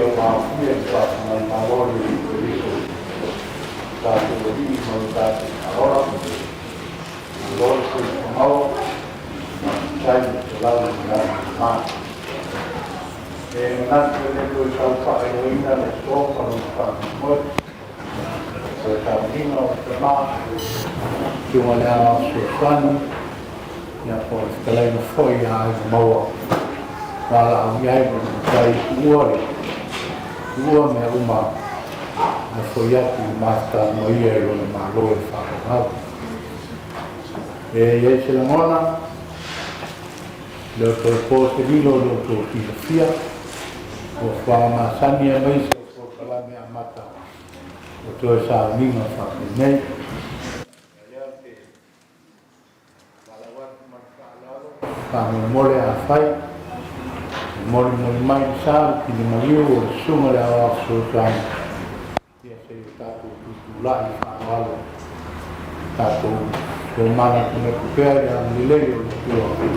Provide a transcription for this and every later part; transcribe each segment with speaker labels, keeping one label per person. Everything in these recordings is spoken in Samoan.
Speaker 1: ia ua aofia i le faafofoga a le Malo Iesu Keriso o tatou Alii ma lo tatou Faaola. Malo le soifua maua, faafetai le folau i le lagi e mama. E manatu e le toe tau faailoaina le aso ma lona faamoemoe. O le sauniga o le tama, susuga i le Aoao Fesoasoani, ia po o le fetalaiga foi ia Aiga Maua, valaau i ai ma le matai tuua le tuua mea uma ae foi atu i mafutaga ma ia i lona Malo e faavavau. E i ai se lagona, le o toe po se lilo i lo outou silafia, fuafuaga masani aemaise o polokalame amata o toe sauniga faapenei. O lea ou te valaau atu ma le faaaloalo, faamolemole afai e molimoli mai le sa le tili maliu o le susuga i le Aoao Fesoasoani, ia se i o tatou tutulai i faaaloalo, tatou tomanatunatu pea i le agalelei o le Atua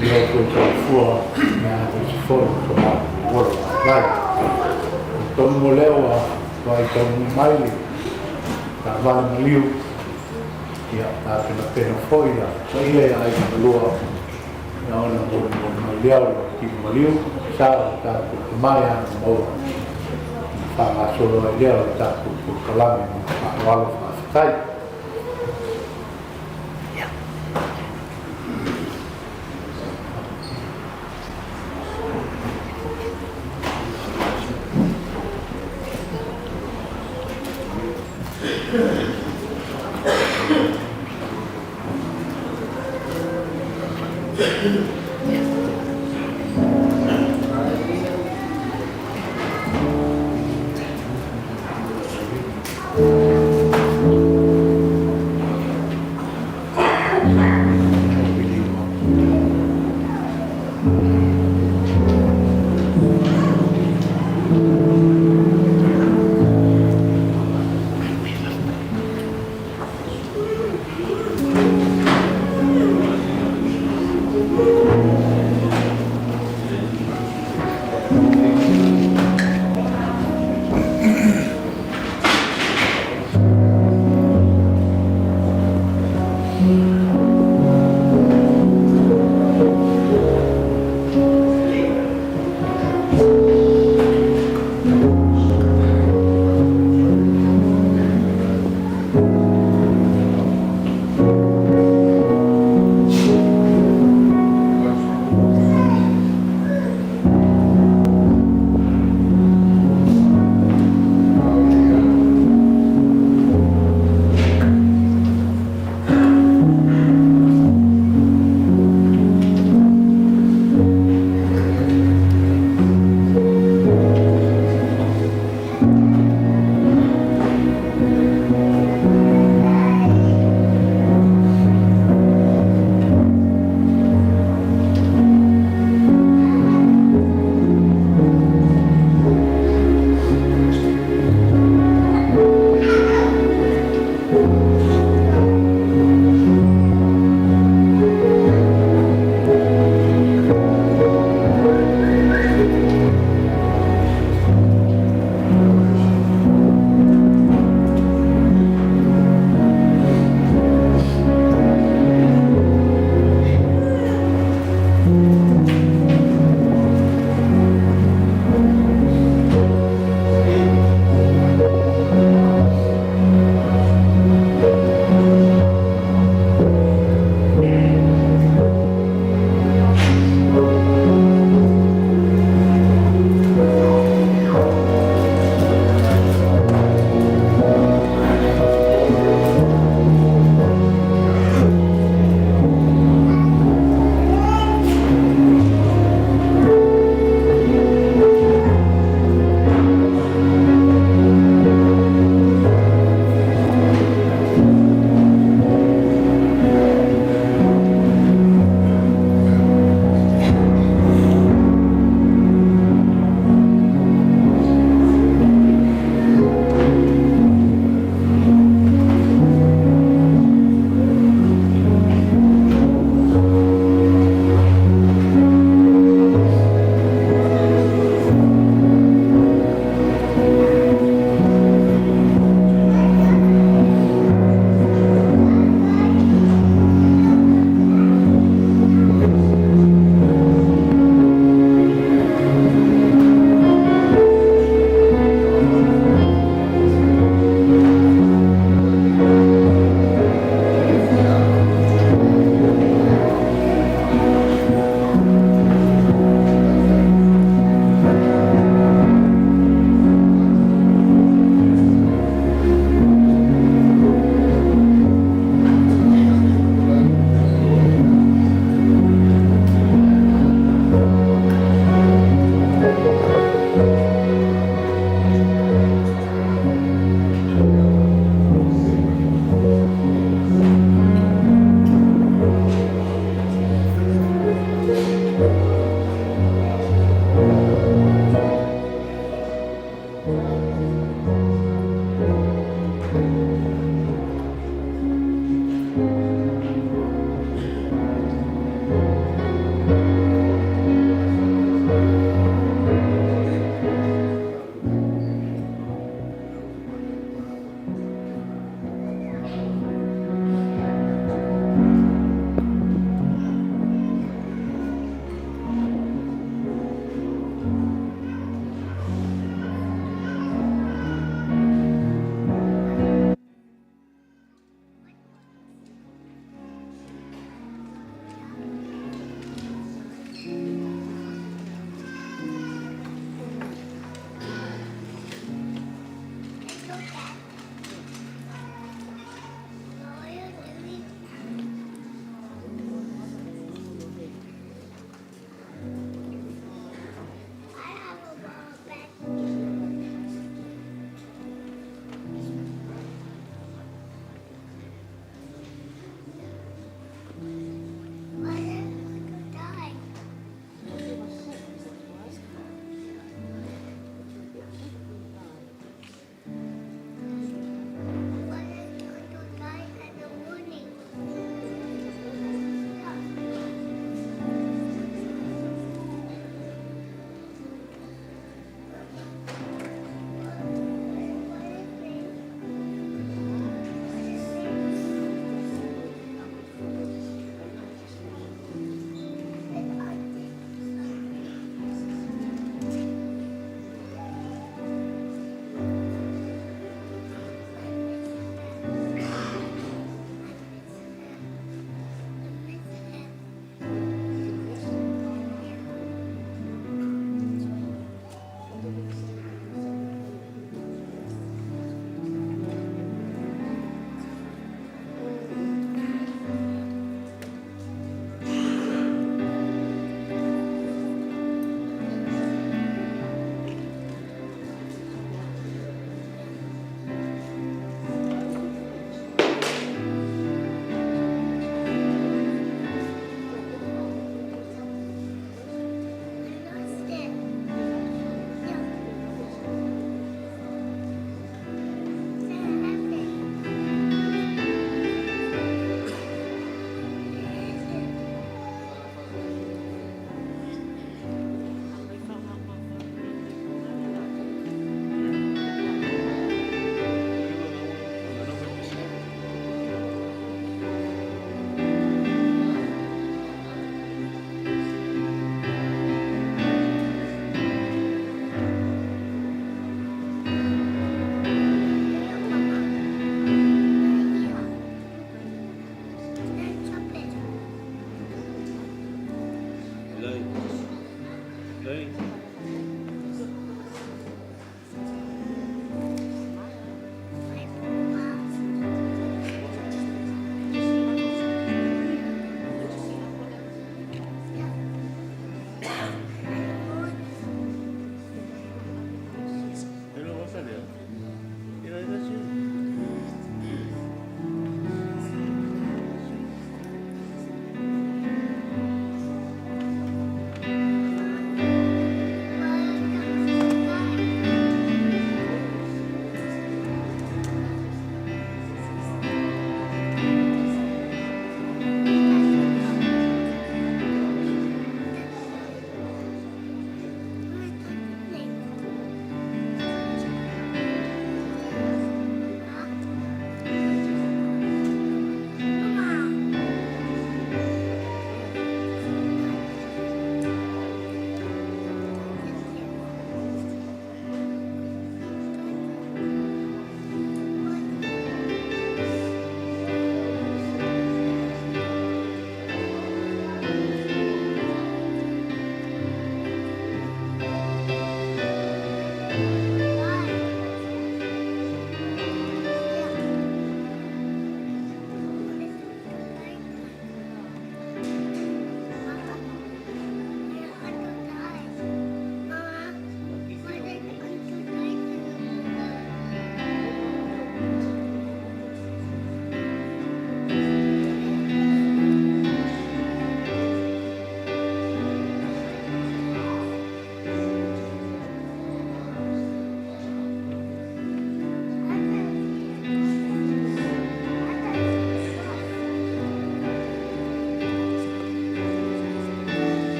Speaker 1: i lo outou soifua aemaise foi o so matou ola laulai. Talitonu o lea ua toai taunuu mai le taavale maliu, ia tapenapena foi la paia ia Aiga Malua, ia ona molimoli mai lea o le tili maliu sa o le tatou tama ia Maua, ona faagasolo ai lea o le tatou polokalame ma le faaaloalo. Faafetai.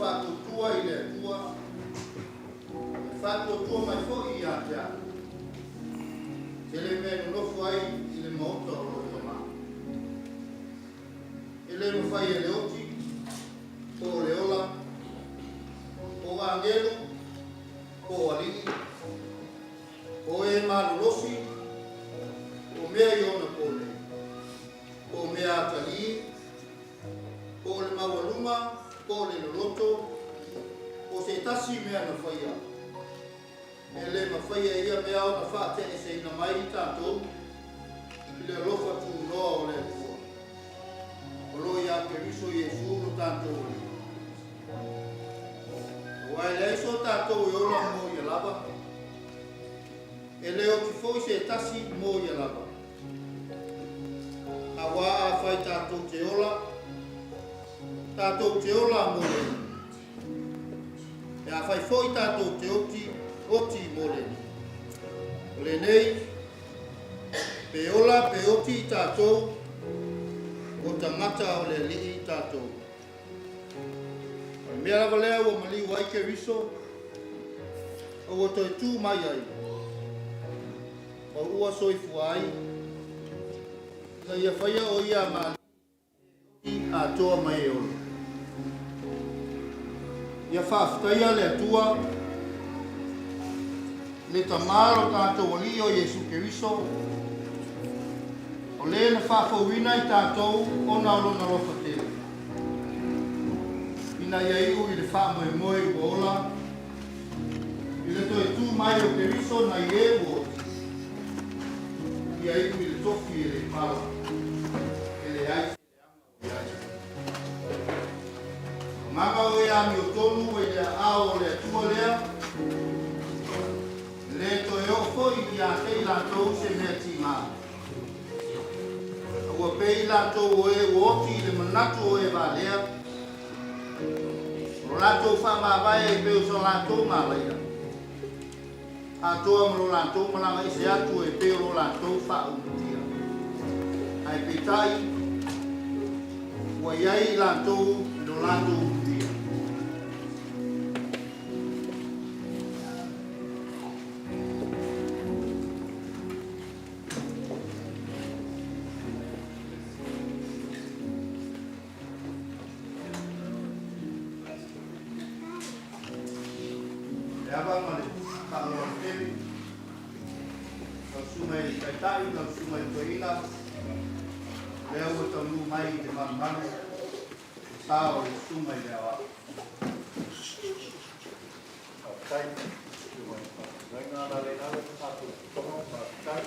Speaker 2: faatuatua i le Atua, e faatuatua mai foi ia te au. Tele mea e nonofo ai i le maota o lou Tamā. E le mafai e le oti, po o le ola, po o agelu, po o alii, po o e malolosi, po o mea i ona po nei, po o mea atalii, po o le maualuga, po o le loloto, po o se tasi mea na faia, e le mafai e ia mea ona faateeseina mai i tatou i le alofa tunoa o le Atua, o lo o ia Keriso Iesu lo tatou Alii. Aua e leai so tatou e ola mo ia lava, e le oti foi se tasi mo ia lava. Auā afai tatou te ola, tatou te ola mo le Alii. E afai foi tatou te oti, oti mo le Alii. O lenei, pe ola pe oti i tatou, o tagata o le Alii tatou. O le mea lava lea ua maliu ai Keriso, a ua toe tu mai ai, ma ua soifua ai, ina ia faia o ia ma Alii atoa ma e ola. Ia faafetaia le Atua, le Tamā lo tatou Alii o Iesu Keriso, o le na faafouina i tatou ona o Lona alofa tele, ina ia iu i le faamoemoe ua ola, i le toe tu mai o Keriso nai e ua oti, ia iu i le tofi e le pala, e leai se leaga o i ai. O agaga o e amiotonu ua i le aao o le Atua lea, e le toe oo foi ia te i latou se mea tiga. A ua pei i latou o e ua oti i le manatu o e valea, o lo latou faamavae e pei o so latou malaia, atoa ma lo latou malaga ese atu e pei o lo latou faaulutia. Ae peitai, ua i ai i latou i lo latou ulutia. Le ava ma le faaaloalo tele, lau Susuga i le Taitai, lau Susuga i le Toeaina, lea ua taunuu mai i le malumalu le sa o le Susuga i le Aoao.
Speaker 1: Faafetai. Faafetai.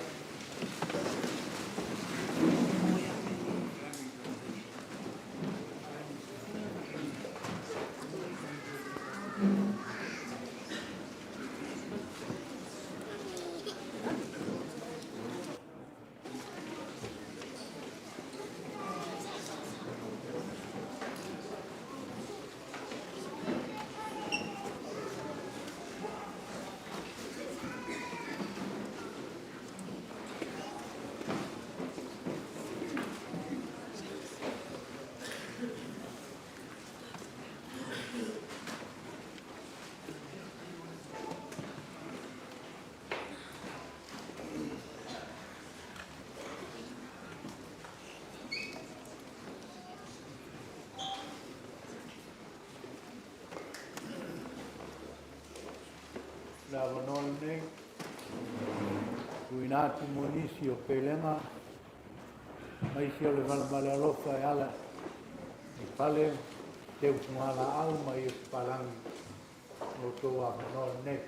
Speaker 1: Le avanoa lenei, tuuina atu mo nisi o pelega ma isi o le malemale alofa e ala i pale, teu fugalaau ma i o papalangi o outou avanoa lenei.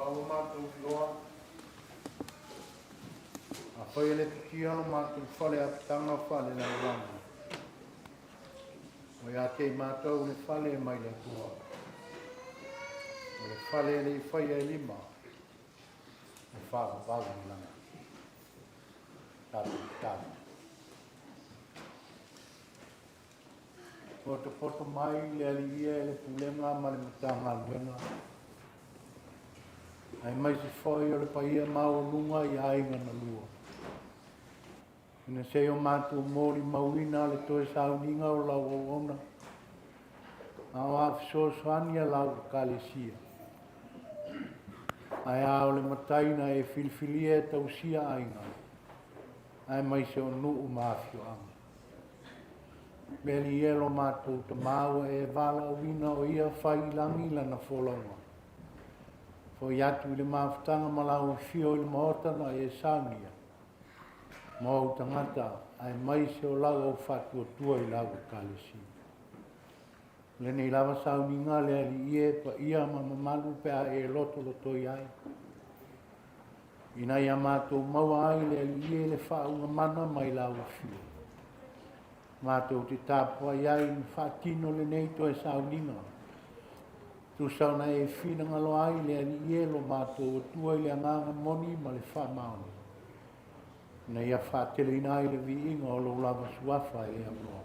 Speaker 1: A ua matou iloa, afai e le tutia lo matou fale apitaga faale-lalolagi, ua ia te i matou le fale mai le Atua, o le fale e le i faia e lima, e faavavau i lagi. Tatou tatalo. Potopoto mai le Alii e le Pulega ma le Matagaluega, aemaise foi o le paia maualuga i aiga na lua, ina se i o matou molimauina le toe sauniga o lau auauna, a o a fesoasoani a lau Ekalesia. Ae a o le Matai na e filifilia e tausia aiga, aemaise o nuu ma afioaga. Le Alii e lo matou Tamā ua e valaauina o ia fai i lagi lana folauga. Foi atu i le mafutaga ma lau afio i le maota na e saunia, ma ou tagata, aemaise o lau au faatuatua i lau Ekalesia. O lenei lava sauniga le Alii e paia ma mamalu pe a e lotolotoi ai, ina ia matou maua ai le Alii e le faauuga mana mai lau afio. Matou te tapuai ai ma faatino lenei toe sauniga. Tusa ona e finagalo ai le Alii e lo matou Atua i le agaga moni ma le faamaoni, ina ia faateleina ai le viiga o lou lava suafa e le aunoa.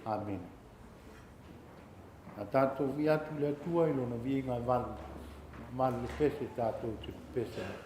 Speaker 1: Amene. A tatou viia atu i le Atua i lona viiga e valu, malu le pese tatou te pepese ai.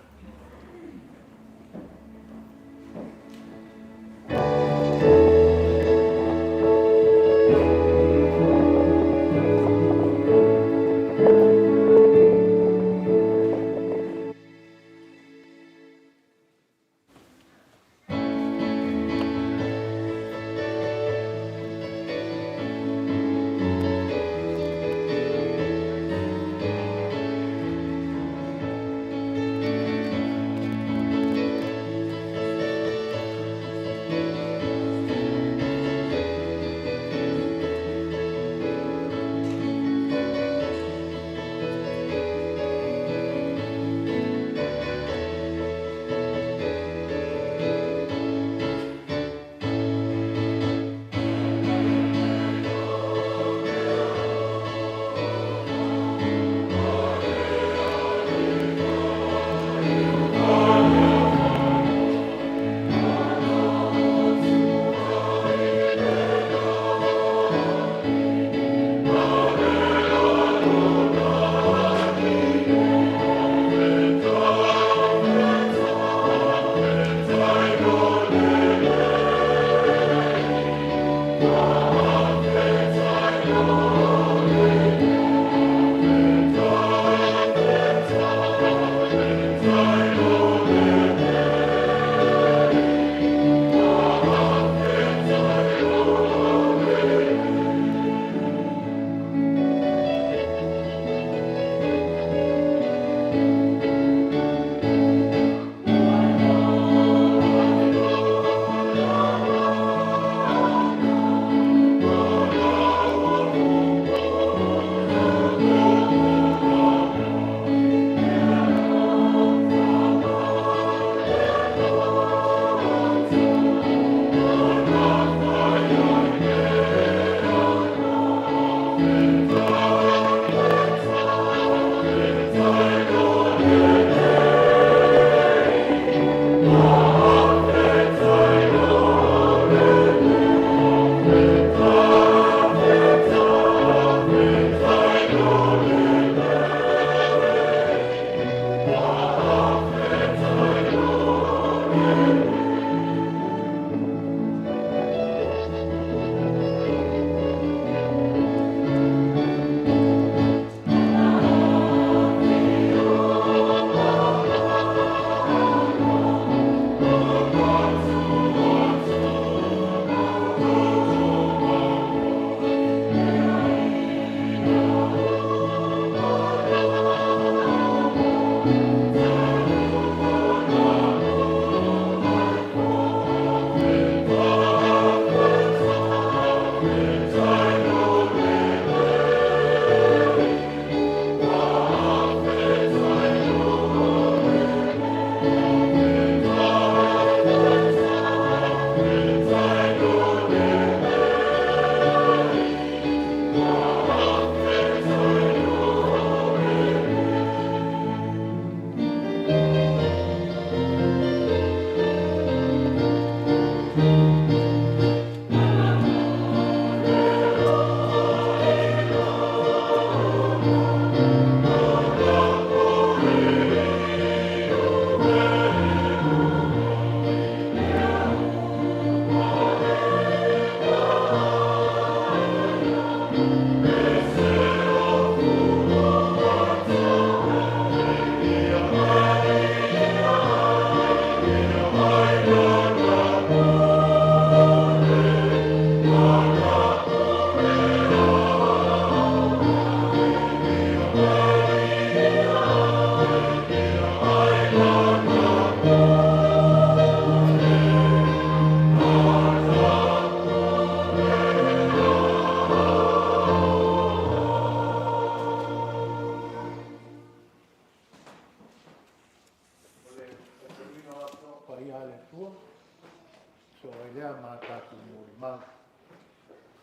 Speaker 1: ai lea ma tatou molimau.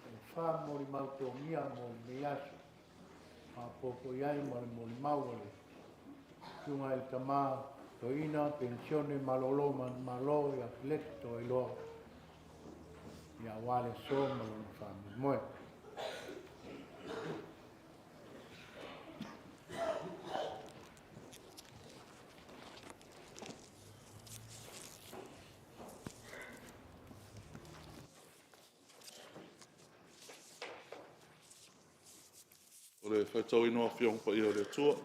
Speaker 1: E fa molimau togia mo lenei aso. Faaopoopo i ai ma le molimau a le susuga i le tama toeaina penisione malolo manumalo ia Feleki Toailoa, ia aua le aso ma lona faamoemoe.
Speaker 3: O le faitauina o Afioga Paia o le Atua.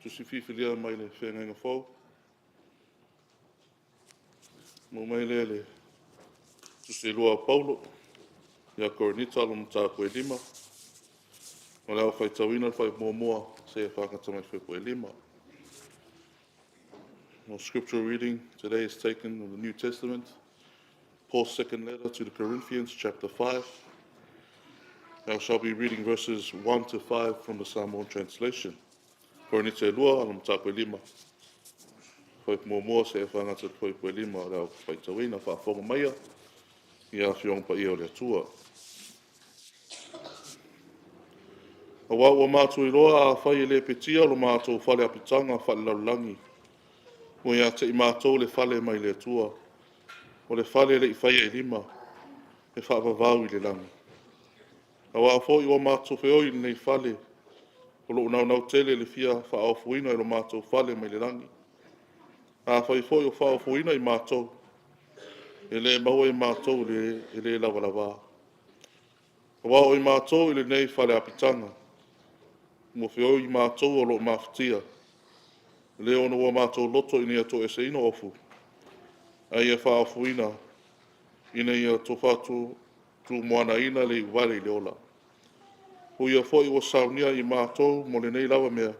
Speaker 3: Tusi Filifilia mai le Feagaiga Fou. Maua mai lea i le Tusi Lua a Paulo ia Korinito 5. O le a ou faitauina le fuaiupu muamua seia faagata mai le fuaiupu e 5. Our scripture reading today is taken from the New Testament, Paul's second letter to the Corinthians, chapter 5. I shall be reading verses 1 to 5 from the Samoan translation. Korinite 2, mataupu e 5. Fuaiupu muamua seia faagata i le fuaiupu e 5 o le a faitauina. Faafofoga maia ia Afioga Paia o le Atua. Aua ua matou iloa afai e lepetia lo matou fale apitaga faalelalolagi, ua ia te i matou le fale mai le Atua, o le fale e le i faia e lima, e faavavau i le lagi. Aua foi ua matou feoi i lenei fale, o lo o naunau tele le fia faaofoina i lo matou fale mai le lagi. Afai foi o faaofoina i matou, e le maua i matou e le lavalava. Aua o i matou i lenei fale apitaga, ua feoi matou o lo o mafatia, le ona ua matou loto ina ia toeseina ofu, a ia faaofoina, ina ia tofa tumuanaina le iuvale i le ola. O ia foi ua saunia i matou mo lenei lava mea,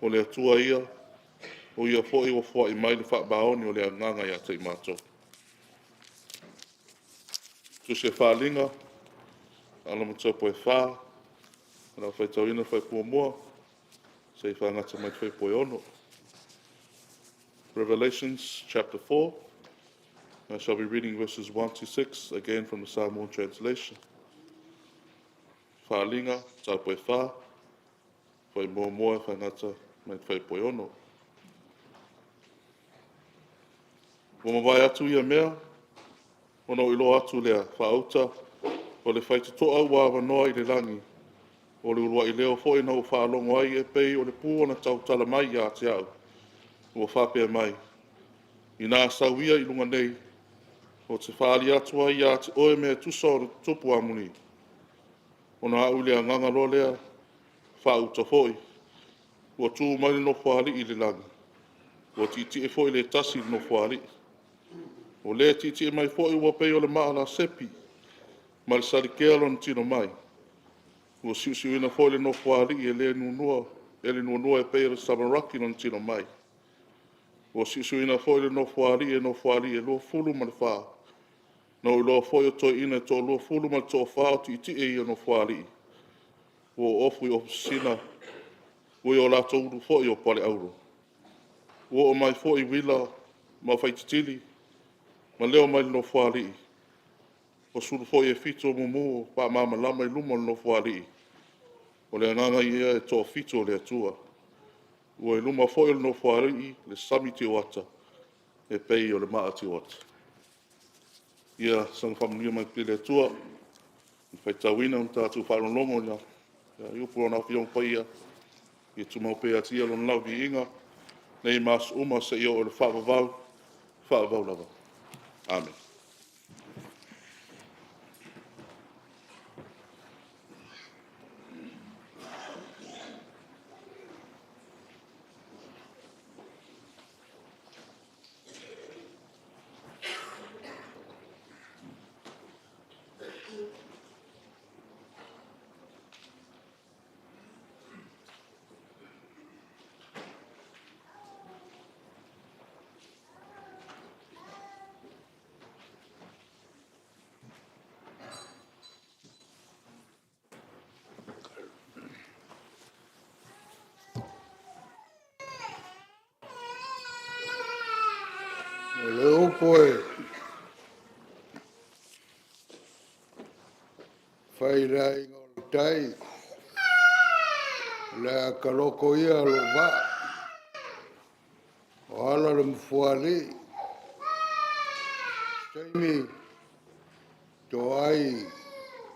Speaker 3: o le Atua ia, o ia foi ua foai mai le faamaoni o le Agaga ia te i matou. Tusi o Faaaliga, Alamagoto e 4, o le a faitauina le fuaiupu 1 seia faagata mai le fuaiupu e 6. Revelations chapter 4, I shall be reading verses 1 to 6, again from the Samoan translation. Faaaliga, mataupu e 4, fuaiupu 1 e faagata mai le fuaiupu e 6. Ua mavae atu ia mea, ona ou iloa atu lea faauta o le faitotoa ua avanoa i le lagi, o le uluai leo foi na ou faalogo ai e pei o le pu na tautala mai ia te au, ua faapea mai, “Ina sau ia i luga nei, ou te faaali atu ai ia te oe mea e tusa o tutupu amuli.” Ona au i le agaga loa lea, faauta foi, ua tu mai le Nofoalii i le lagi, ua tietie foi le tasi i le Nofoalii. O le tietie mai foi ua pei o le maa lasepi ma le salikea lona tino mai. Ua siusiuina foi le Nofoalii e le nuanua e pei o le samaraki lona tino mai. Ua siusiuina foi le Nofoalii e Nofoalii e 24. Na ou iloa foi o toeaiina e toa-20 ma le toafa o tietie i ia Nofoalii, ua oofu i ofu sisina, ua i o latou ulu foi o paleauau. Ua oo mai foi uila ma faititili ma leo mai le Nofoalii, o sulu foi e fitu o mumu faamalamalama i luma o le Nofoalii, o le agaga ia e toafitu o le Atua. Ua i luma foi o le Nofoalii le sami tioata e pei o le maa tioata. Ia saga faamanuia mai pea le Atua i le faitauina ma tatou faalogologo i upu o Lona Afioga Paia. Ia tumau pea ia te Ia Lona lava viiga nei ma aso uma seia oo i le faavavau, faavavau lava. Amene.
Speaker 1: O le upu e fai i le aiga o le tai, o le a taloto ia lou vaa, o ala o le Mafuaalii, se taimi toai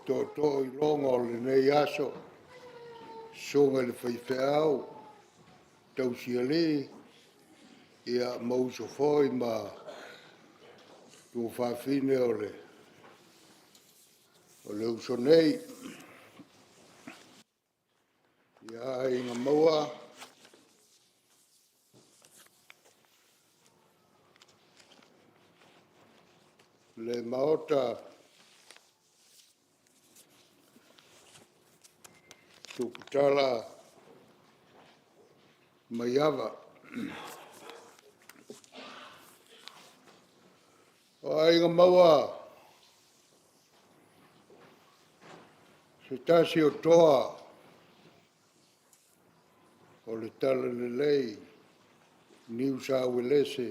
Speaker 1: tootoo i loga o lenei aso, susuga i le faifeau, tausialii, ia ma uso foi ma tuafafine o le uso nei. Ia, aiga maua, le Maota Tuputala Maiava. O aiga maua se tasi o toa o le Talalelei Niu Sa Uelese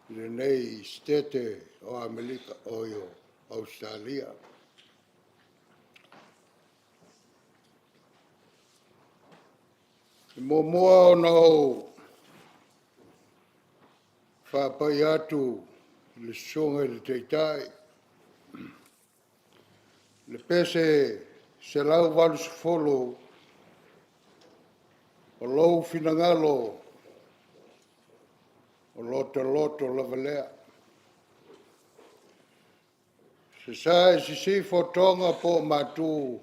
Speaker 1: i lenei Setete o Amerika, oi o Ausetalia. E muamua ona ou faapai atu i le Susuga i le Taitai, le pese 180 o lou finagalo o lo ta loto lava lea. Sasae, Sisifo, Toga po o Matu,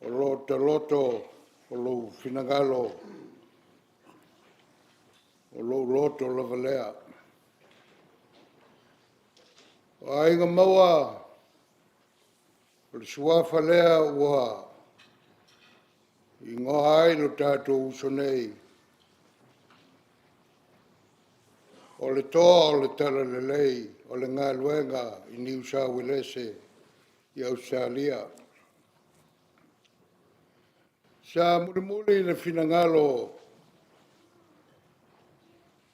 Speaker 1: o lo ta loto, o lou finagalo, o lou loto lava lea. O aiga maua, o le suafa lea ua igoa ai lo tatou uso nei, o le toa o le Talalelei o le galuega i Niu Sa Uelese i Ausetalia. Sa mulimuli le finagalo,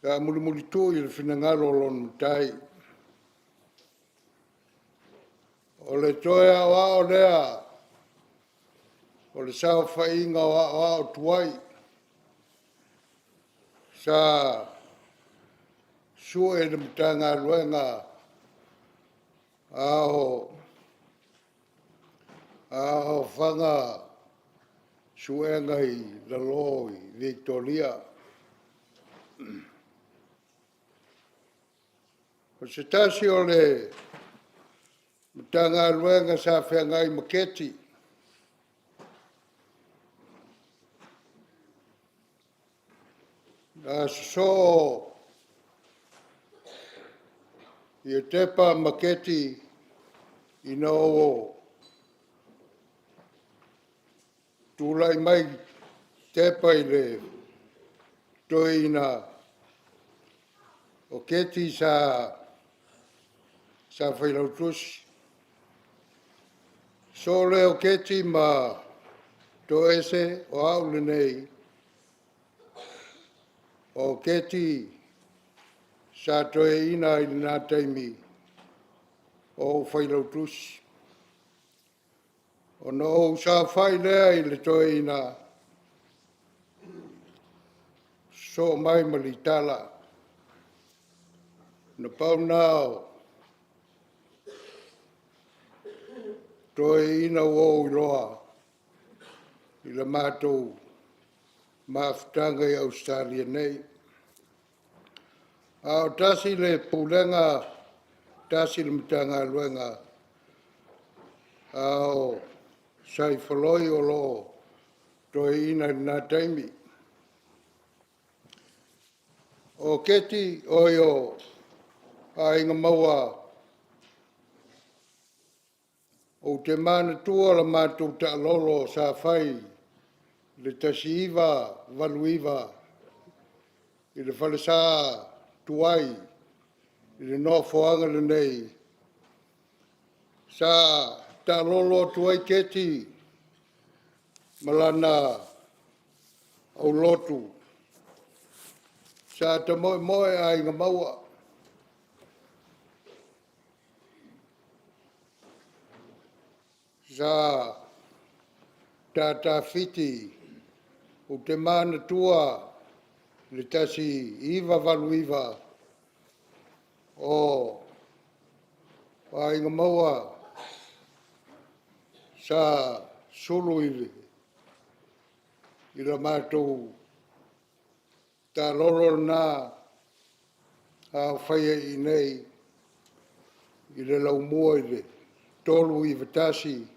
Speaker 1: sa mulimulitui le finagalo o lona Matai. O le toe aoao lea o le saofaiga o aoao tuai sa sue i le Matagaluega a o aofaga suega i lalo i Vitoria. O se tasi o le Matagaluega sa feagai ma Keti, na sosoo Iosepa ma Keti ina ua tulai mai Tepa i le toeaina o Keti sa failautusi. Sosoo lea o Keti ma Toese, o au lenei, o Keti sa toeaina i lena taimi o ou failautusi. Ona ou saofai lea i le toeaina, sosoo mai ma Litala. Na pau lena o toeaiina ua ou iloa i le matou mafutaga i Ausetalia nei. A o tasi le pulega, tasi le Matagaluega, a o Saifoloi o lo o toeaina i lena taimi. O Keti, oi o Aiga Maua, ou te manatua le matou taalolo sa fai i le 1989 i le falesa tuai i le nofoaga lenei, sa taalolo atu ai Keti ma lana aulotu.
Speaker 4: Sa tamoemoe aiga maua. Sa tātāfiti ou te manatua le 1989 o aiga maua sa sulu i la matou taalolo lena a o faia i inei i le laumua i le 391.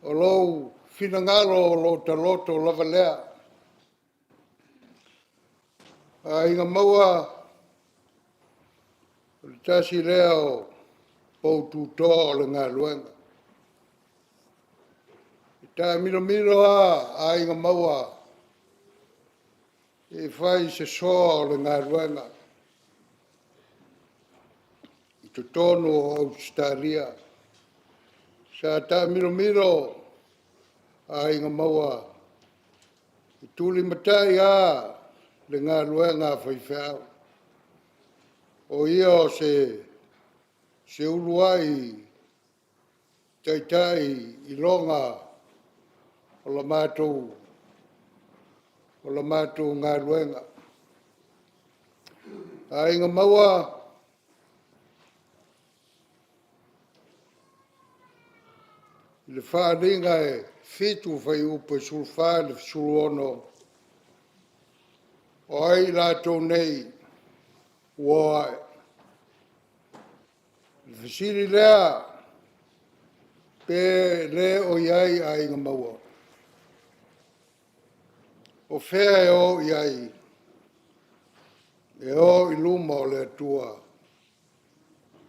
Speaker 4: O lou finagalo o lo o taloto lava lea. Aiga Maua, o le tasi lea o poututoa o le galuega. E taamilomilo lava aiga maua se i fai se soa o le galuega i totonu o Ausetalia. Sa taamilomilo aiga maua e tulimatai lava le galuega a faifeau. O ia o se uluai taitai iloga o la matou galuega. Aiga Maua, i le faaaliga e 7 fuaiupu e 14 i le 16, o ai i latou nei ua o ae? O le fesili lea, pe le o i ai aiga maua? O fea e o i ai? E o i luma o le Atua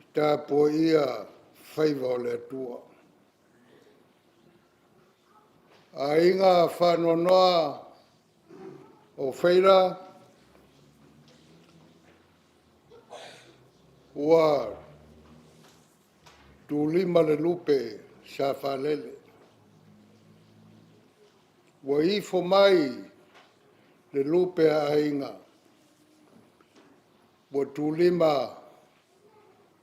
Speaker 4: e tapuaia faiva o le Atua. Aiga faanoanoa o Feila, ua tulima le lupe sa Faalele, ua ifo mai le lupe a aiga, ua tulima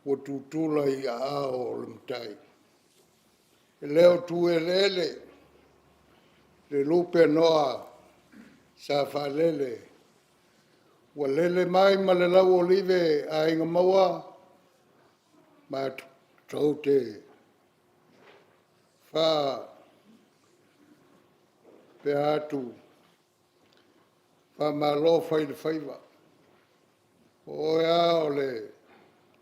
Speaker 4: ua tutula i aao o le Matai. E le o tueleele le lupe a Noa sa Faalele, ua lele mai ma le lauolive aiga maua, matou te faapea atu, faamalo fai o le faiva. O oe lava o le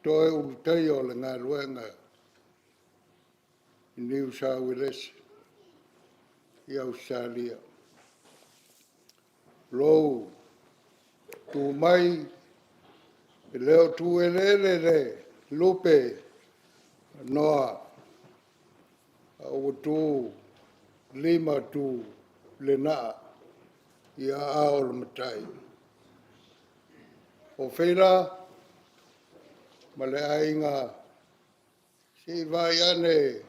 Speaker 4: toe ulutaia o le galuega i Niu Sa Uelese i Ausetalia. Lou tu mai, e le o tueleele le lupe a Noa, a ua tulima tulenaa i aao o le Matai. O Feila ma le aiga, se i vaai ane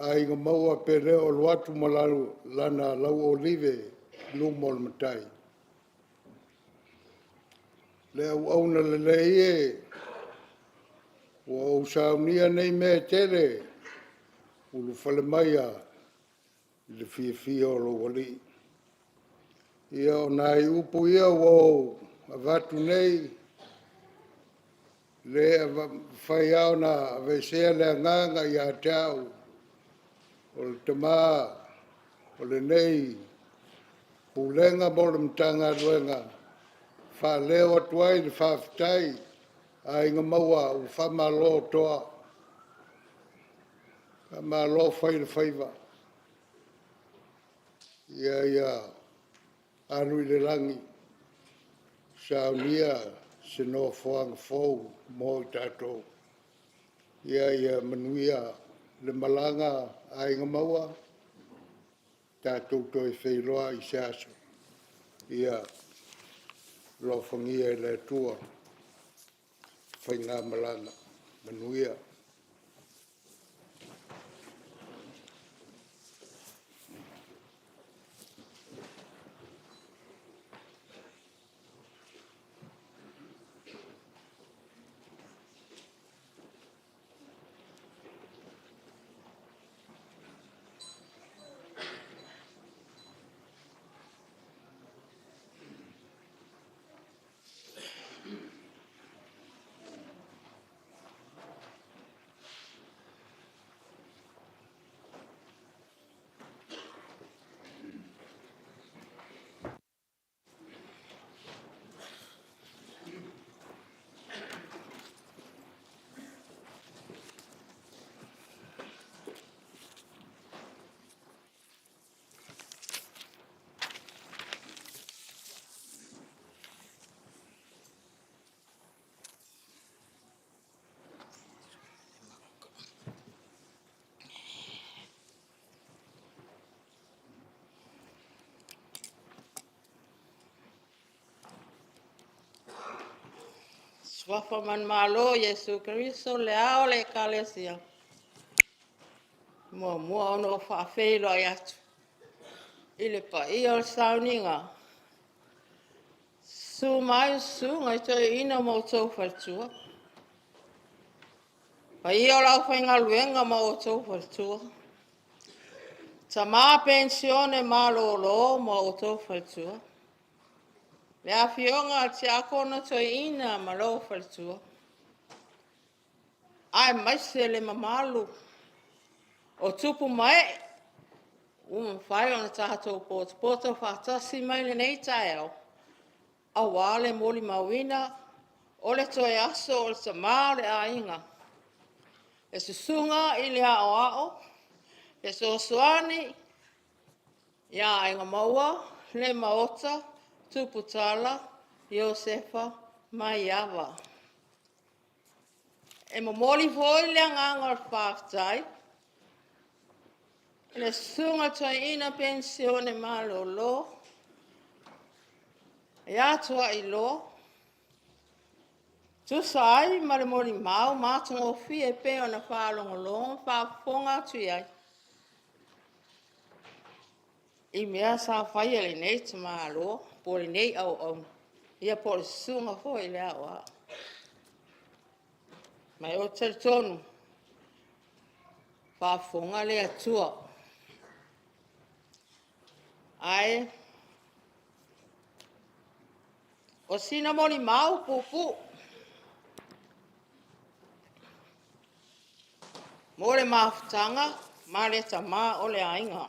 Speaker 4: aiga maua pe le o alu atu ma lana lauolive i luma o le Matai. Le auauna lelei e, ua ou saunia nei mea e tele, ulufale maia i le fiafia o lou Alii. Ia o nai upu ia ua ou avatu nei, le mafai lava ona aveesea le agaga ia te au, o le tama o lenei Pulega ma le Matagaluega, e faaleo atu ai le faafetai a Aiga Maua ua faamalo toa, faamalo fai o le faiva. Ia ia alu i le lagi saunia se nofoaga fou mo i tatou. Ia ia manuia le malaga a Aiga Maua, tatou toe feiloai i se aso. Ia alofagia e le Atua le faigamalaga. Manuia.
Speaker 5: Suafa manumalo o Iesu Keriso, le Ao o le Ekalesia, e muamua ona ou faafeiloai atu i le paia o le sauniga, susu mai susuga i toeaiina ma outou faletua, le paia o le aufaigaluega ma outou faletua, tama penisione malolo ma outou faletua, le afioga i le tiakono toeaina ma lou faletua, aemaise le mamalu o tupu ma ee ua mafai ona tatou potopoto faatasi mai i lenei taeao, aua le molimauina o le toe aso o le tama o le aiga, le susuga i le Aoao Fesoasoani ia Aigamaua Lemaota Tuputala Iosefa Maiava. E momoli foi le agaga o le faafetai i le susuga i le toeaina penisione malolo ia Tuaailoa e tusa ai ma le molimau matagofie e pei ona faalogologo ma faafofoga atu i ai i mea sa faia e lenei tamaloa po o lenei auauna, ia po o le susuga foi i le aoao. Ma ou te talitonu, faafofoga le Atua. Ae o sina molimau puupuu mo le mafutaga ma le tama o le aiga.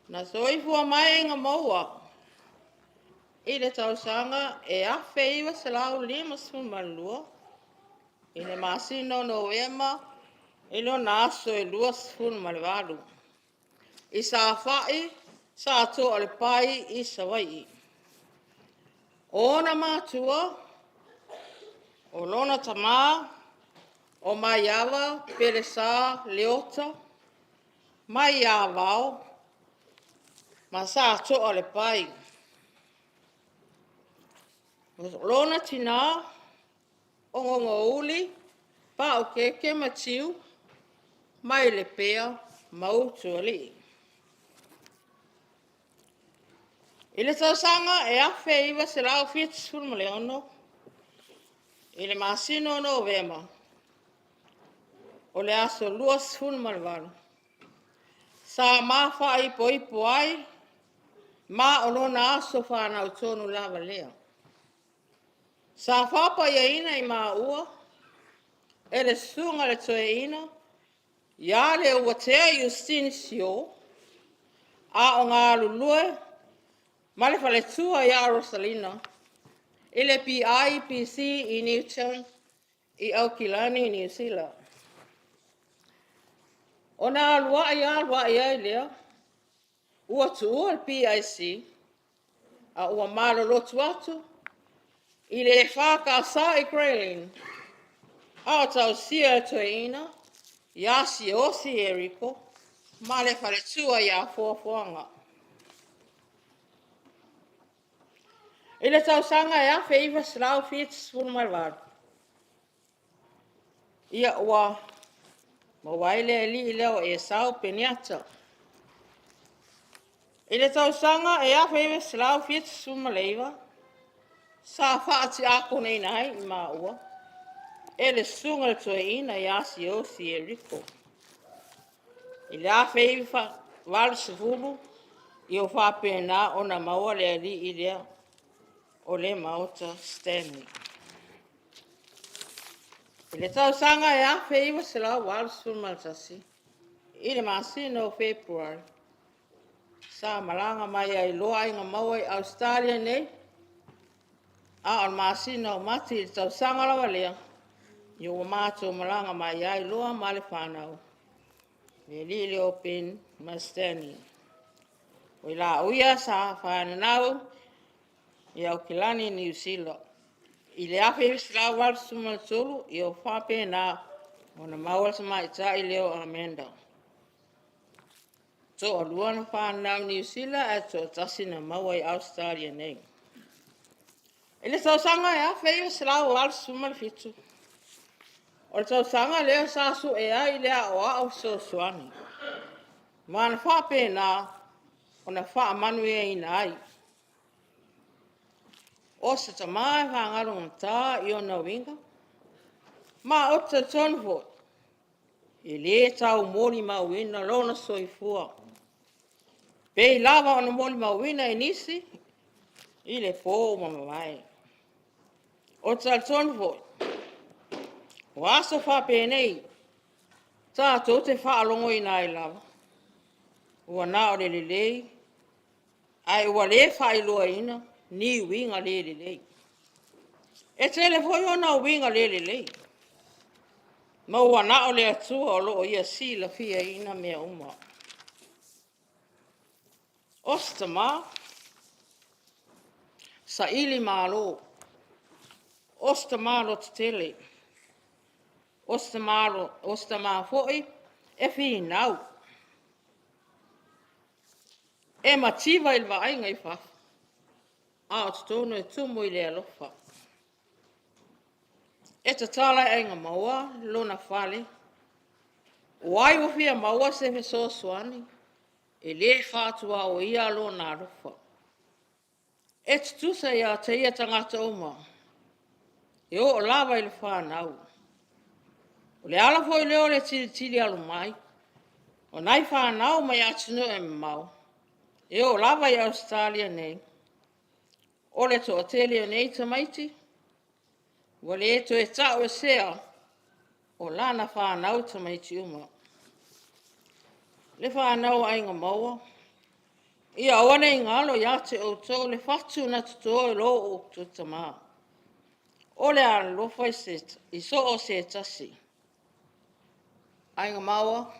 Speaker 5: Na soifua mai Aigamaua i le tausaga e 1952 i le masina o Novema i lona aso e 28 i Safai, Satoalepai i Savaii. O ona matua, o lona tama o Maiava Pelesā Leota mai Avao ma Satoalepai. O lona tina o Gogouli Paukeke Matiu mai Lepea ma Utualii. I le tausaga e 1976, i le masina o Novema, o le aso 28, sa ma faaipoipo ai, ma o lona aso fanau tonu lava lea. Sa faapaiaina i maua e le susuga i le toeaina ia Leuatea Iusitini Sio, a o galulue ma le faletua ia Rosalina i le PIPC i Newtown i Aukilani, Niu Sila. Ona aluai aluai ai lea ua tuua le PIC a ua malolotu atu i le EFKS i Grey Lynn, a o tausia e le toeaina ia Siaosi Eriko ma le faletua ia Foafoaga. I le tausaga e 1978, ia ua maua ai le alii lea o Esau Peniata. I le tausaga e 1979, sa faatiakonoina ai maua e le susuga i le toeaina ia Siaosi Eriko. I le 1980, ia ua faapena ona maua le alii lea o Lemaota Stanley. I le tausaga e 1981, i le masina o Fepuari, sa malaga mai ai loa Aigamaua i Ausetalia nei, a o le masina o Mati i le tausaga lava lea, ua matou malaga mai ai loa ma le fanau, le alii lea o Ben ma Stanley. O i laua ia sa fananau i Aukilani, Niu Sila. I le 1983, ua faapena ona maua le tamaitai lea o Amanda. Toalua na fanau i Niu Sila ae toatasi na maua i Ausetalia nei. I le tausaga e 1987, o le tausaga lea sa sue ai le aoao fesoasoani ma na faapena ona faamanuiaina ai. O se tama e fagalugata i ona uiga, ma ou te talitonu foi, e le tau molimauina lona soifua, pei lava ona molimauina e nisi i le po ua mavae. Ou te talitonu foi, o aso faapenei tatou te faalogoina ai lava, ua na o le lelei ae ua le faailoaina ni uiga le lelei. E tele foi ona uiga le lelei, ma ua na o le Atua o lo o Ia silafiaina mea uma. O se tama saili malo, o se tama lototele, o se tama foi e finau, e mativa i le vaaiga i fafo, a o totonu e tumu i le alofa. E tatala e aiga maua lona fale, o ai ua fia maua se fesoasoani, e le faatuaoia lona alofa. E tutusa ia te ia tagata uma, e oo lava i le fanau. O le ala foi lea o le tilitili alo mai o nai fanau mai atunuu e mamao, e oo lava i Ausetalia nei. O le toatele o nei tamaiti ua le toe tauesea o lana fanau tamaiti uma. Le fanau a Aiga Maua, ia aua ne i galo ia te outou le fatu na toto e lo outou tama, o le alolofa i so o se tasi. Aiga Maua,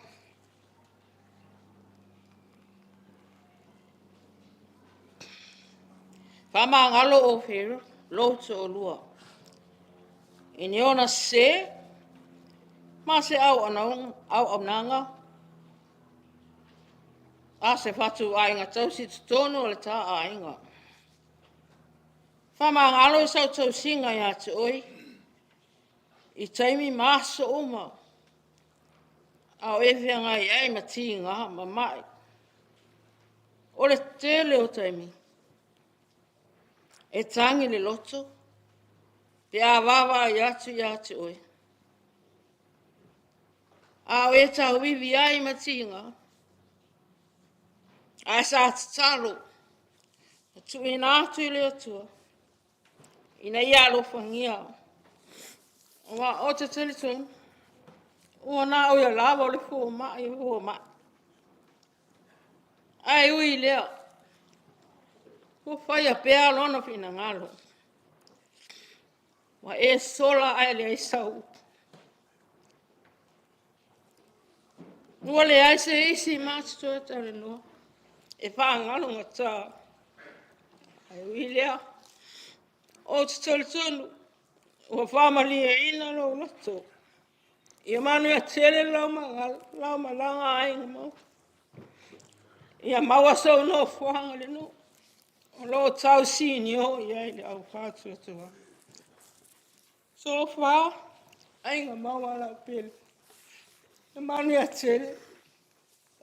Speaker 5: faamagalo Ofera, lou toalua, i ni ona sese ma se auaunaga a se fatuaiga tausi i totonu o le ta aiga. Faamagalo sau tausiga ia te oe i taimi ma aso uma a o e feagai ai ma tiga ma mai. O le tele o taimi, e tagi le loto pe a vaavaai atu ia te oe, a o e tauivi ai ma tiga, ae sa tatalo ma tuuina atu i le Atua ina ia alofagia. Aua ou te talitonu, ua na o ia lava o le fomai o fomai. Ae ui i lea, ua faia pea lona finagalo. Ua e sola ae leai sau upu. Ua leai se isi ma te toe talanoa e faagalogata. Ae ui i lea, ou te talitonu ua faamalieina lou loto. Ia manuia tele lau malaga aiga maua. Ia maua sou nofoaga i le nuu o lo o tausinio i ai le au faatuatua. Tofa Aiga Maua Laupele, ia manuia tele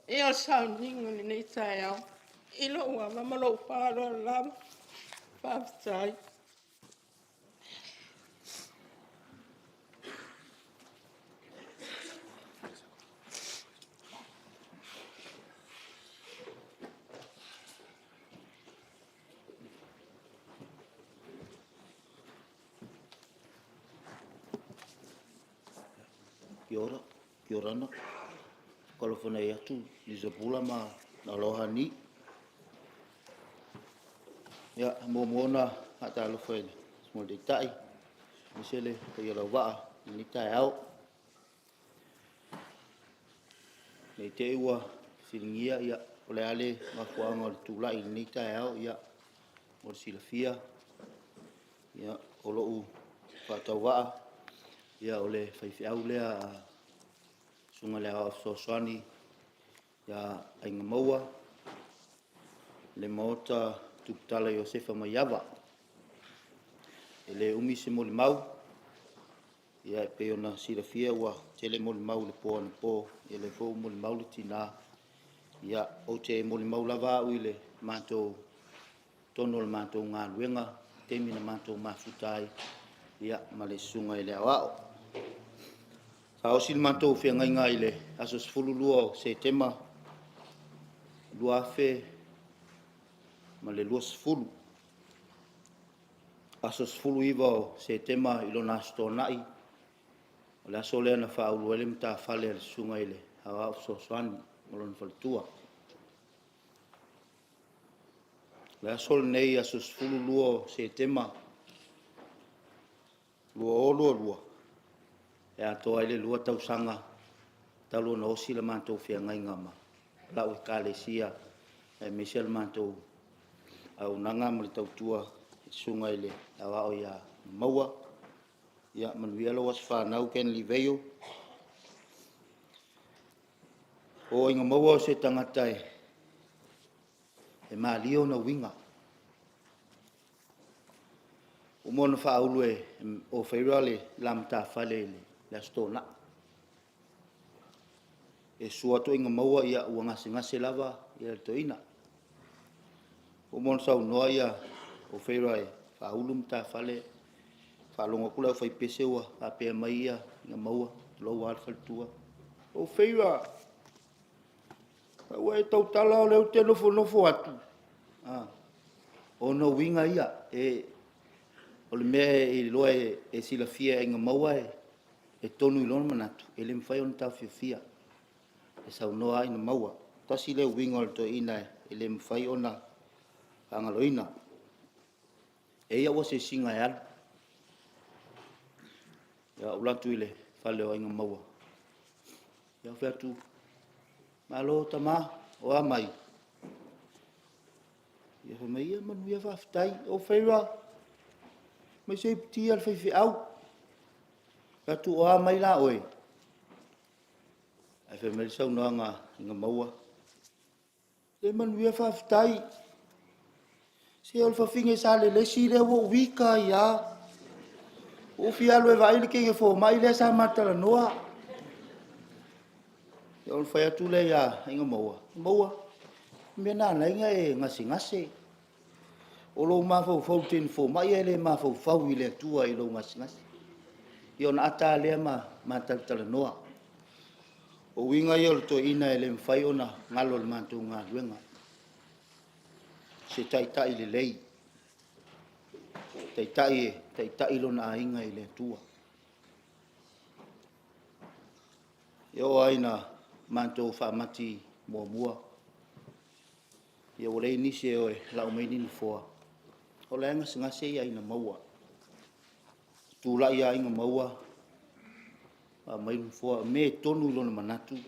Speaker 5: le sauniga i lenei taeao i lou ava ma lou faaaloalo lava. Faafetai.
Speaker 6: Kia ora, kia orana. Kalofa nei atu Lisapula ma Aloha ni. Ia, muamua ona faatalofa i le Susuga i le Taitai, aemaise le paia o lau vaa i lenei taeao. Ne i te i ua fesiligia po o le a le mafuaaga o le tulai i lenei taeao, ia, mo le silafia, o lou faatauvaa, o le faifeau lea a le Susuga i le Aoao Fesoasoani Ia Aiga Maua, le Maota Tuputala Iosefa Maiava. E le umi se molimau, ia e pei ona silafia ua tele molimau i le po anapo, ia lea foi ua molimau le tina. Ia, ou te molimau lava au i le matou, totonu o le matou galuega i taimi na matou mafuta ai ma le Susuga i le Aoao. Sa osi le matou feagaiga i le aso 12 o Setema 2020, aso 19 o Setema i lona Aso Toonai, o le aso lea na faaulu ai le matafale a le Susuga i le Aoao Fesoasoani ma lona faletua. O le aso lenei aso 12 o Setema 2022, e atoa ai le 2 tausaga talu ona osi le matou feagaiga ma lau Ekalesia aemaise o le matou auaunaga ma le tautua i le Susuga i le Aoao ia Maua. Ia manuia lou aso fanau Kenley Veio. O Aigamaua o se tagata e malie ona uiga. Ua uma ona faaulu e O'Feira le la matafale i le Aso Toonai. E susu atu Aigamaua ua gasegase lava le toeaina. Ua uma ona saunoa O'Feira e faaulu matafale, faalogo atu le aufaipese ua faapea mai Aigamaua, tulou lava le faletua, O'Feira, aua e tautala o lea ou te nofonofo atu. Ona o uiga ia, o le mea e iloa e silafia e Aigamaua e tonu i lona manatu, e le mafai ona taofiofia, e saunoa lava Aigamaua. Tasi lea uiga o le toeaina e le mafai ona faagaloina. E i ai au asiasiga e alu, ou alu atu i le fale o Aigamaua, ou fai atu, malo tama, o a mai? Fai mai, ia manuia faafetai. O'Feira, aumai se iputi a le faifeau. Ou fai atu, o a mai la oe? Ae fai mai le saunoaga a Aigamaua, se manuia faafetai. Se o le fafine sa lelesi lea ua ou ita ai lava. Ua ou fia alu e vaai le teine fomai lea sa ma talanoa. Ona fai atu lea ia Aigamaua, Maua, o le mea lena na ala ai ona e gasegase, o lou mafaufau i le teine fomai ae le mafaufau i le Atua i lou gasegase. Ia ona ata lava lea ma talatalanoa. O uiga ia o le toeaina e le mafai ona galo i le matou galuega, se taitai lelei, taitai e taitai lona aiga i le Atua. E oo lava ina matou faamati muamua, ia ua leai nisi e o e lau mai ni nofoa, o la e gasegase Aigamaua. E tulai lava Aigamaua aumai le nofoa, o mea e tonu i lona manatu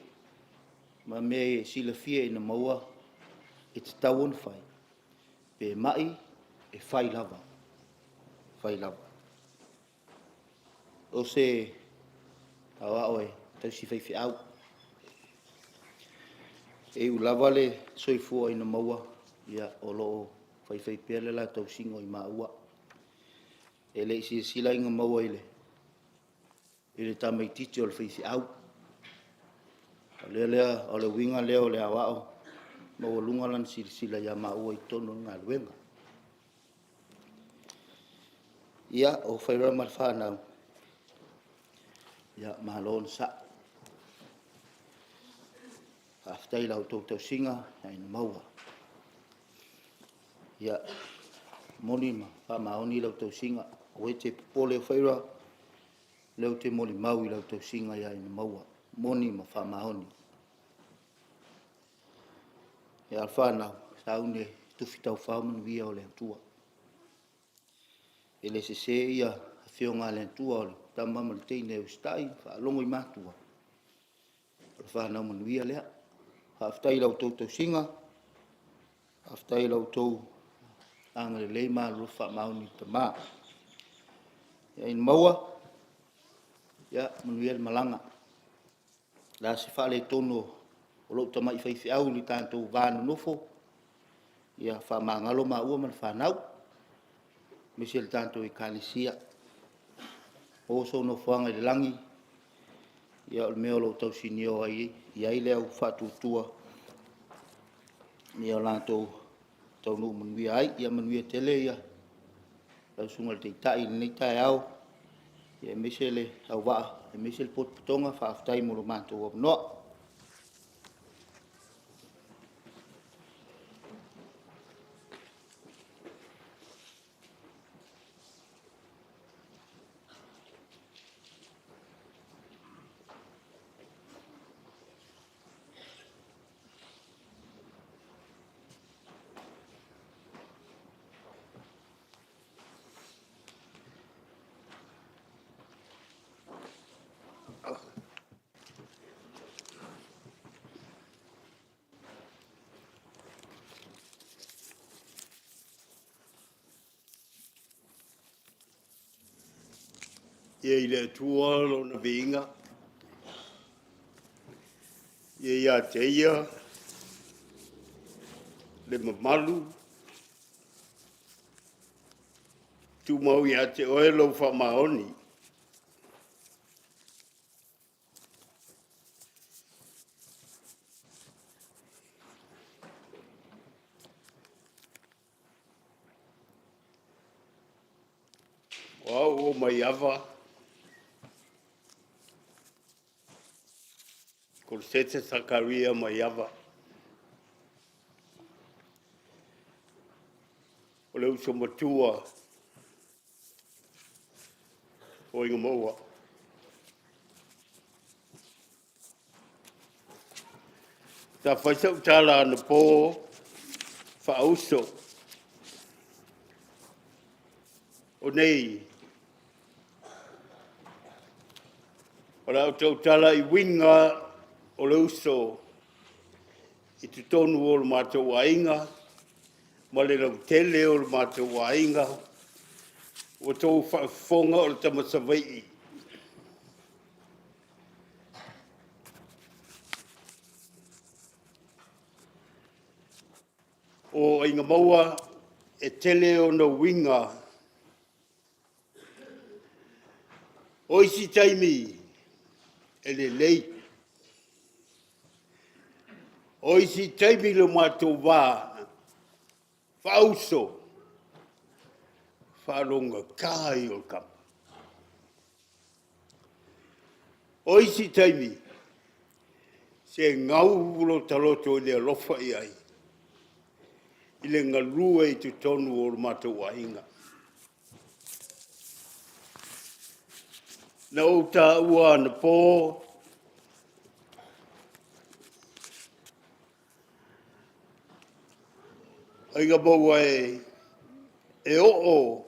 Speaker 6: ma mea e silafia e Aigamaua e tatau ona fai, pe mai, e fai lava, e fai lava. O se aoao e tausi faifeau, e iu lava le soifua o Aigamaua, o lo o faifai pea le la tausiga i maua. E le i silasila Aigamaua i le tamaitiiti o le faifeau. O le uiga lea o le aoao, e maualuga lana silasila ia maua i totonu o le galuega. Ia, o Feira ma le fanau, ia malo onosai. Faafetai i la outou tausiga ia Aigamaua. Ia, e moni ma faamaoni lau tausiga, aua e te popole Feira, o lea ou te molimau i lau tausiga ia Aigamaua, e moni ma faamaoni. A o le fanau, sauni e tufi taufao manuia o le Atua. E le sese afioga a le Atua, o le tama ma le teine e usitai ma faalogo i matua, o le fanau manuia lea. Faafetai i la outou tausiga, faafetai i lo outou agalelei ma alolofa faamaoni i le tama. Aigamaua, ia manuia le malaga. O le a se faaletonu o O lou tamai faifeau i le tatou va nonofo, ia faamagalo maua ma le fanau, aemaise le tatou Ekalesia. Maua sou nofoaga i le lagi, ia o le mea o lo o tausinio ai i ai le au faatuatua ina ia latou taunuu manuia ai. Ia manuia tele lau Susuga i le Taitai i lenei taeao, aemaise le auvaa aemaise le potopotoga. Faafetai mo lo matou avanoa.
Speaker 4: Ia i le Atua lona viiga, ia ia te Ia le mamalu, tumau ia te Oe lou faamaoni. O au o Maiava, Kolosese Sakaria Maiava. O le uso matua o Aigamaua. Sa fai sau tala anapo faauso, o nei o le a ou tautala i uiga o le uso i totonu o lo matou aiga ma le lautele o lo matou aiga. Ua outou faafofoga o le tama Savaii. O aiga maua e tele ona uiga. O isi taimi e lelei, o isi taimi i lo matou va faauso, faalogogata ia o le tama. O isi taimi, se gau lo ta loto i le alofa i ai i le galue i totonu o lo matou aiga. Na ou taua anapo Aiga Maua e, e oo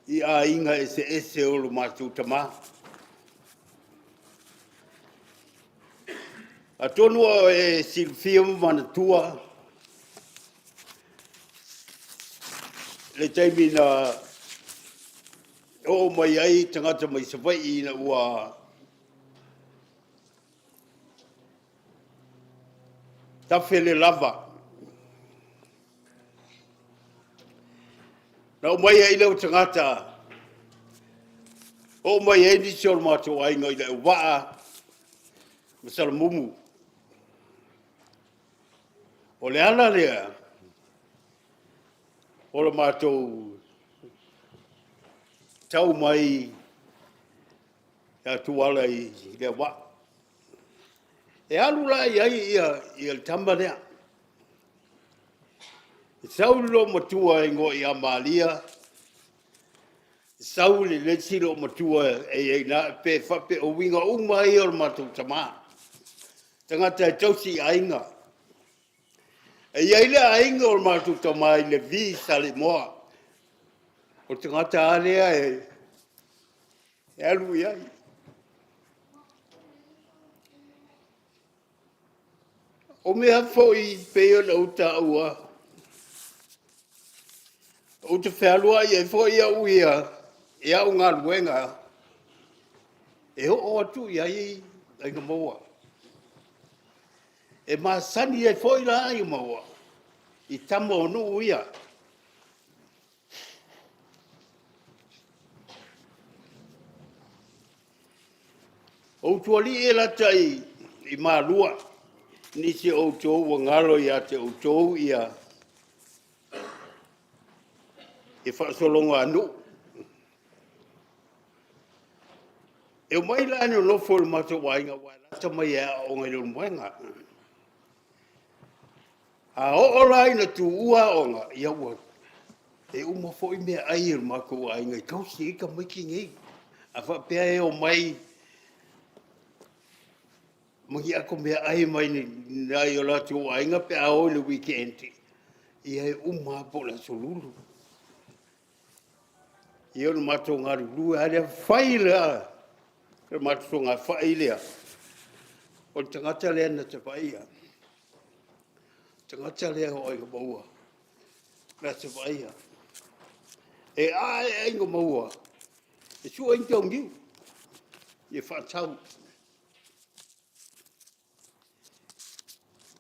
Speaker 4: i aiga eseese o lo matou tama. Atonu o e silafia ma manatua le taimi na oo mai ai tagata mai Savaii ina ua tafe le lava. Na omai ai lea o tagata, oo mai ai nisi o lo matou aiga i Leauvaa ma Salamumu. O le ala lea o le matou tau mai ia Tuala i Leauvaa. E alu la i ai le tama lea. E sau le loomatua e igoa ia Malia, sau le isi loomatua e i ai i ina, pe faapea, o uiga uma lava ia o le matou tama, tagata e tausi i aiga. E i ai le aiga o le matou tama i Levi i Saleimoa, o le tagata lava lea e alu i ai. O mea foi pei ona ou taua, ou te fealuai ai foi au ia i au galuega e oo atu i ai aiga maua.
Speaker 7: E masani ai foi la Aigamaua i tama o nuu ia. O utualii e lata i Malua, nisi o outou ua galo ia te outou ia faasologa a nuu. E omai la e nonofo i lo matou aiga aua e lata mai e aooga i Leulumoega. A oo la ina tuua aoga, ia ua e uma foi meaai a lo matou aiga e tausi ai tamaiti nei. A faapea e omai ma ni ato meaai mai nai o latou aiga pe a o i le weekend, ia e uma lava po o le Aso Lulu. Ia ona matou galulue lava lea, fai le matou togafai lea, o le tagata lea na te vaaia, o le tagata lea o Aigamaua na te vaaia. E ae Aigamaua e sue ni tou niu e faatau.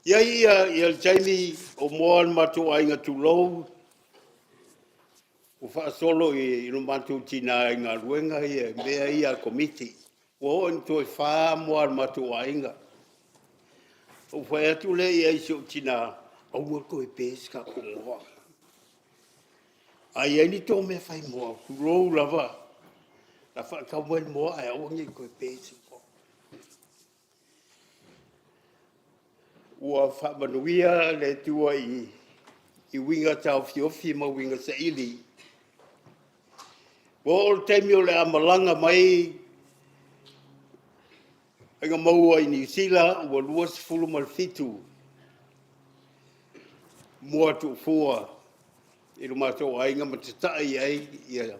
Speaker 7: E i ai ia le taimi o moa le matou aiga tulou, ua faasolo i lo matou tina i galuega ia, mea ia a Komiti. Ua oo ina toe fa moa a lo matou aiga. Ou fai atu lea i ai i si ou tina, aua le toe pe se tatou moa. A i ai ni tou mea faimoa, tulou lava, o le a faatau mai le moa ae aua ne i toe pe se moa. Ua faamanuia le Atua i uiga taofiofi ma uiga saili. Ua oo i le taimi o le a malaga mai Aigamaua i Niu Sila ua 27 moa tuufua i lo matou aiga ma tatai ai ia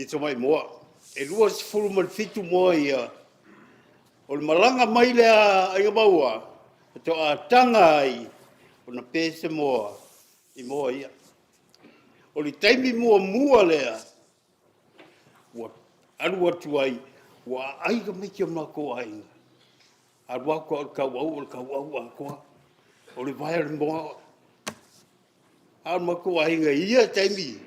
Speaker 7: tamai moa. E 27 moa ia, o le malaga mai lea a Aigamaua, faatoa taga ai ona pe se moa i moa ia. O le taimi muamua lea ua alu atu ai, ua aai tamaiti o le matou aiga, alu atu lava o le tauau o le tauau atoa, o le vae o le moa. A o le matou aiga i ia taimi,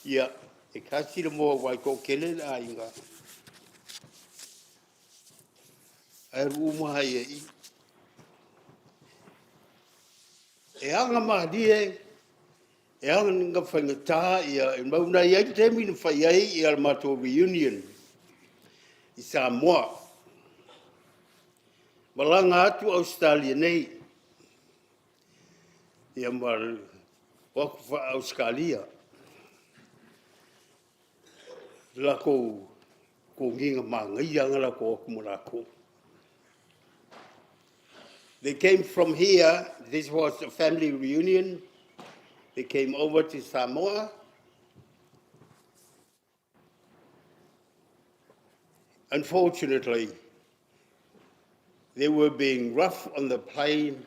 Speaker 7: ia, e tasi le moa aua e toatele le aiga, ae alu uma lava i i. E aga malie, e aga faigata ia, ma e i ai le taimi na fai ai le matou reunion i Samoa. Malaga atu Ausetalia nei, ia ma o atu faa-Ausetalia le latou toniga manaia lava na latou o atu ma latou. They came from here, this was a family reunion. They came over to Samoa. Unfortunately, they were being rough on the plane,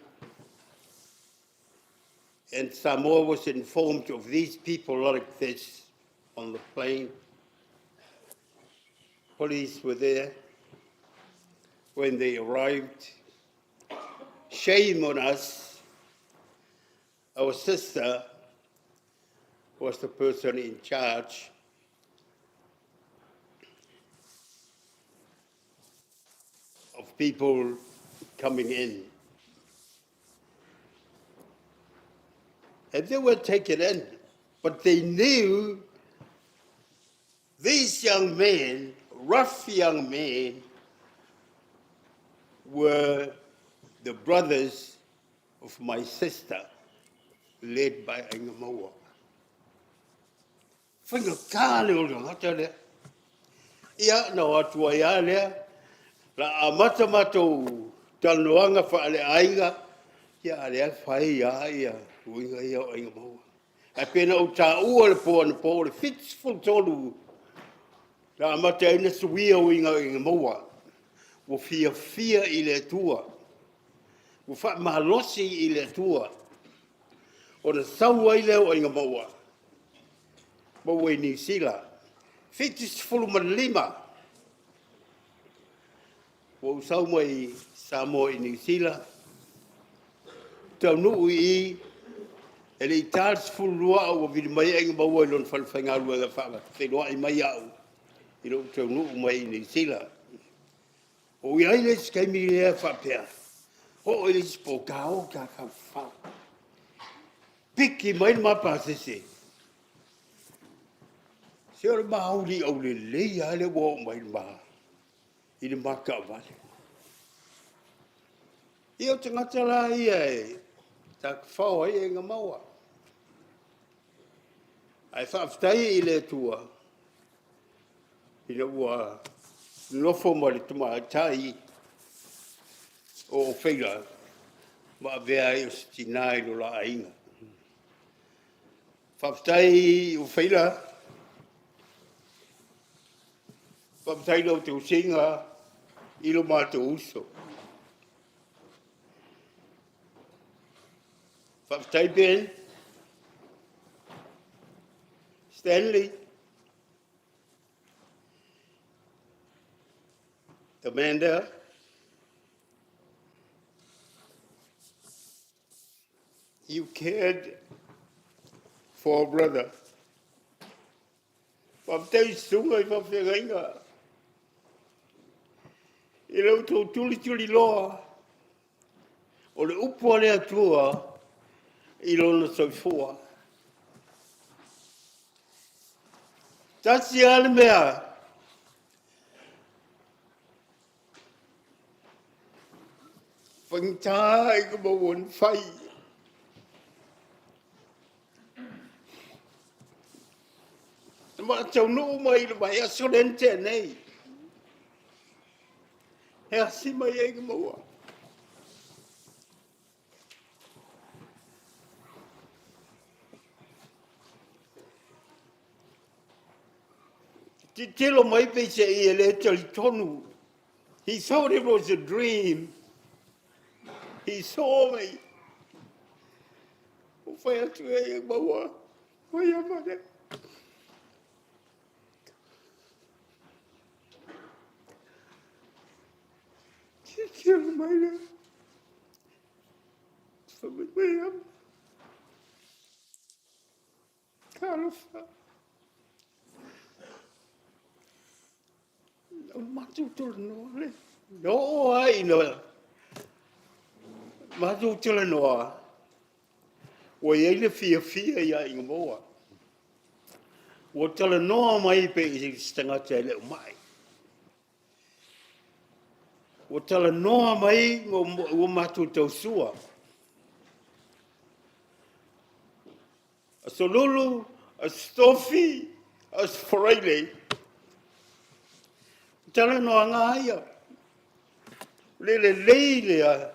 Speaker 7: and Samoa was informed of these people like this on the plane. Police were there when they arrived. Shame on us. Our sister was the person in charge of people coming in. And they were taken in, but they knew these young men, rough young men, were the brothers of my sister, led by Aigamaua. Faigata le ola gata lea. Ia, na o atu ai lava lea, la amata matou talanoaga faaleaiga, ia a o lea e fai lava ia uiga ia o Aigamaua. Ae pei ona ou taua i le po anapo, o le 73 na amata ai ona suia uiga o Aigamaua, ua fiafia i le Atua, ua faamalosi i le Atua, ona sau ai lea o Aigamaua maua i Niu Sila. 75. Ua ou sau mai Samoa i Niu Sila, taunuu i i, e le i ta le 12 ae ua vili mai Aiga Maua i lona falefaigaluega e faafeiloai mai au i lou taunuu mai i Niu Sila. Ua i ai le isi taimi lea faapea, oo i le isi po, ta o ta tafafao. Piki mai le ma pasese, se o le ma uli aulelei lava lea ua oo mai i le ma taavale. Ia o tagata la ia e tafafao ai aiga maua. Ae faafetai i le Atua ina ua nofo ma le tamaitai o Ofeira ma avea ai o se tina i lo la aiga. Faafetai Ofeira, faafetai i lau tausiga i lo matou uso. Faafetai Ben, Stanley, Amanda, you cared for our brother. Faafetai i susuga i faafeagaiga i lo outou tulituliloa o le upu a le Atua i lona soifua. Tasi lava le mea faigata ina maua ona fai. Na ma taunuu mai i le vaiaso lea na tea nei, e asi mai ai Maua. Tilotilo mai peiseai e le talitonu. He thought it was a dream. He saw me. Ou fai atu ai, Maua, oi a male. Tilotilo mai le fai mai, mai Talofa. O le matou talanoa lea. Na oo lava ina matou talanoa, ua i ai le fiafia ia Aigamaua. Ua talanoa mai pei o se tagata e le o mai. Ua talanoa mai ma ua matou tausua. Aso Lulu, Aso Tofi, Aso Faraile, o talanoaga lava ia. O le lelei lea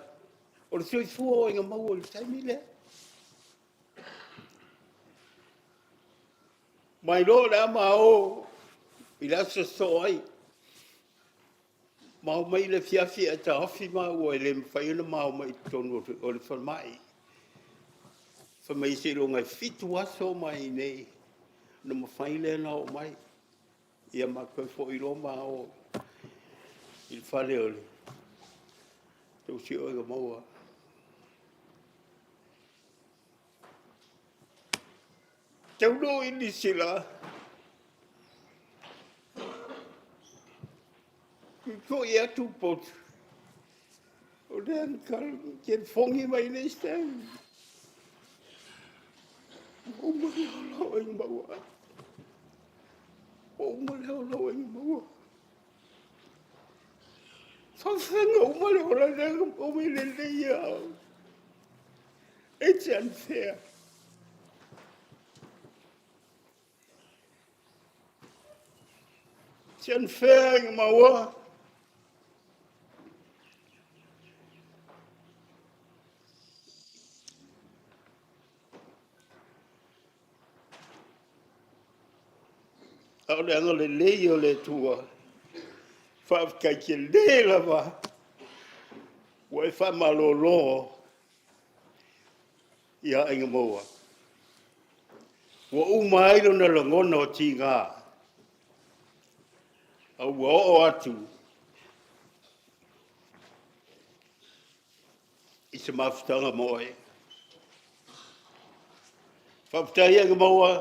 Speaker 7: o le soifua o Aigamaua i le taimi lea. Mai loa o le a ma o i le aso e sosoo ai. Ma omai i le afiafi ae taofi maua e le mafai ona ma omai i totonu o le falemai. Fai mai seiloga e 7 aso o ma i inei ona mafai lea ona oo mai. Ia ma toe foi loa ma o i le fale o le tausi o Aigamaua. Taunuu i Niu Sila, tuitui atu le potu, o lea na telefoni mai nei Stan. Ua uma le ola o Aigamaua. Ua uma le ola o Aigamaua. Faafefea ona uma le ola lea na maua mai lelei lava. It's unfair. It's unfair Aigamaua. A o le agalelei o le Atua, faafetai tele lava ua e faamalolo ia Aigamaua. Ua uma ai lona lagona o tiga, a ua oo atu. se mafutaga ma oe. Faafetai Aigamaua,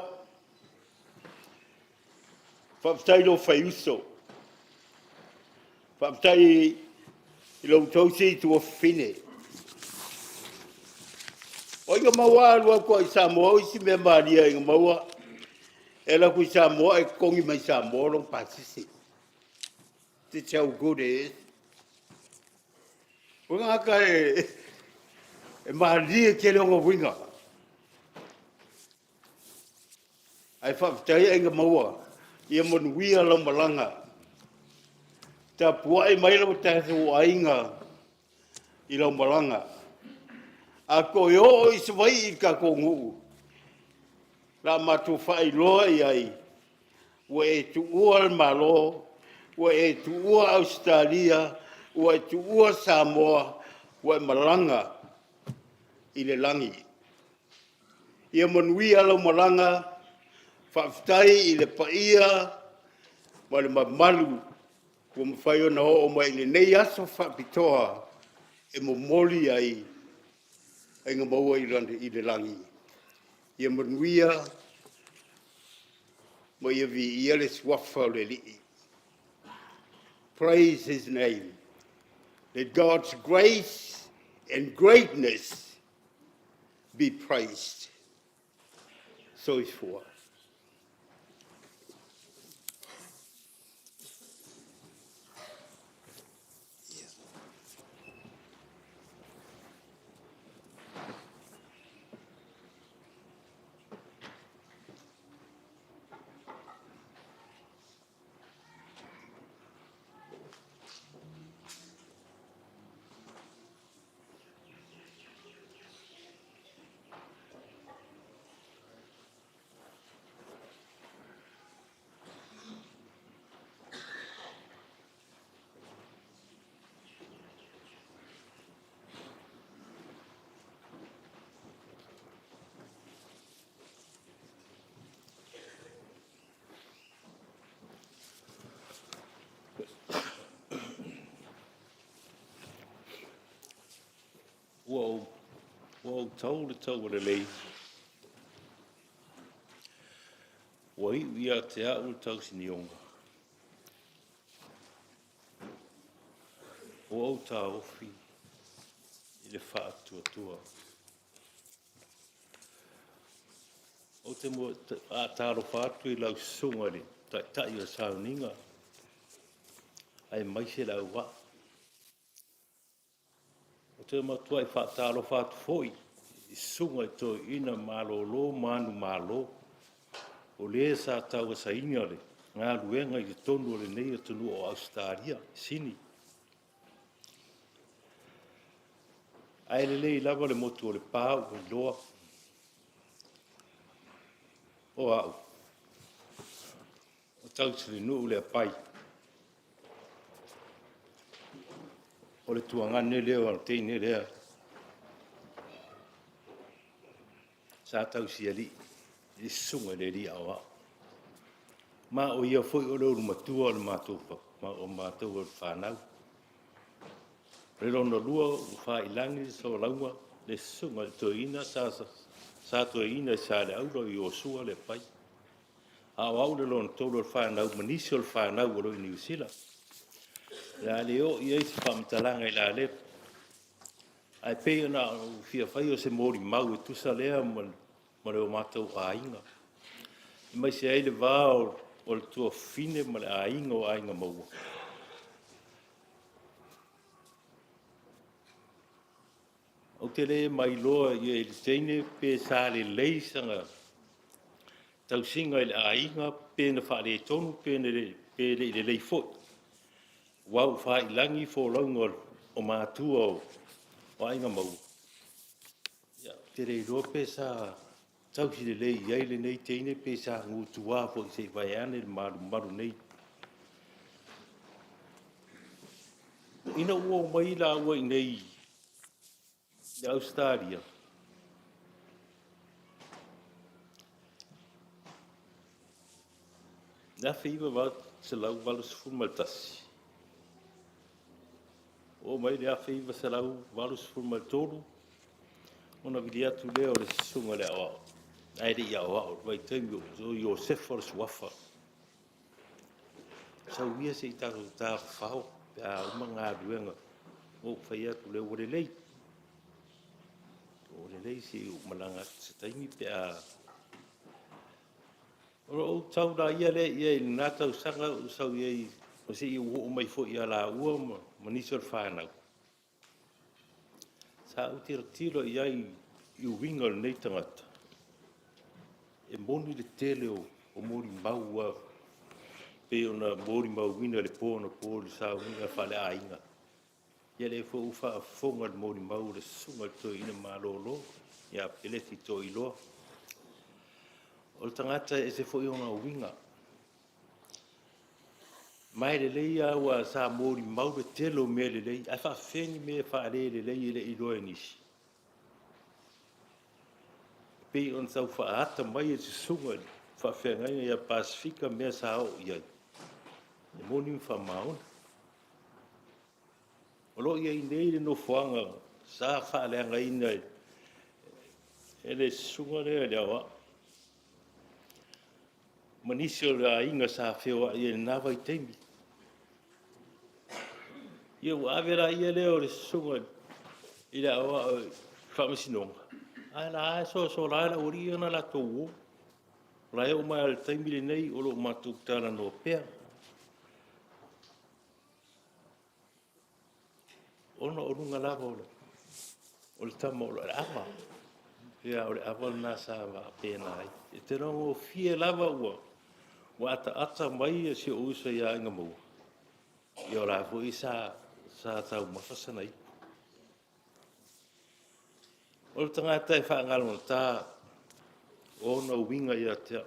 Speaker 7: faafetai i lou faiuso, faafetai i lo outou sii tuafafine. O Aigamaua a alu atu lava i Samoa, o isi mea malie a Aigamaua, e alu atu i Samoa e totogi mai Samoa lona pasese. That's how good it is. O le tagata e, e malie tele ona uiga. Ae faafetai aiga maua, ia manuia lau malaga. Tapuai mai lo tatou aiga i lau malaga. A toe oo i Savaii i le tatou nuu, o le a matou faailoa i ai ua e tuua le Malo, ua e tuua Ausetalia, ua e tuua Samoa, ua e malaga i le lagi. Ia manuia lau malaga, faafetai i le paia ma le mamalu ua mafai ona oo mai i lenei aso faapitoa e momoli ai Aigamaua i le lagi. Ia manuia ma ia viia le suafa o le Alii. Praise his name. Let God's grace and greatness be praised. Soifua.
Speaker 8: Ua ou tau le taualelei, ua iu ia te au le tausinioga. Ua ou taofi i le faatuatua. Ou te faatalofa atu i lau susuga i le Taitai o le sauniga aemaise le auvaa. Ou te matuai faatalofa atu foi i susuga i toeaiina malolo manumalo o le sa tauasaina le galuega i totonu o lenei atunuu o Ausetalia i Sini. Ae lelei lava le motu o Lepa ua iloa o au o Tausilinuu Leapai. O le tuagane lea o le teine lea sa tausialii i le susuga i le alii aoao. Ma o ia foi o le ulumatua o le matou, o matou o le fanau. O le lona lua ua faiilagi le folauga, le susuga i le toeaina sa toeaina i Saleaula o Iosua Leapai. A o au le lona tolu o le fanau ma nisi o le fanau o lo o i Niu Sila. O le a le oo i ai se faamatalaga i la lea. Ae pei ona ou fia faia o se molimau e tusa lea ma le matou aiga, aemaise ai le va o le tuafafine ma le aiga o Aiga Maua. Ou te le mailoa i le teine pe sa lelei sana tausiga i le aiga, pe na faaletonu pe le i lelei foi. Aua ua faiilagi folauga o matua o Aiga Maua, ia ou te le iloa pe sa tausi lelei i ai lenei teine pe sa gutua foi se i vaeane le malumalu nei. Ina ua omai laua i inei i Ausetalia, i le 1981, Oo mai le 1983, ona vili atu lea o le susuga i le aoao, ae le i aoao i le vaitaimi o Iosefa le suafa. Sau ia se i tatou tafafao pe a uma galuega. Ou fai atu lea, ua lelei, ua lelei se i ou malaga atu i se taimi pe a... Ona ou sau laia lea i ai i lena tausaga ou sau i ai se i ou oo mai foi ia laua ma nisi o le fanau. Sa ou tilotilo i ai i uiga o lenei tagata, e moni le tele o molimau e pei ona molimauina i le po anapo i le sauniga faaleaiga. Ia o lea foi ua faafofoga i le molimau a le susuga i le toeaina malolo ia Peleti Toiloa. O le tagata e ese foi ona uiga. Ma e lelei lava aua sa molimau le tele o mea lelei, ae faapefea ni mea faalelelei e le i iloa e nisi? E pei ona tau faaata mai e le susuga i le faafeagaiga ia Pasefika mea sa oo i ai, e moni ma faamaoni. O lo o i ai nei le nofoaga sa faaleagaina e le susuga lea i le Aoao ma nisi o aiga sa feoai ai i lena vaitaimi. Ia ua ave laia lea o le susuga i le aoao i le faamasinoga, a o la e lava e sola le aualii ia na latou o. O la e oo mai lava i le taimi lenei o lo o matou talanoa pea. Ona o luga lava o le tama o le ava, pei lava o le ava lena sa faapena ai. E te iloa lava ua ataata mai si ou uso ia Aigamaua, ia o la foi sa taumafa sana ipu. O le tagata e faagalogata ona uiga ia te au.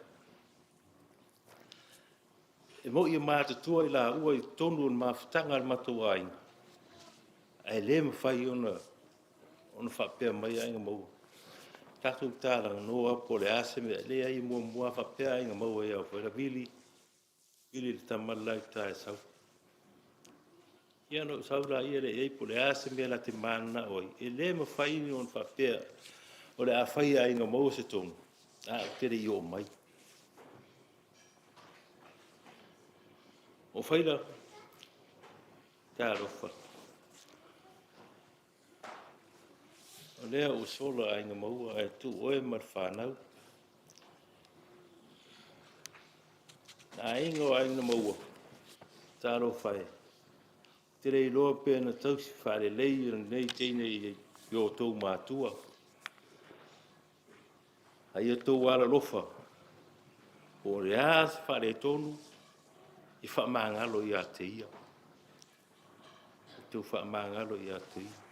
Speaker 8: E moni e matutua i laua i totonu o le mafutaga a lo matou aiga, ae le mafai ona faapea mai Aigamaua, tatou talanoa po o le a se mea. E leai, e muamua lava faapea Aigamaua ia Fuaila, Vili, vili le tama le la i uta e sau. Ia ona ou sau lea i ai po o le a se mea la te mananao ai. E le mafai ona faapea o le a fai e Aigamaua se tonu ae ou te le i oo mai. O Faila, talofa, o lea ua sola Aigamaua ae tuu oe ma le fanau. Le aiga o Aigamaua, talofa e, ou te le iloa pe na tausi faalelei e lenei teine i outou matua. A ia outou alolofa, po o le a se faaletonu, ia faamagalo ia te ia. Ia outou faamagalo ia te ia.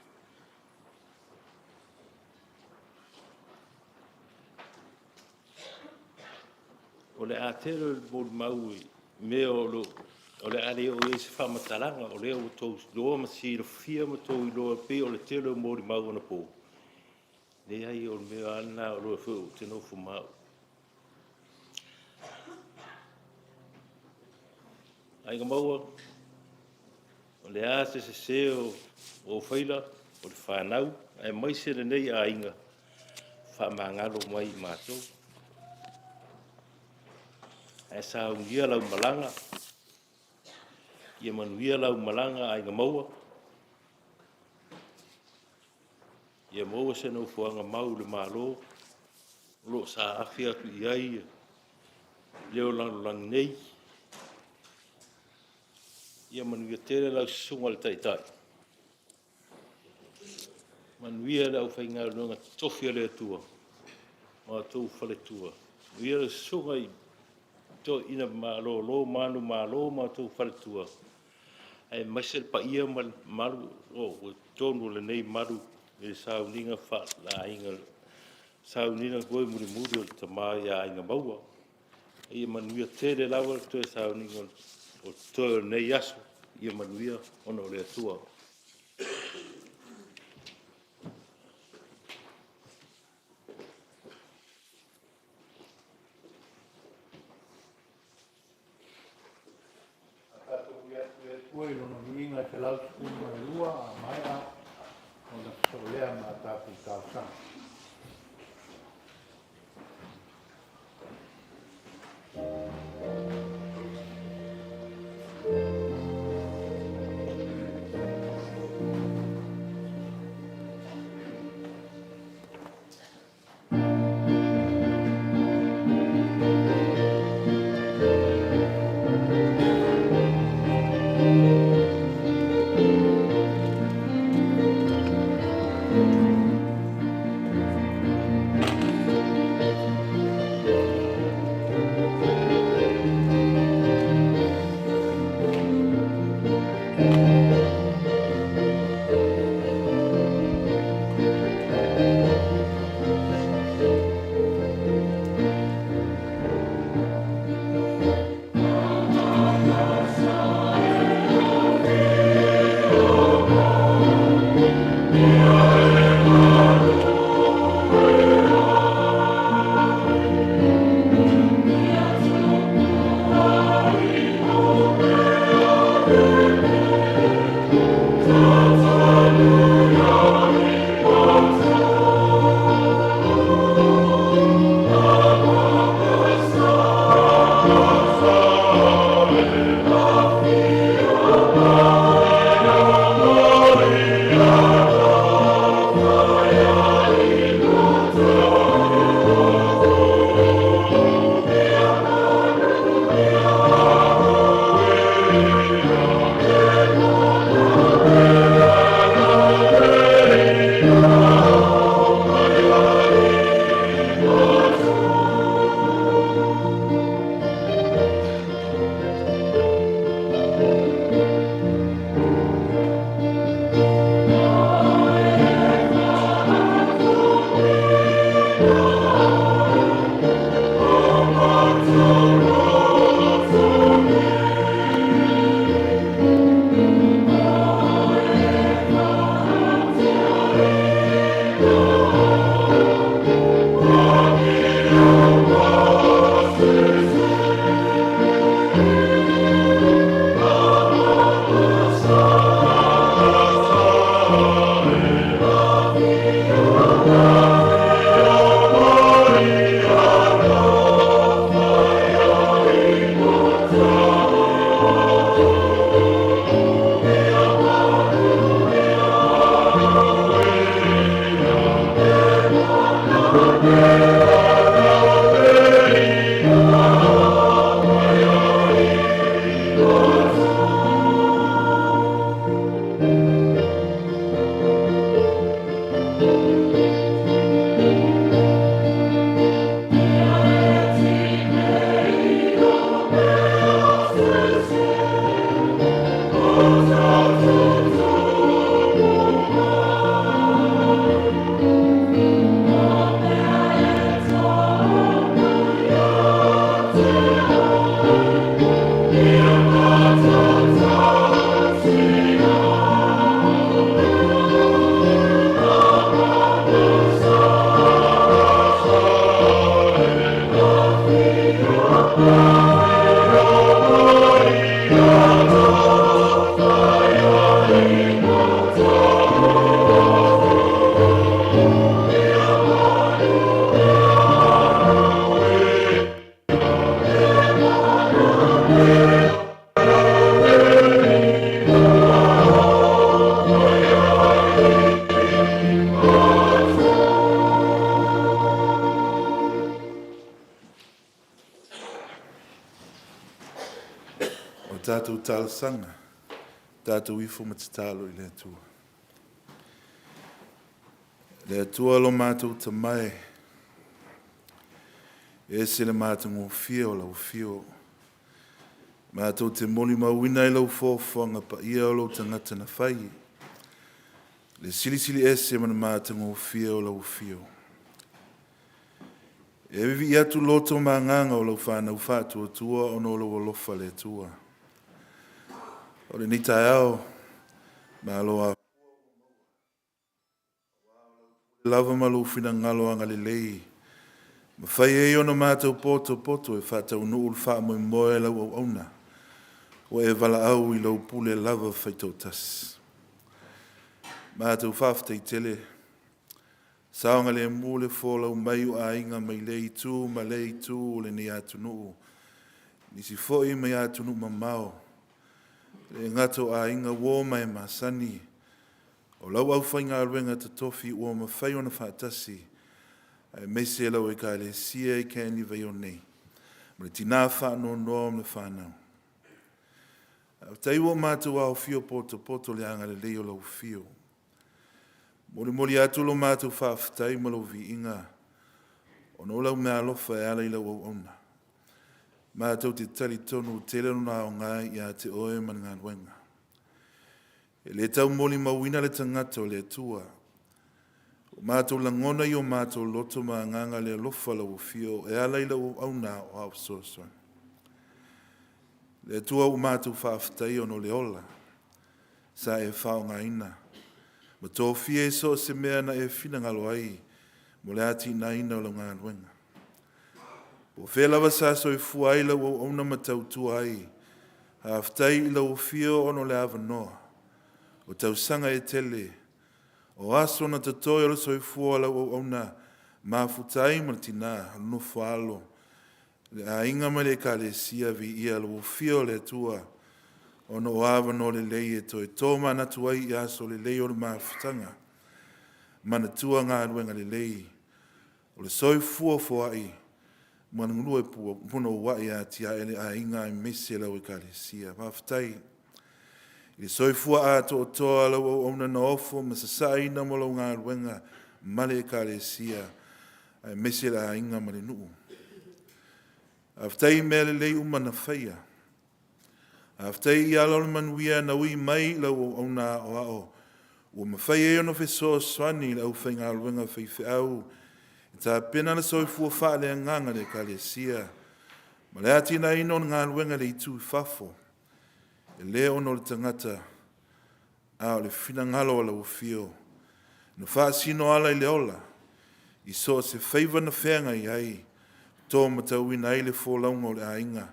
Speaker 8: O le a tele le molimau i mea o le a le oo i ai se faamatalaga, o lea ua outou iloa ma silafia ma outou iloa e pei o le tele o molimau anapo. Leai, o le mea lava lena o lea foi ou te nofo ma au. Aigamaua, o le a se sese o ou faila, o le fanau, aemaise lenei aiga, faamagalo mai i matou. Ae saunia lau malaga, ia manuia lau malaga Aigamaua, ia maua se nofoaga mau i le Malo o lo o saafi atu i ai le o lalolagi nei. Ia manuia tele lau susuga i le Taitai, manuia le aufaigaluega totofi a le Atua ma outou faletua. Manuia lau susuga i le toeaina malolo manumalo ma outou faletua, aemaise le paia ma le mamalu o totonu o lenei malu i le sauniga faaleaiga, le sauniga foi mulimuli o le tama ia Aigamaua. Ia manuia tele lava le toe sauniga o totoe o lenei aso. Ia manuia ona o le Atua.
Speaker 1: Le Atua i Lona viiga e 112, a maea ona sosoo lea ma a tatou talosaga.
Speaker 3: O tatou talosaga, tatou ifo ma tatalo i le Atua. Le Atua lo matou tamae, e ese le matagofie o lau afio. Matou te molimauina i lau foafoaga paia o lou tagata na fai, le silisili ese ma le matagofie o lau afio. E vivii atu loto ma agaga o lau fanau faatuatua ona o lou alofa le Atua. O lenei taeao, malo a lava ma lou finagalo agalelei, mafai ai ona matou potopoto e faataunuu le faamoemoe o lau auauna. Ua e valaau i lou pule lava faitoatasi. Matou faafetai tele, saogalemu le folau mai o aiga mai lea itu ma lea itu o lenei atunuu, nisi foi mai atunuu mamao, e le gata o aiga uo ma e masani, o lau aufaigaluega totofi ua mafai ona faatasi, aemaise lau Ekalesia i Canley Vale nei, ma le tina faanoanoa ma le fanau. Faafetai ua matou aofia potopoto i le agalelei o lau afio. Molimoli atu lo matou faafetai ma lou viiga, ona o lau meaalofa e ala i lau auauna. Matou te talitonu tele lona aoga ia te oe ma le galuega. E le tau molimauina le tagata o le Atua. Ua matou lagona i o matou loto ma agaga le alofa o lau afio e ala i lau auauna aoao fesoasoani. Le Atua ua matou faafetaia ona o le ola sa e faaaogaina ma tofia i so o se mea na e finagalo ai mo le atinaeina o lau galuega. Po o fea lava sa soifua ai lau auauna ma tautua ai, faafetai i lau afio ona o le avanoa, o tausaga e tele, o aso na totoe o le soifua o lau auauna mafuta ai ma le tina, o le nofo-a-alo, le aiga ma le Ekalesia, viia lau afio o le Atua ona o avanoa lelei e toe tomanatu ai i aso lelei o le mafutaga, manatua galuega lelei o le soifua foai ma le galue punouai e atiae le aiga aemaise lau Ekalesia. Faafetai i le soifua atoatoa o lau auauna na ofo ma sasaaina mo lau galuega ma le Ekalesia, aemaise le aiga ma le nuu. Faafetai i mea lelei uma na faia. Faafetai i ala o le manuia na ui mai i lau auauna aoao ua mafai ai ona fesoasoani i le aufaigaluega faifeau e tapena le soifua faaleagaga i le Ekalesia ma le atinaeina o le galuega i le itu i fafo, e le ona o le tagata, a o le finagalo o lau afio na faasino ala i le ola i so o se faiva na feagai ai, to matauina ai le folauga o le aiga,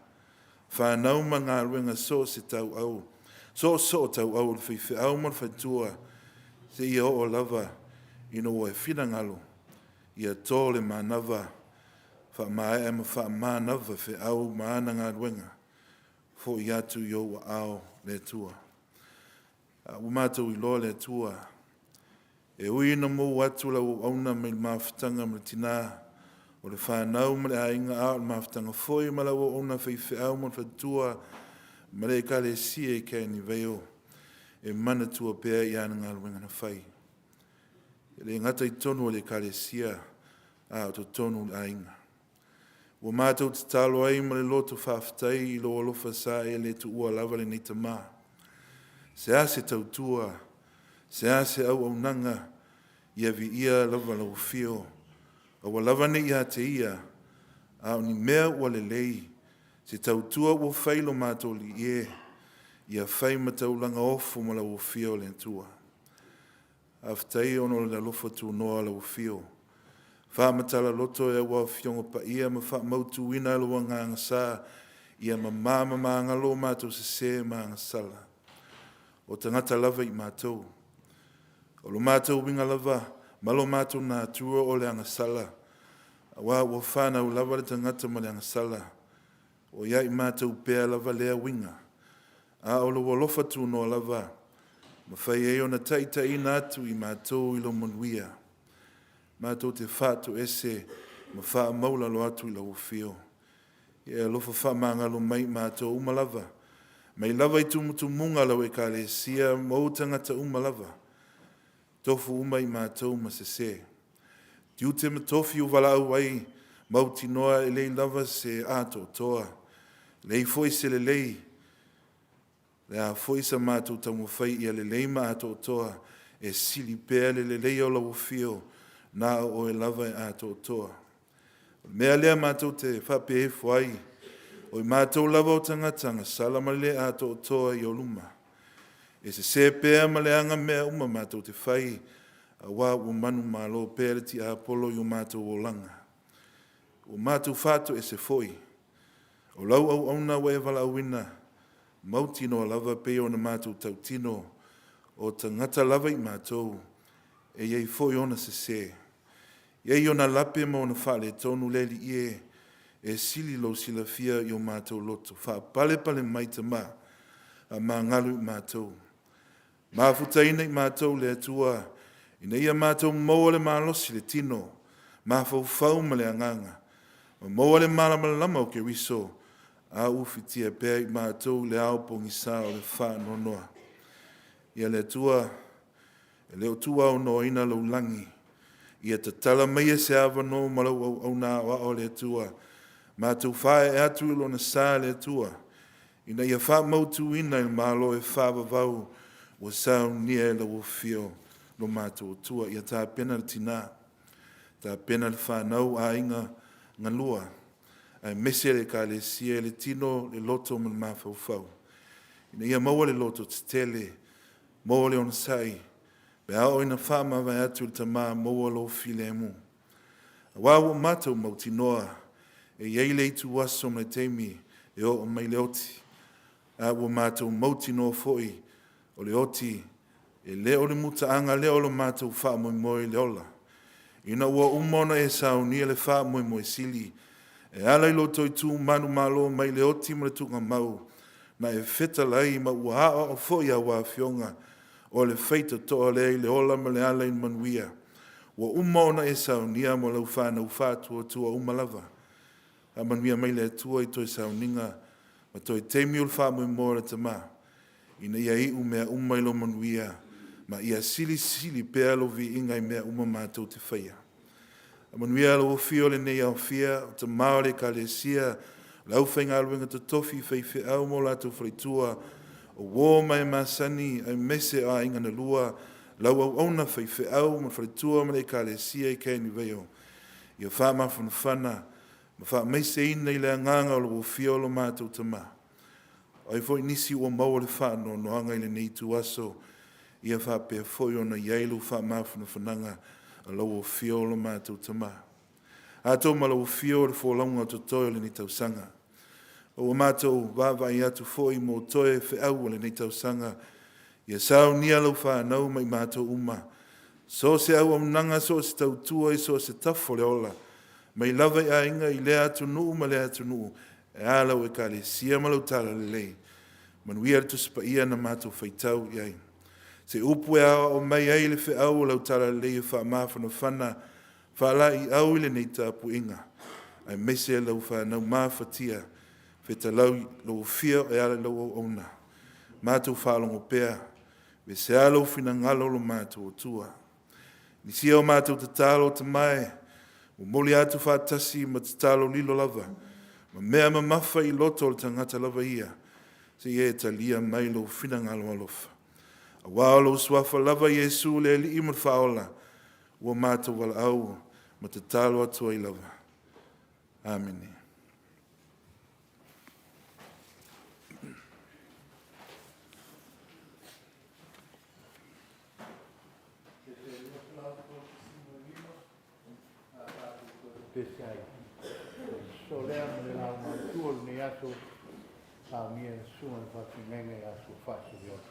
Speaker 3: fanau ma galuega so o se tauau, soosoo tauau o le faifeau ma le faletua, seia oo lava ina ua e finagalo ia to le manava, faamaea ma faamanava feau ma ana galuega, foi atu i ou aao le Atua. A ua matou iloa le Atua, e ui ina mou atu lau auauna mai le mafutaga ma le tina, o le fanau ma le aiga, a o le mafutaga foi ma lau auauna faifeau ma le faletua ma le Ekalesia i Canley Vale, e manatua pea i ana galuega na fai. E le gata i totonu o le Ekalesia, a o totonu o le aiga. Ua matou tatalo ai ma le loto faafetai i lou alofa sa e le tuua lava lenei tama. Se a se tautua, se a se auaunaga, ia viia lava lau afio. Aua lava ne i ia te ia, a o ni mea ua lelei, se tautua ua fai lo matou alii e, ia fai ma taulaga ofo ma lau afio le Atua. Faafetai ona o le alofa tunoa o lau afio. Faamatala loto e ua afioga paia ma faamautuina lou agaga sa, ia mamā ma magalo o matou sesē ma agasala. O tagata lava i matou. O lo matou uiga lava ma lo matou natura o le agasala, aua ua fanau lava le tagata ma le agasala, o ia i matou pea lava lea uiga. A o lou alofa tunoa lava, mafai ai ona taitaiina atu i matou i lou manuia. Matou te faatoese ma faamaulalo atu i lau afio. Ia e alofa faamagalo mai i matou uma lava, mai lava i tumutumuga o lau Ekalesia ma ou tagata uma lava, tofu uma i matou ma sesē. Tiute ma tofi ua valaau ai, mautinoa e leai lava se atoatoa, leai foi se lelei, le a foi sa matou taumafai ia lelei ma atoatoa, e sili pea le lelei o lau afio, na o oe lava e atoatoa. O le mea lea matou te faapea ifo ai, o i matou lava o tagata agasala ma le le atoatoa i ou luma. E sesē pea ma leaga mea uma matou te fai, aua ua manumalo pea le tiapolo i o matou olaga. Ua matou faatoese foi, o lau auauna ua e valaauina. mautinoa lava pei ona matou tautino, o tagata lava i matou, e i ai foi ona sesē. E i ai ona lape ma ona faaletonu le Alii e, e sili lou silafia i o matou loto. Faapalepale mai Tama, faamagalo i matou. Mafutaina i matou le Atua, ina ia matou maua le malosi i le tino, mafaufau ma le agaga, ma maua le malamalama o Keriso, a o ufitia pea i matou i le ao pogisa o le faanoanoa. Ia le Atua, e le o tuuaunoaina lou lagi, ia tatala maia se avanoa ma lau auauna aoao le Atua, matou faaee atu i lona sa le Atua, ina ia faamautuina i le Malo e faavavau ua saunia e lau afio lo matou Atua. Ia tapena le tina, tapena le fanau, aiga galua, aemaise le Ekalesia i le tino, le loto ma le mafaufau, ina ia maua le loto tetele, maua le onosai, pe a oo ina faamavae atu le Tama, maua lou filemu. Aua ua matou mautinoa, e i ai le ituaso ma le taimi e oo mai le oti, a ua matou mautinoa foi, o le oti, e le o le mutaaga lea o lo matou faamoemoe i le ola. Ina ua uma ona e saunia le faamoemoe sili, e ala i lo toe tu manumalo mai le oti ma le tuugamau, na e fetalai ma ua aoao foi au afioga, o le faitotoa lea i le ola ma le ala i le manuia, ua uma ona e saunia mo lau fanau faatuatua uma lava. Faamanuia mai le Atua i toe sauniga ma toe taimi o le faamoemoe o le Tama, ina ia iu mea uma i lou manuia, ma ia silisili pea lou viiga i mea uma matou te faia. Faamanuia lau Afio lenei aofia o tama o le Ekalesia, le aufaigaluega totofi, faifeau ma o latou faletua, o uo ma e masani aemaise o aiga na lua, lau auauna faifeau ma faletua ma le Ekalesia i Canning Vale, ia faamafanafana ma faamaiseina i le agaga o lou afio o lo matou Tama. O ai foi nisi ua maua le faanoanoaga i lenei ituaso, ia faapea foi ona i ai lou faamafanafanaga o lau afio o lo matou Tama. Atonu ma lau afio o le folauga o totoe o lenei tausaga. Ua matou vaavaai atu foi mo toe feau o lenei tausaga, ia saunia lau fanau ma i matou uma, so o se auaunaga, so o se tautua i so o se tafa o le ola, mai lava i aiga i lea atunuu ma lea atunuu, e a lau Ekalesia ma lau Talalelei. Manuia le Tusi Paia na matou faitau i ai. Se upu e aoao mai ai le feau o lau Talalelei e faamafanafana faalaeiau i lenei tapuaiga, aemaise lau fanau mafatia, fetalau lou afio e ala i lau auauna. Matou faalogo pea, veese lou finagalo lo matou Atua. Nisia o matou tatalo Tama e, momoli atu faatasi ma tatalo lilo lava, ma mea mamafa i loto o le tagata lava ia, seia e talia mai lou finagalo alofa. Aua o lou suafa lava Iesu le Alii ma le Faaola, ua matou valaau ma tatalo atu ai lava. Amene.
Speaker 1: Pese ai. So lea ma le lauga autu o lenei aso, saunia e le susuga i le faafeagaiga ia Suafai Saviola.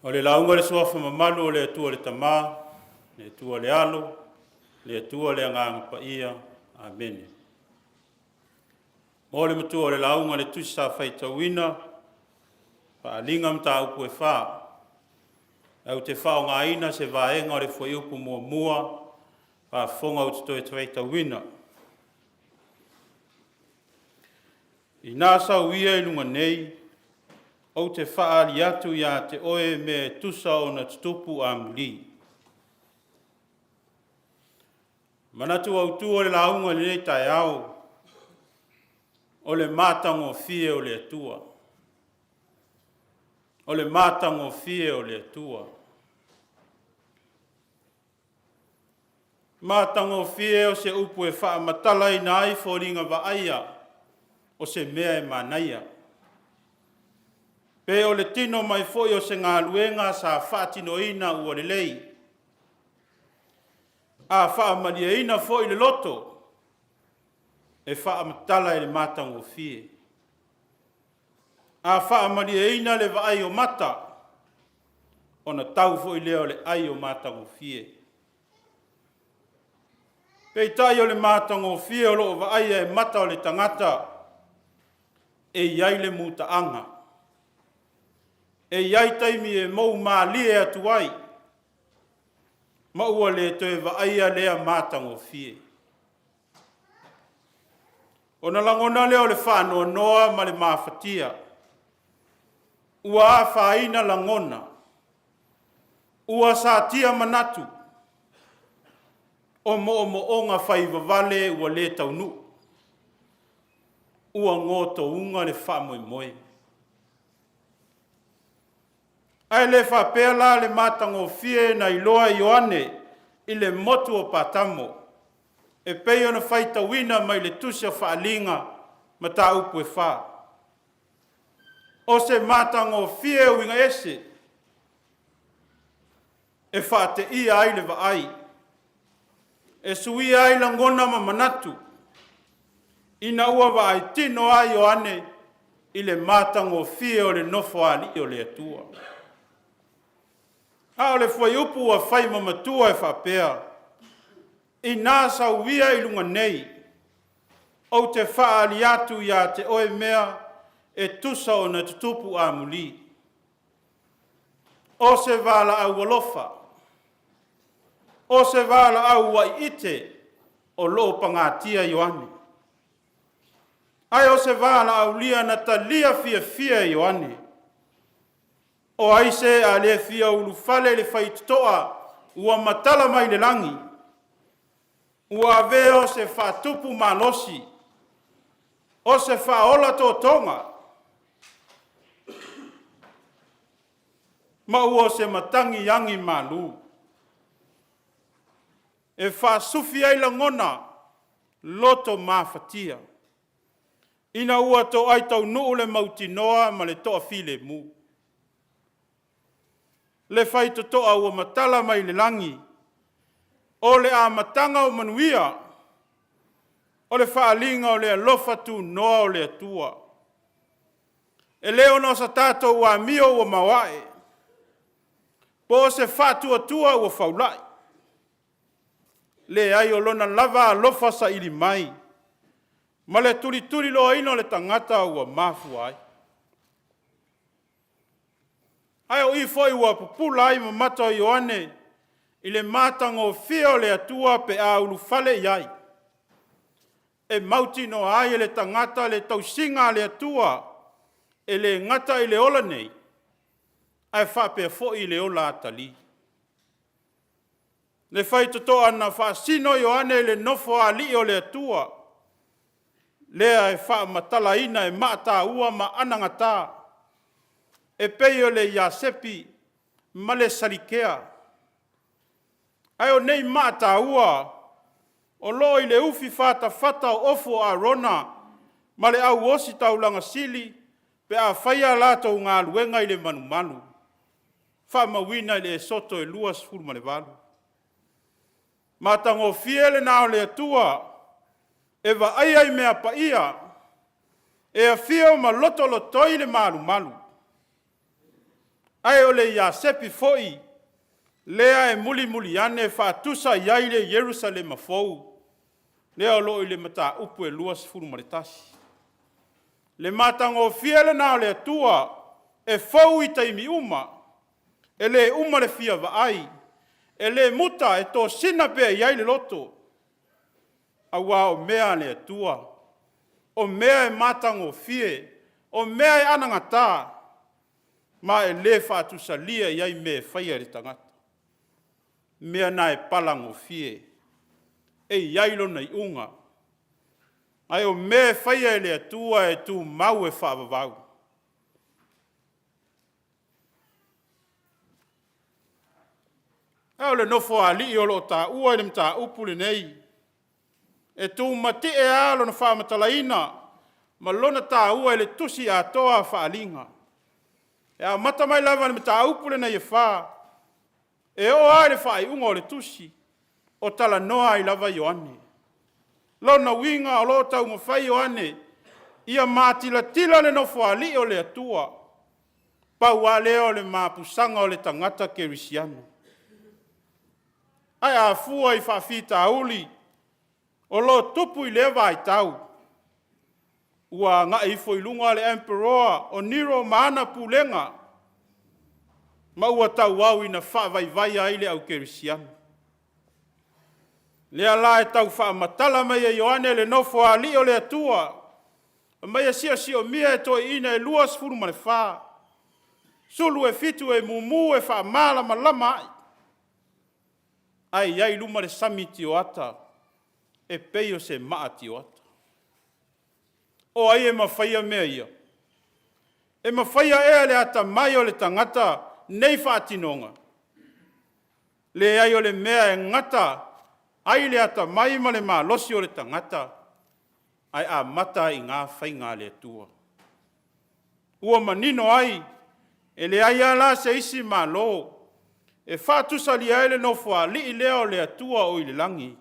Speaker 9: O le lauga i le Suafa mamalu o le Atua le Tama, le Atua le Alo, le Atua le Agaga Paia. Amene. Mo le matua o le lauga le tusi sa faitauina, faaaliga mataupu e fa. Au te faaaogaina se vaega o le fuaiupu muamua, faafofoga ou te toe faitauina. Inā sau ia i luga nei, ou te faaali atu ia te oe mea e tusa ona tutupu amuli. Manatu autu o le lauga i lenei taeao, o le matagofie o le Atua. O le matagofie o le Atua. Matagofie o se upu e faamatalaina ai foliga vaaia o se mea e manaia. Pe o le tino mai foi o se galuega sa faatinoina ua lelei. A faamalieina foi le loto, e faamatala i le matagofie. A faamalieina le vaai o mata, ona tau foi lea o le ai o matagofie. Peitai o le matagofie o lo o vaaia e mata o le tagata, e i ai le mutaaga. E i ai taimi e mou malie atu ai, ma ua le toe vaaia lea matagofie. Ona lagona lea o le faanoanoa ma le mafatia. Ua afaina lagona, ua satia manatu, o moomooga faivavale ua le taunuu, ua gotouga le faamoemoe. Ae le faapea la le matagofie na iloa e Ioane i le motu o Patamo, e pei ona faitauina mai le tusi o Faaaliga mataupu e 4. O se matagofie uiga ese e faateia ai le vaai, e suia ai lagona ma manatu, ina ua vaai tino ai Ioane i le matagofie o le Nofoalii o le Atua. A o le fuaiupu ua fai ma matua e faapea, inā sau ia i luga nei, ou te faaali atu ia te oe mea e tusa ona tutupu amuli. O se valaau alofa, o se valaau ua iite o lo o pagatia Ioane. Ae o se valaaulia na talia fiafia e Ioane. O ai se a le fia ulufale i le faitotoa ua matala mai le lagi, ua avea o se faatupu malosi, o se faaola totoga, ma ua o se matagi agi malu, e faasufi ai lagona loto mafatia, ina ua toai taunuu le mautinoa ma le toafilemu. Le faitotoa ua matala mai le lagi, o le amataga o manuia, o le faaaliga o le alofa tunoa o le Atua. E le ona o sa tatou amio ua maoae, po o se faatuatua ua faulai. Leai, o lona lava alofa saili mai, ma le tulituliloaina o le tagata ua mafua ai. Ae o i foi ua pupula ai mata o Ioane i le matagofie o le Atua pe a ulufale i ai, e mautinoa ai e le tagata le tausiga a le Atua, e le gata i le ola nei, ae faapea foi i le ola atalii. Le faitotoa na faasino Ioane i le Nofoalii o le Atua, lea e faamatalaina e maataua ma anagata, e pei o le Iasepi ma le Salikea. Ae o nei maataua o lo o i le ufi fatafata o ofu o Arona ma le au ositaulaga sili pe a faia a latou galuega i le malumalu. Faamauina i le Esoto e 28. Matagofie lena o le Atua e vaaia i mea paia, e afio ma lotolotoi le malumalu. Ae o le Iasepi foi lea e mulimuli ane e faatusa i ai le Ierusalema fou, lea o lo o i le mataupu e 21. Le matagofie lena o le Atua e fou i taimi uma, e le uma le fia vaai, e le muta e tosina pea i ai le loto, aua o mea a le Atua, o mea e matagofie, o mea e anagata, ma e le faatusalia i ai mea e faia e le tagata. O mea na e palagofie, e i ai lona iuga, ae o mea e faia e le Atua e tumau e faavavau. A o le nofoalii o lo o taua i le mataupu lenei, e tumatie lava lona faamatalaina ma lona taua i le tusi atoa a Faaaliga. E amata mai lava i le mataupu lenei e 4, e oo lava i le faaiuga o le tusi, o talanoa ai lava Ioane. Lona uiga o lo o taumafai Ioane ia matilatila le Nofoalii o le Atua. Pau lava lea o le mapusaga o le tagata kerisiano. Ae a fua i faafitauli o lo o tupu i lea vaitau, ua agai ifo i luga le Emperoa o Nero ma ana pulega, ma ua tauau ina faavaivai ai le au kerisiano. Lea la e tau faamatala mai e Ioane le Nofoalii o le Atua, fai mai e siosiomia e toeaiina e 24, sulu e fitu e mumu e faamalamalama ai, ae i ai i luma le sami tioata e pei o se maa tioata. O ai e mafaia mea ia? E mafaia ea e le atamai o le tagata nei faatinoga? Leai, o le mea e gata ai le atamai ma le malosi o le tagata, ae amata ai i ina faiga a le Atua. Ua manino ai, e leai lava la se isi Malo e faatusalia ai le Nofoalii lea o le Atua o i le lagi,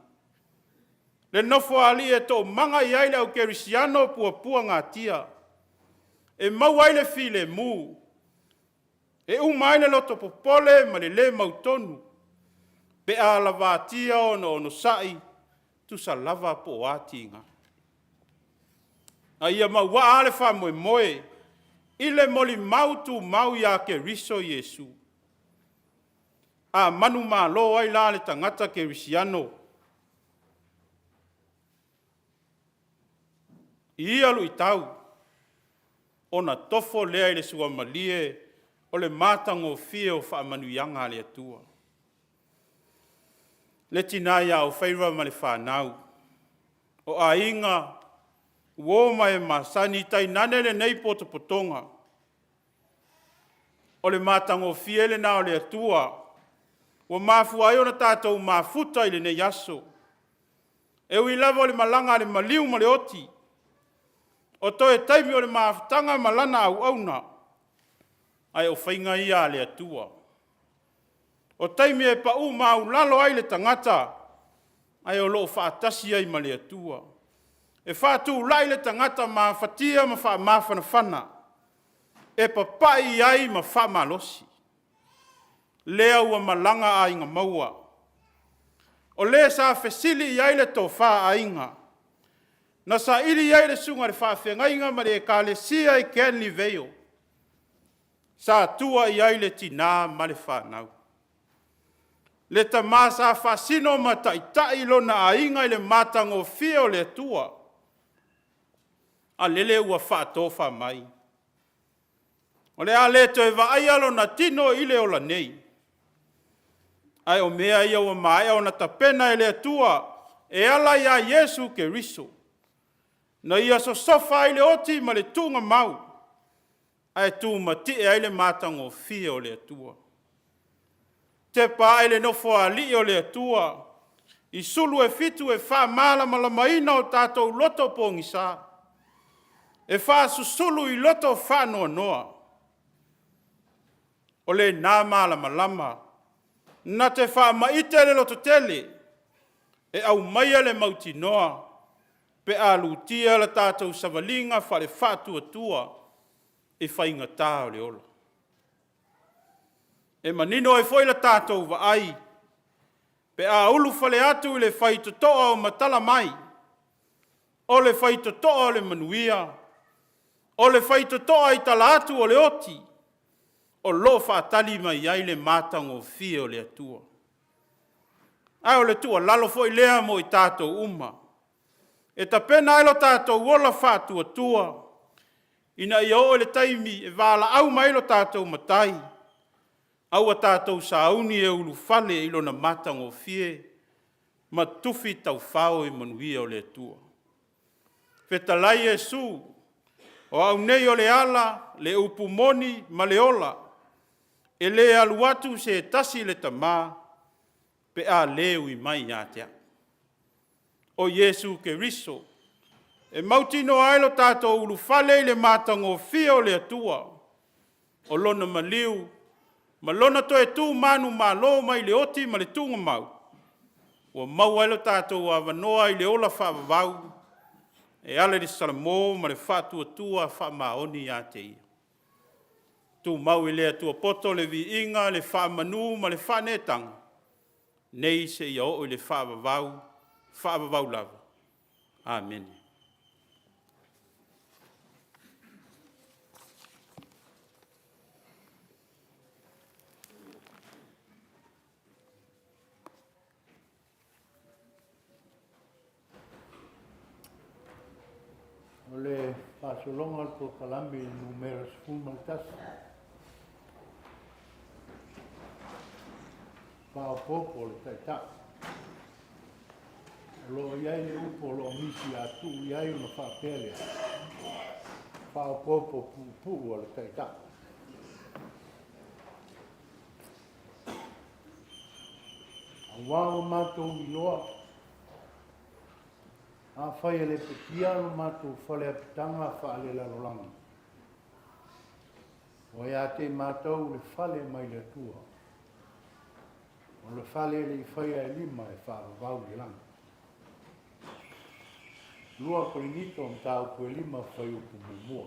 Speaker 9: le Nofoalii e toomaga i ai le au kerisiano puapuagatia, e maua ai le filemu, e uma ai le loto popole ma le le mautonu, pe a lavatia ona onosai, tusa lava po o a tiga. A ia mauaa le faamoemoe i le molimau tumau ia Keriso Iesu. A manumalo ai la le tagata kerisiano i ia luitau, ona tofo lea i le suamalie o le matagofie o faamanuiaga a le Atua. Le tina ia Ofeira ma le fanau, o aiga, uo ma e masani, tainane lenei potopotoga, o le matagofie lena o le Atua ua mafua ai ona tatou mafuta i lenei aso. E ui lava o le malaga a le maliu ma le oti, o toe taimi o le mafutaga ma lana auauna, ae o faiga ia a le Atua. O taimi e pau maualalo ai le tagata, ae o lo o faatasi ai ma le Atua. E faatulai le tagata mafatia ma faamafanafana, e papai i ai ma faamalosi. Lea ua malaga aiga maua. O le sa fesili i ai le tofa aiga, na saili i ai le susuga i le faafeagaiga ma le ekalesia i Canley Vale, sa tua i ai le tina ma le fanau. Le tama sa faasino ma taitai lona aiga i le matagofie o le Atua, a lele ua faatofa mai. O le a le toe vaaia lona tino i le ola nei, ae o mea ia ua maea ona tapena e le Atua e ala ia Iesu Keriso, na ia sosofa ai le oti ma le tuugamau, ae tumatie ai le matagofie o le Atua. Tepa ae le Nofoalii o le Atua i sulu e fitu e faamalamalamaina o tatou loto pogisa, e faasusulu i loto faanoanoa. O lena malamalama na te faamaite le lototele e aumaia le mautinoa pe a lutia le tatou savaliga faale-faatuatua i faigata o le ola. E manino ai foi la tatou vaai pe a ulufale atu i le faitotoa o matala mai, o le faitotoa o le manuia, o le faitotoa i tala atu o le oti, o lo o faatali mai ai le matagofie o le Atua. Ae o le tuualalo foi lea mo i tatou uma, e tapena ai lo tatou ola faatuatua, ina ia oo i le taimi e valaau mai ai lo tatou Matai, a ua tatou sauni e ulufale i lona matagofie ma tufi taufao i manuia o le Atua. Fetalai Iesu, o au nei o le ala, le upu moni ma le ola, e le alu atu se tasi i le Tama pe a le ui mai ia te au. O Iesu Keriso, e mautinoa ai lo tatou ulufale i le matagofie o le Atua, o lona maliu ma lona toe tu manumalo mai le oti ma le tuugamau, ua maua ai lo tatou avanoa i le ola faavavau e ala i le salamo ma le faatuatua faamaoni ia te Ia. Tumau i le Atua poto le viiga, le faamanu ma le faaneetaga, nei seia oo i le faavavau, faavavau lava. Amene.
Speaker 1: O le faasologa o le polokalame i le numera 11, faaopoopo o le Taitai. O lo o i ai le upu o lo o misi a tuu i ai ona faapea lea, faaopoopo puupuu a le Taitai. Aua ua matou iloa, afai e lepetia lo matou fale apitaga faalelalolagi, ua ia te i matou le fale mai le Atua, o le fale e le i faia e lima e faavavau i le lagi. 2 Korinito mataupu e 5 fuaiupu muamua.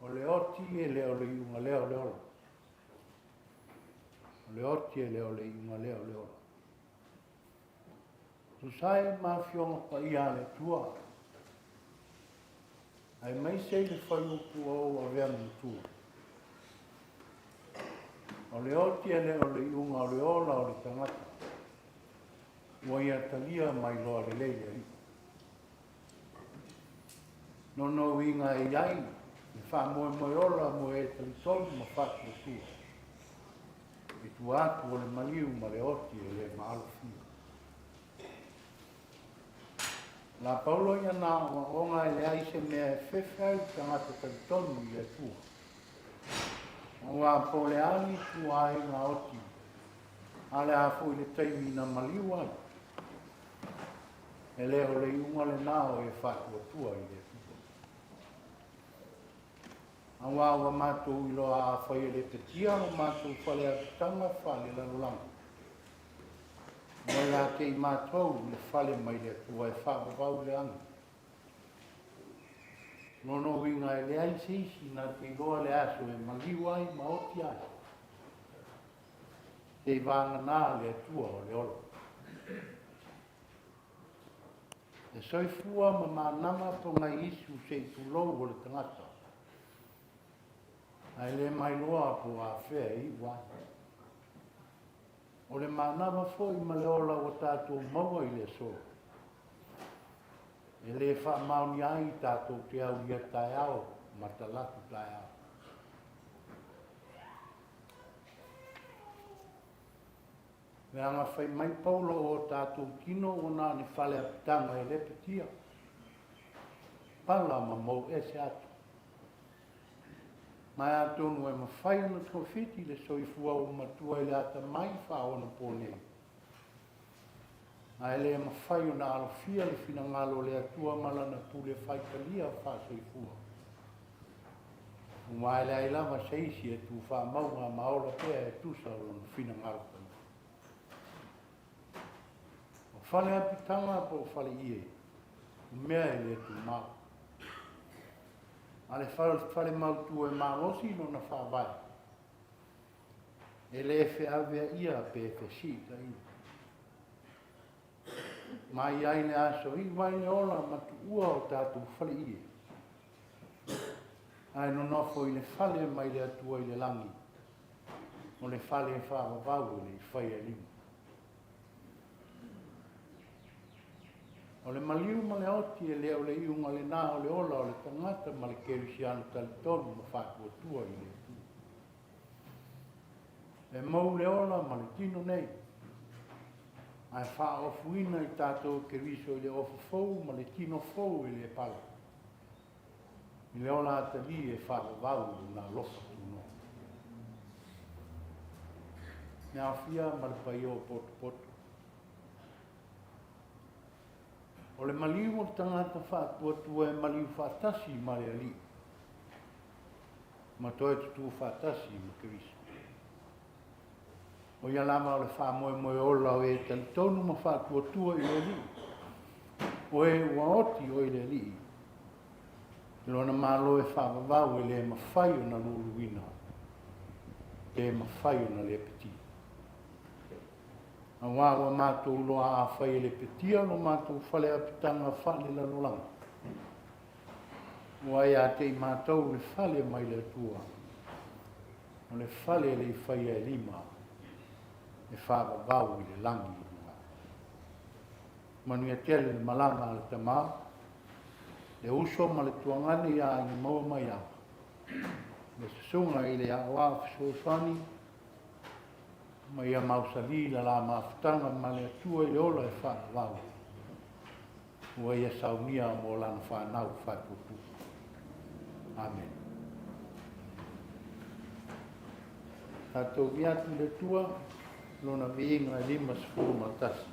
Speaker 1: O le oti e le o le iuga lea o le ola. O le oti e le o le iuga lea o le ola. Tusa ai ma afioga paia a le Atua, aemaise i le fuaiupu ua ou avea ma matua. O le oti e le o le iuga o le ola o le tagata, ua ia talia ma iloa lelei e le Alii. Lona uiga e i ai le faamoemoe ola mo e talitonu ma faatuatua, i tua atu o le maliu ma le oti e le maalofia. Na Paulo ia na aoaoga e leai se mea e fefe ai le tagata talitonu i le Atua. Aua po o le a ni ituaiga oti, a o le a foi le taimi na maliu ai, E le o le iuga lenā o e faatuatua i le Atua. Aua ua matou iloa afai e lepetia lo matou faleapitaga faalelalolagi, ua ia te i matou le fale mai le Atua e faavavau i le lagi. Lona uiga e leai se isi na te iloa le aso e maliu ai ma oti ai, seivaganā le Atua o le ola. E soifua ma manama pogaiisu se i tulou o le tagata, ae le mailoa po o afea e iu ai. O le manava foi ma le ola ua tatou maua i le aso, e le faamaonia ai tatou te aulia taeao ma talaatu taeao. Leaga fai mai Paulo o o tatou tino ua na o ni fale apitaga e lepetia, pala ma mou ese atu. Ma e atonu e mafai ona togafiti le soifua ua matua i le atamai faaonaponei, ae le mafai ona alofia le finagalo o le Atua ma Lana pule faitalia faasoifua. Aua e leai lava se isi e tu faamauga ma ola pea e tusa o lona finagalo paia. O fale apitaga po o fale ie, o mea e le tumau. A le fale mautu e malosi lona faavae. E le feaveaia pe fesiitaia. Ma i ai le aso iu ai le ola ma tuua o tatou faleie, ae nonofo i le fale mai le Atua i le lagi, o le fale e faavavau e le i faia e lima. O le maliu ma le oti e le o le iuga lena o le ola o le tagata ma le kerisiano talitonu ma faatuatua i le Atua. E mou le ola ma le tino nei, ae faaofuina i tatou e Keriso i le ofu fou ma le tino fou e le pala, i le ola atalii e faavavau i lona alofa tunoa. Le aofia ma le paia o potopoto. O le maliu o le tagata faatuatua e maliu faatasi ma le Alii, ma toe tutū faatasi ma Keriso. O ia lava o le faamoemoe ola o e talitonu ma faatuatua i le Alii, o e ua oti o i le Alii, i lona malo e faavavau e le mafai ona luluina, pe mafai ona lepetia. Aua ua matou iloa afai e lepetia lo matou fale apitaga faale-lalolagi, ua ia te i matou le fale mai le Atua, o le fale e le i faia e lima, e faavavau i le lagi i luga. Manuia tele le malaga a le tama, le uso ma le tuagane ia Aigamaua Maiava, le susuga i le Aoao Fesoasoani, ma ia mausali le la mafutaga ma le Atua i le ola e faavavau, ua ia saunia mo lana fanau faatuatua. Amene. Tatou viia atu i le Atua, Lona viiga e 51.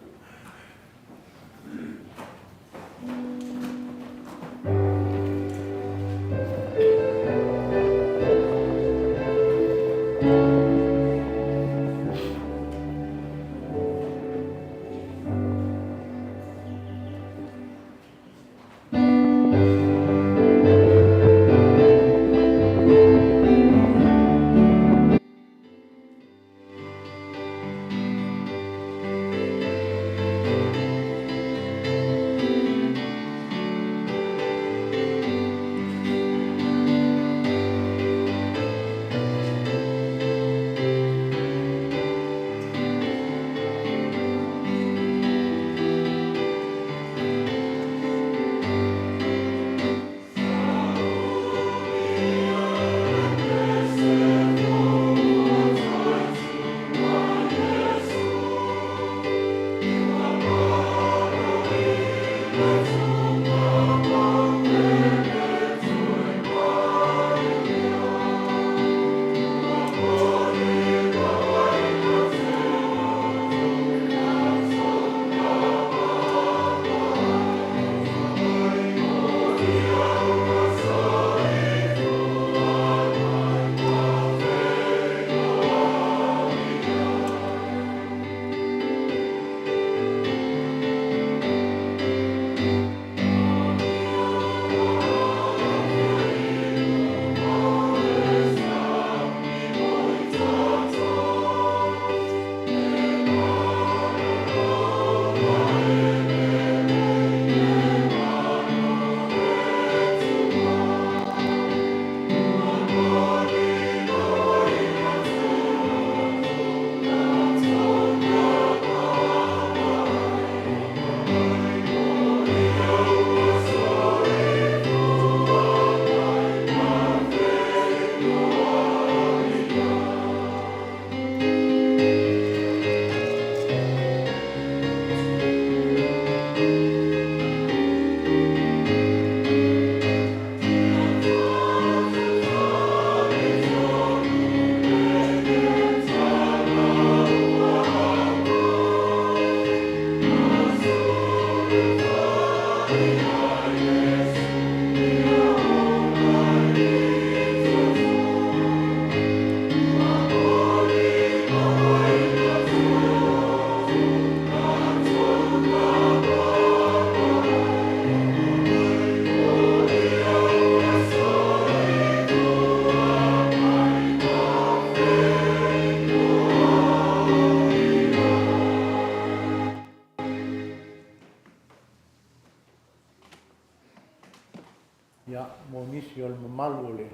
Speaker 1: nisi o le mamalu o le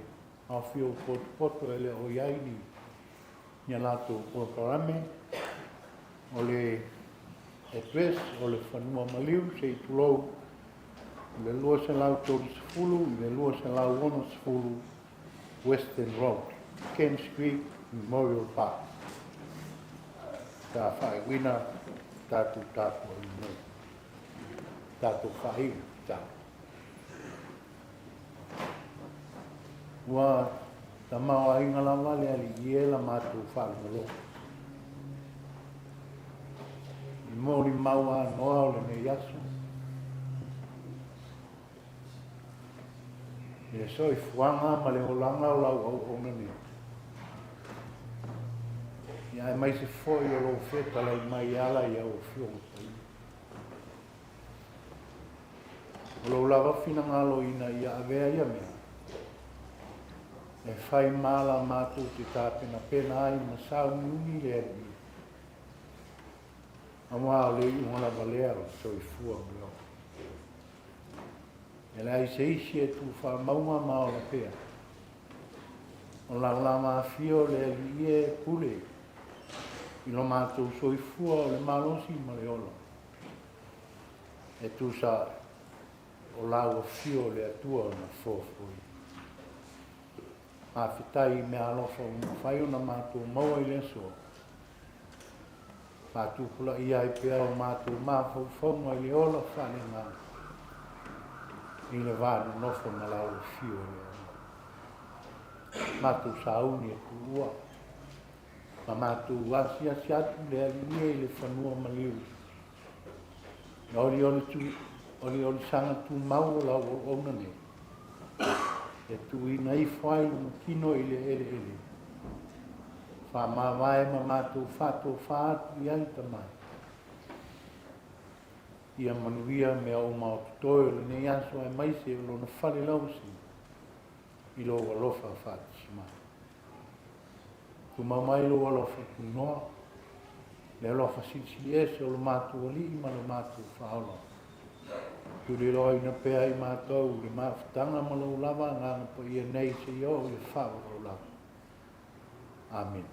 Speaker 1: aofia ua potopoto e le o i ai ni ni a latou polokalame, o le address o le fanua maliu se i tulou o le 230 i le 260 Western Road, Kemps Creek Memorial Park. Sa faaiuina tatou tapuaiga nei. Tatou faaiu le tatalo. Ua tamaoaiga lava le Alii e la matou faalogologo. I molimau anoa o lenei aso, i le soifuaga ma le olaga o lau auauna nei. Ia aemaise foi o lou fetalai mai e ala i au Afioga Paia. O lou lava finagalo ina ia avea ia mea e fai ma ala matou te tapenapena ai ma sauniuni le Alii, aua o le iuga lava lea o le soifua ma le ola. E leai se isi e tu faamauga ma ola pea. O lau lava afio o le Alii e pule i lo matou soifua o le malosi ma le ola. E tusa o lau afio o le Atua na fuafuaina. Faafetai i meaalofa ua mafai ona matou maua i le aso. Faatupulaia ai pea o matou mafaufauga i le ola faaleagaga i le va nonofo ma lau afio e le Alii. Matou sauni e tuua ma matou asiasi atu le Alii e i le fanua maliu. Na oliolisaga tumau o lau auauna nei, e tuuina ifo ai lona tino i le eleele, faamavae ma matou faatofa atu i ai Tama. Ia manuia mea uma o totoe o lenei aso aemaise o lona fale lauasi i lou alofa faatasi mai. Tumau mai lou alofa tunoa, le alofa silisili ese o lo matou Alii ma lo matou Faaola. Tuliloaina pea i matou le mafutaga ma lou lava Agaga Paia nei seia oo i le faavavau lava. Amene.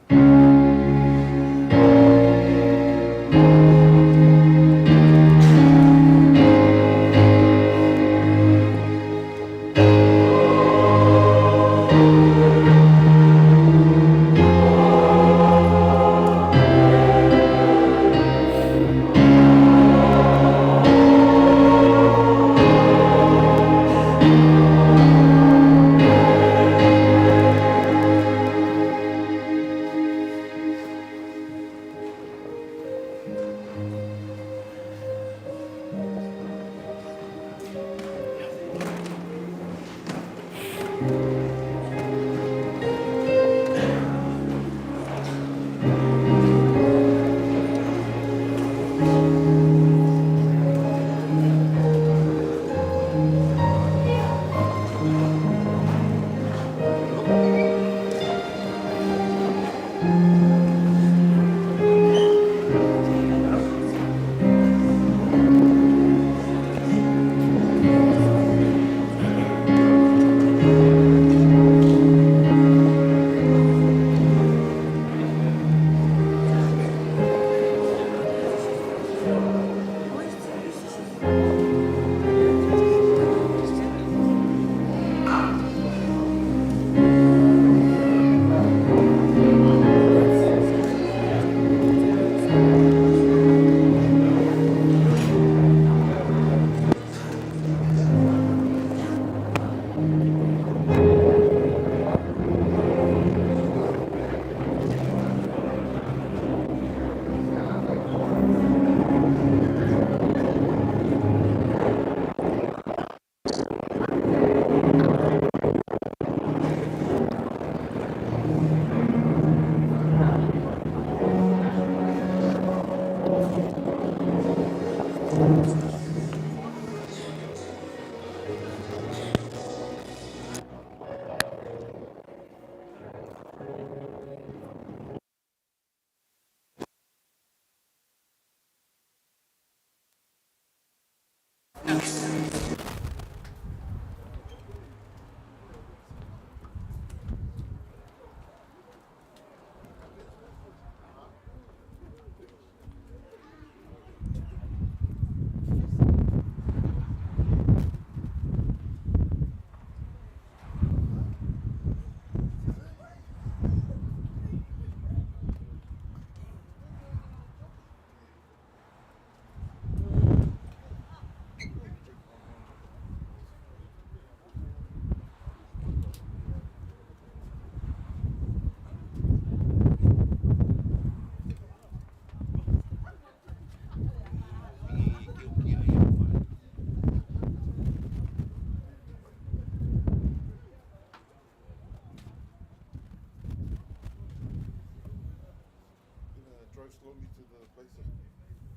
Speaker 3: slowly to the place?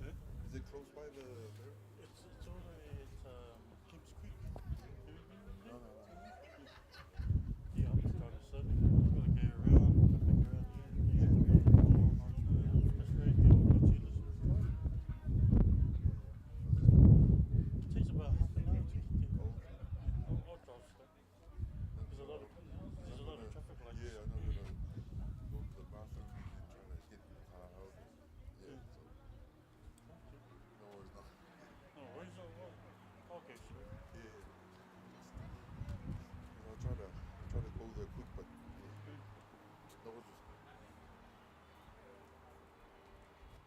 Speaker 3: Yeah? Is it close by the
Speaker 10: It's, it's all the way at Kemps Creek. Have you been there?
Speaker 3: No, no, no.
Speaker 10: Yeah, I'm just trying to sit. I've got to go around, come back around here. Yeah. On this road here, we'll go to Elizabeth Drive. It takes about half an hour to get there. Yeah, I'll drive slow. There's a lot of there's a lot of traffic lights.
Speaker 3: Yeah, I'm not gonna go to the bathroom and then try to get the car out. Yeah, so no worries, no.
Speaker 10: No worries. I'll go slow.
Speaker 3: Yeah. You know, I try to go there quick, but yeah. No worries.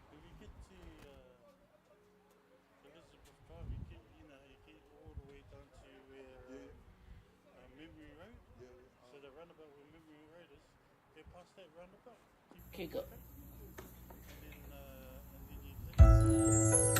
Speaker 10: If you get to Elizabeth Drive, you get you know you get all the way down to where Memory Road.
Speaker 3: Yeah, yeah.
Speaker 10: So the roundabout where Memory Road is, go past that roundabout. Keep
Speaker 5: Okay,
Speaker 10: going
Speaker 5: go.
Speaker 10: straight, and then and then you take.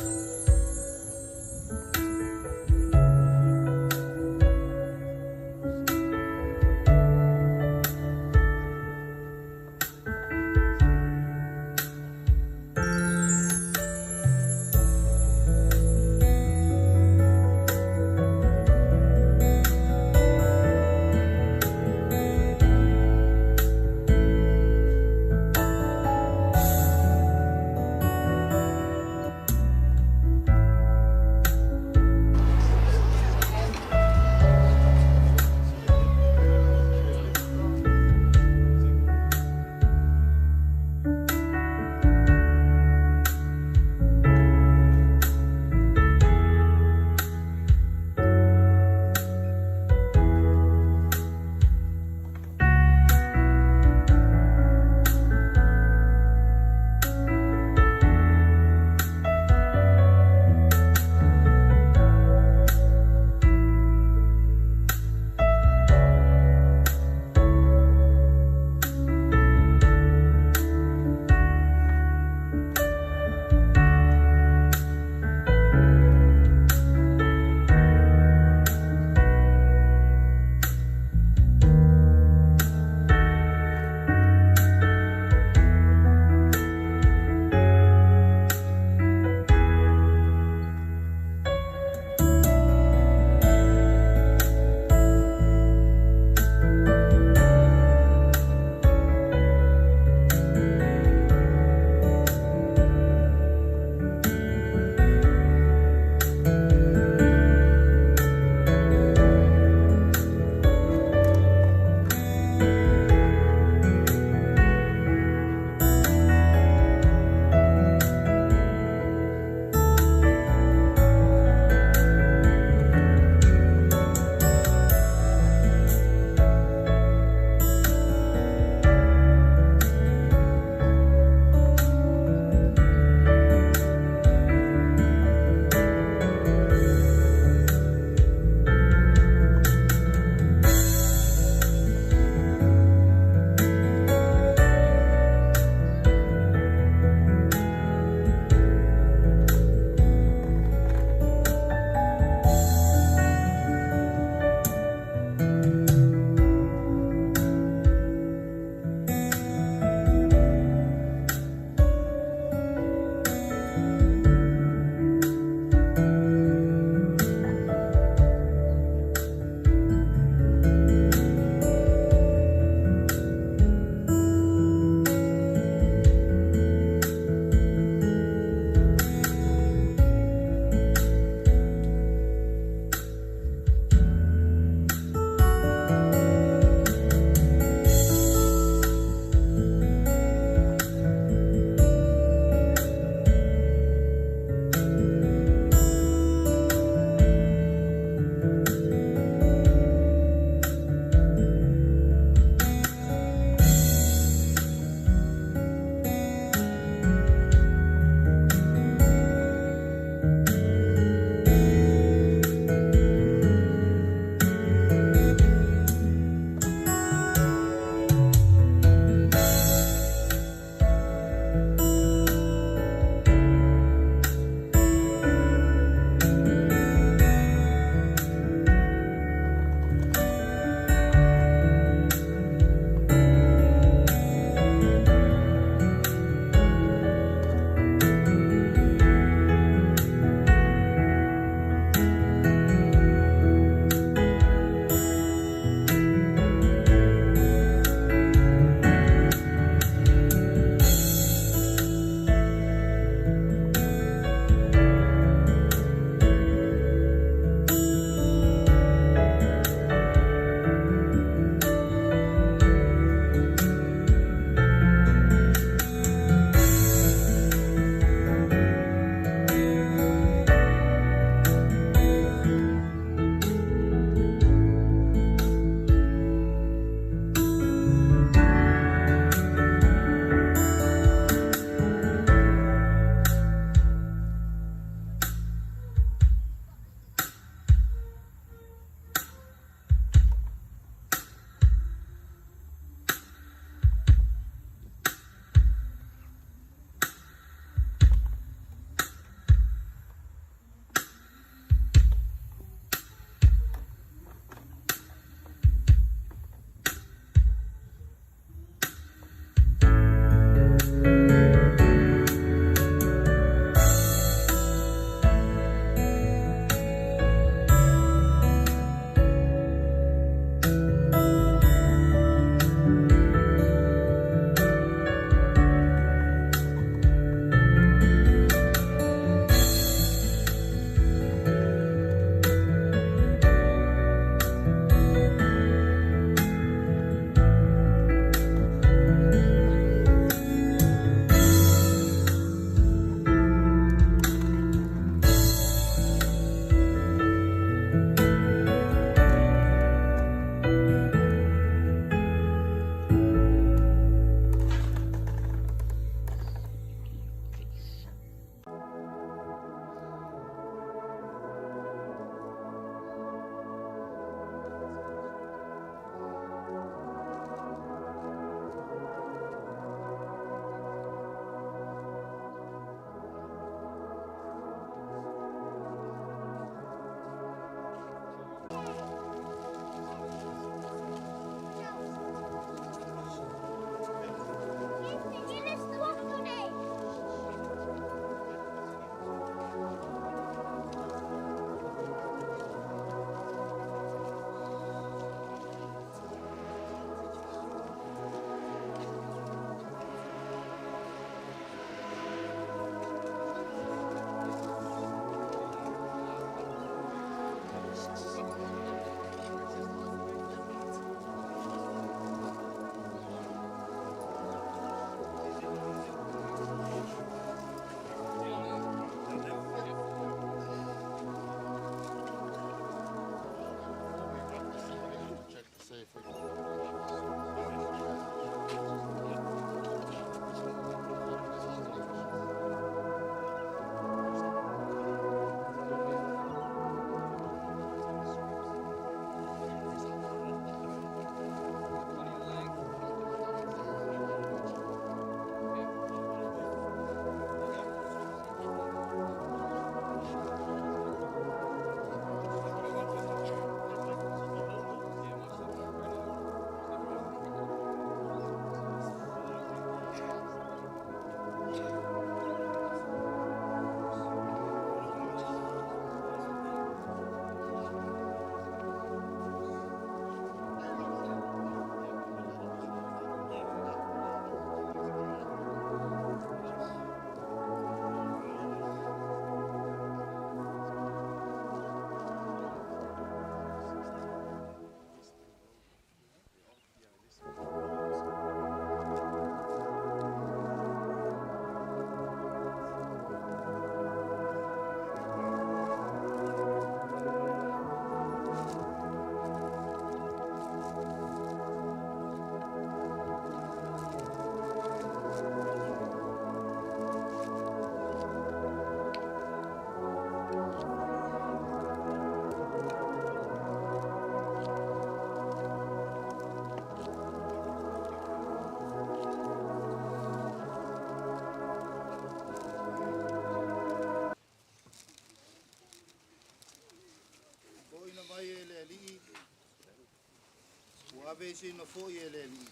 Speaker 2: Aveeseina foi e le Alii.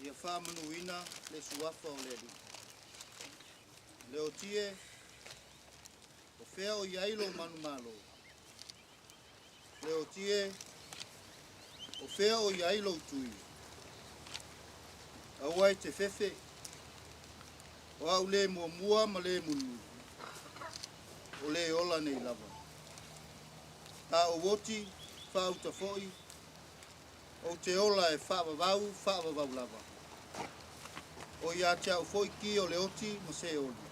Speaker 2: Ia faamanuina le Suafa o le Alii. Leoti e, o fea o i ai lou manumalo? Leoti e, o fea o i ai lou tui? Aua e te fefe, o au le muamua ma le mulimuli, o le ola nei lava. A ou oti, faauta foi, ou te ola e faavavau, faavavau lava. O ia te au foi ki o le oti ma Seoli.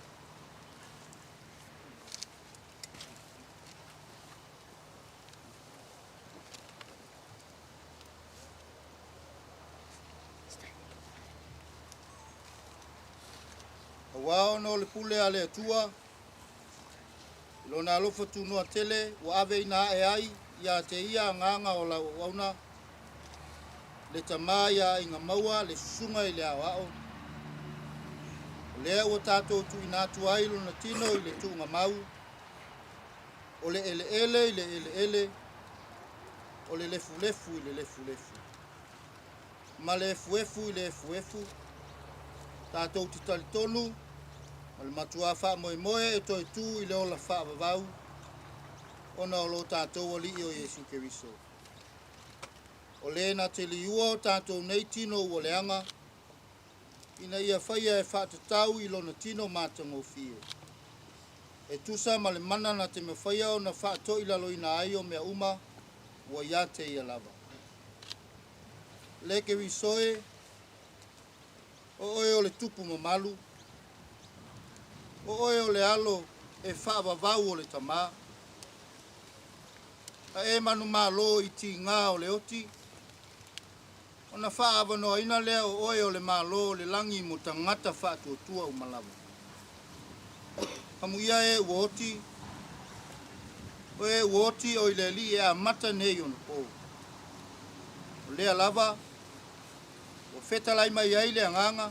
Speaker 2: Auā ona o le pule a le Atua, i Lona alofa tunoa tele ua aveina ae ai ia te Ia agaga o lau auauna, le Tama ia Aiga Maua le Susuga i le Aoao, o lea ua tatou tuuina atu ai lona tino i le tuugamau, o le eleele i le eleele, o le lefulefu i le lefulefu, ma le efuefu i le efuefu, tatou te talitonu ma le matuā faamoemoe e toe tū i le ola faavavau ona o lo tatou Alii o Iesu Keriso. O le na te liua o tatou nei tino ua leaga, ina ia faia e faatatau i lona tino matagofie, e tusa ma le mana na te mafaia ona faatoilaloina ai o mea uma ua ia te ia lava. Le Keriso e, o oe o le tupu mamalu, o oe o le alo e faavavau o le Tama, a e manumalo i tigā o le oti, ona faaavanoaina lea o oe o le Malo o le lagi mo tagata faatuatua uma lava. Amuia e ua oti, o e ua oti o i le Alii e amata nei ona po. O lea lava, ua fetalai mai ai le agaga,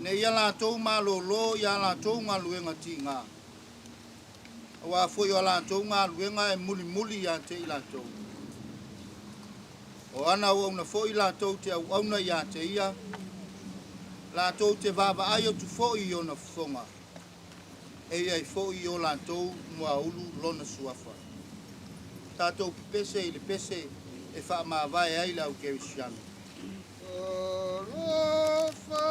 Speaker 2: ina ia latou malōlō i a latou galuega tigā, auā foi o a latou galuega e mulimuli ia te i latou. O ana auauna foi latou te auauna ia te ia, latou te vaavaai atu foi i ona fofoga, e i ai foi i o latou muaulu lona suafa. Tatou pepese i le pese e faamavae ai le au kerisiano. Alofa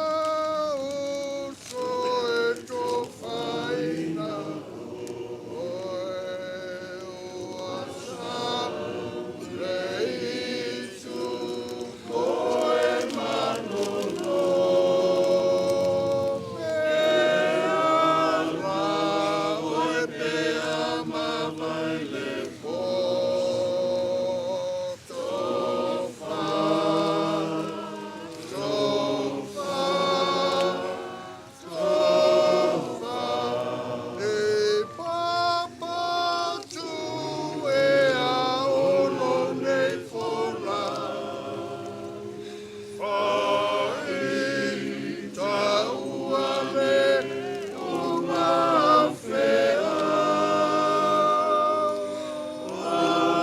Speaker 2: uso e tofaina oe ua sa le itu oe malolo pe ala oe pe a mavai le po tofa tofa tofa e papa tu e a ono nei fola fai ta ua le uma fea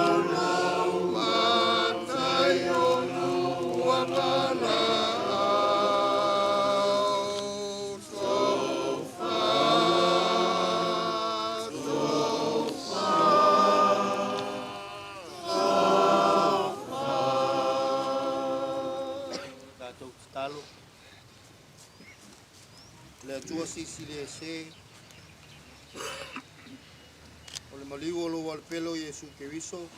Speaker 2: ono matai ono ua pala tofa tofa Tatou tatalo. Le Atua Silisili Ese, o le maliu o lou alopele o Iesu Keriso,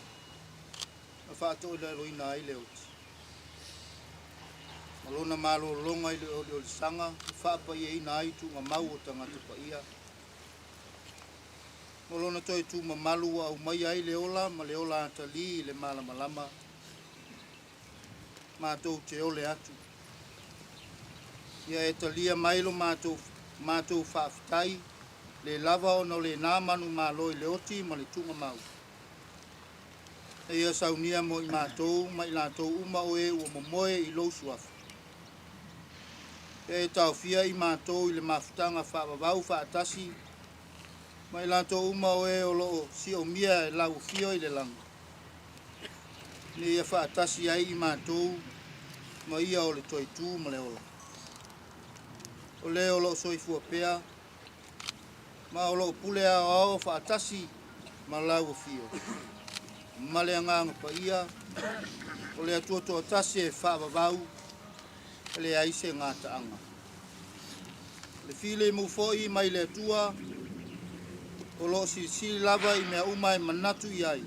Speaker 2: na faatoilaloina ai le oti. Ma lona malologa i le oliolisaga na faapaiaina ai tuugamau o tagata paia. Ma lona toe tumamalu ua aumaia ai le ola ma le ola atalī i le malamalama, matou te ole atu. Ia e talia mai lo matou, matou faafetai, le lava ona o lena manumalo i le oti ma le tuugamau. E ia saunia mo i matou ma i latou uma o e ua momoe i lou suafa. Ia e taofia i matou i le mafutaga faavavau faatasi ma i latou uma o e o loo siomia e lau afio i le lagi. Ina ia faatasi ai i matou ma ia o le toe tu ma le ola. O le o lo o soifua pea, ma o lo o pule aoao faatasi ma lau afio, ma le Agaga Paia, o le Atua toatasi e faavavau, e leai se gataaga. O le filemu foi mai le Atua, o lo o silisili lava i mea uma e manatu i ai,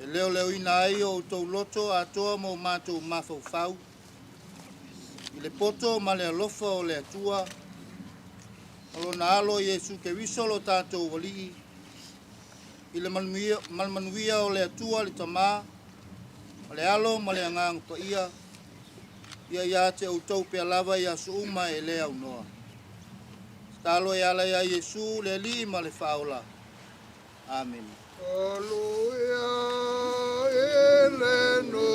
Speaker 2: e leoleoina ai o outou loto atoa ma o matou mafaufau, i le poto ma le alofa o le Atua, ma lona alo Iesu Keriso lo tatou Alii, i le manuia o le Atua le Tamā, ma le Alo ma le Agaga Paia, ia ia te outou pea lava i aso uma e le aunoa. Tatalo e ala ia Iesu le Alii ma le Faaola. Amene.
Speaker 4: Aleluia i le Aleluia lo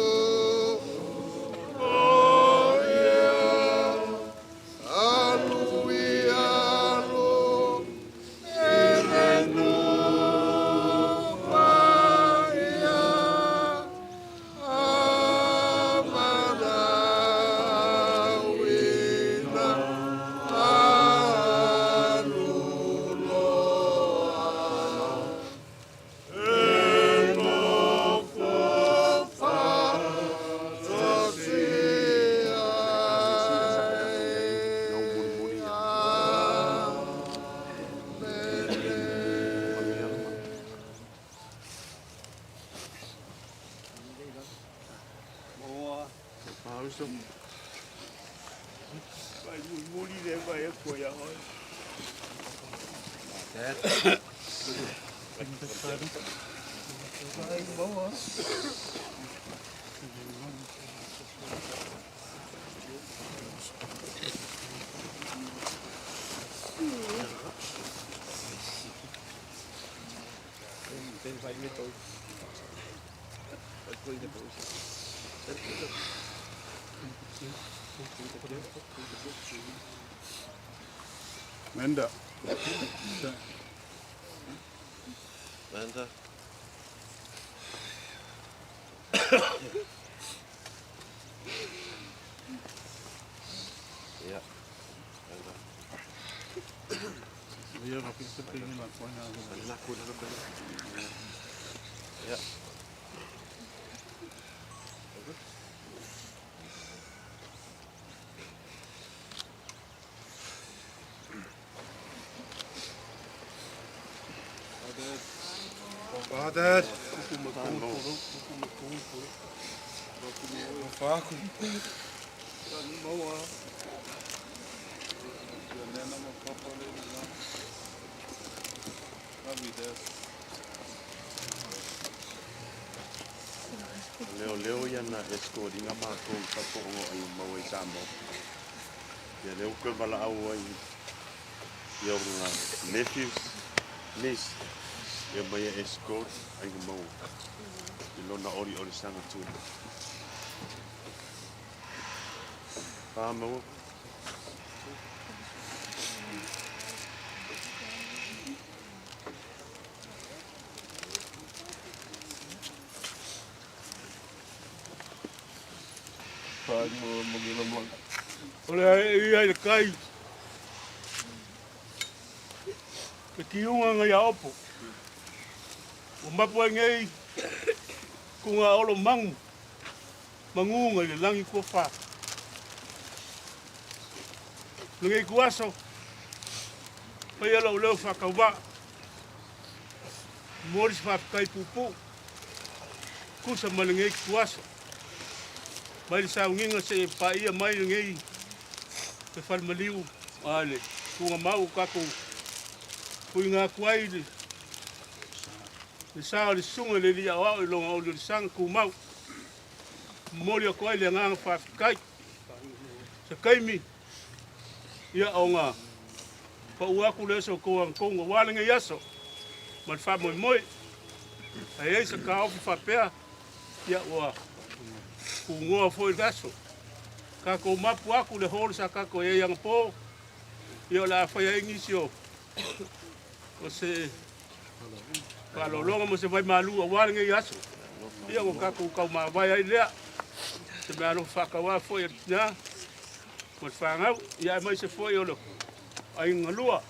Speaker 4: i le
Speaker 9: Manda.
Speaker 11: Manda. Ia. Ia.
Speaker 9: Dad.
Speaker 11: Leoleo ia na escort ina matou i fafo o ai maua i Samoa. Ia lea ua toe valaau ai i ona nephews, niece, ia mai e escort aiga maua i lona oliolisaga tuli. Wha maua.
Speaker 9: O le ae ia i le kai. Te kiunga ngai a opo. Ua mapu ai nei kunga olo mangu. Mangunga i le langi kua wha. Lenei ku aso. Pai ala o leo whakauwa. Mori se whakakai pupu. Kusa ma lenei ku aso. Mai le sauniga se paia mai lenei te falemaliu a le tugamau o tatou puiga atu ai le le sa o le susuga i le alii aoao i lona oliolisaga tumau. Momoli atu ai le agaga faafetai. Se taimi ia ona pau atu lea o se outou agatonu aua lenei aso ma le faamoemoe. A i ai se taofi faapea, ia ua tunoa foi le aso. Tatou mapu atu le hall sa tatou i ai anapo, ia o le a fai ai nisi o o se faaaloaloga mo se vaimalu aua lenei aso.
Speaker 12: Ia ua tatou taumavae ai lea, se meaalofa faataua foi a le tina ma le fanau, ia aemaise foi o le aiga galua.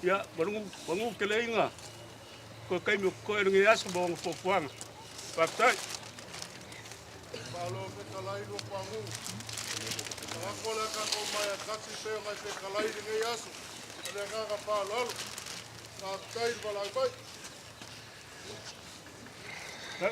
Speaker 12: Ia malu manuteleina toe taimi o totoe o lenei aso ma ona fuafuaga. Faafetai.
Speaker 3: Malo fetalai Luapuamu. Manatu o le a tatou maea tasi pei ona e fetalai i lenei aso. Ma le agaga faaaloalo. Faafetai le valaau mai. Ia,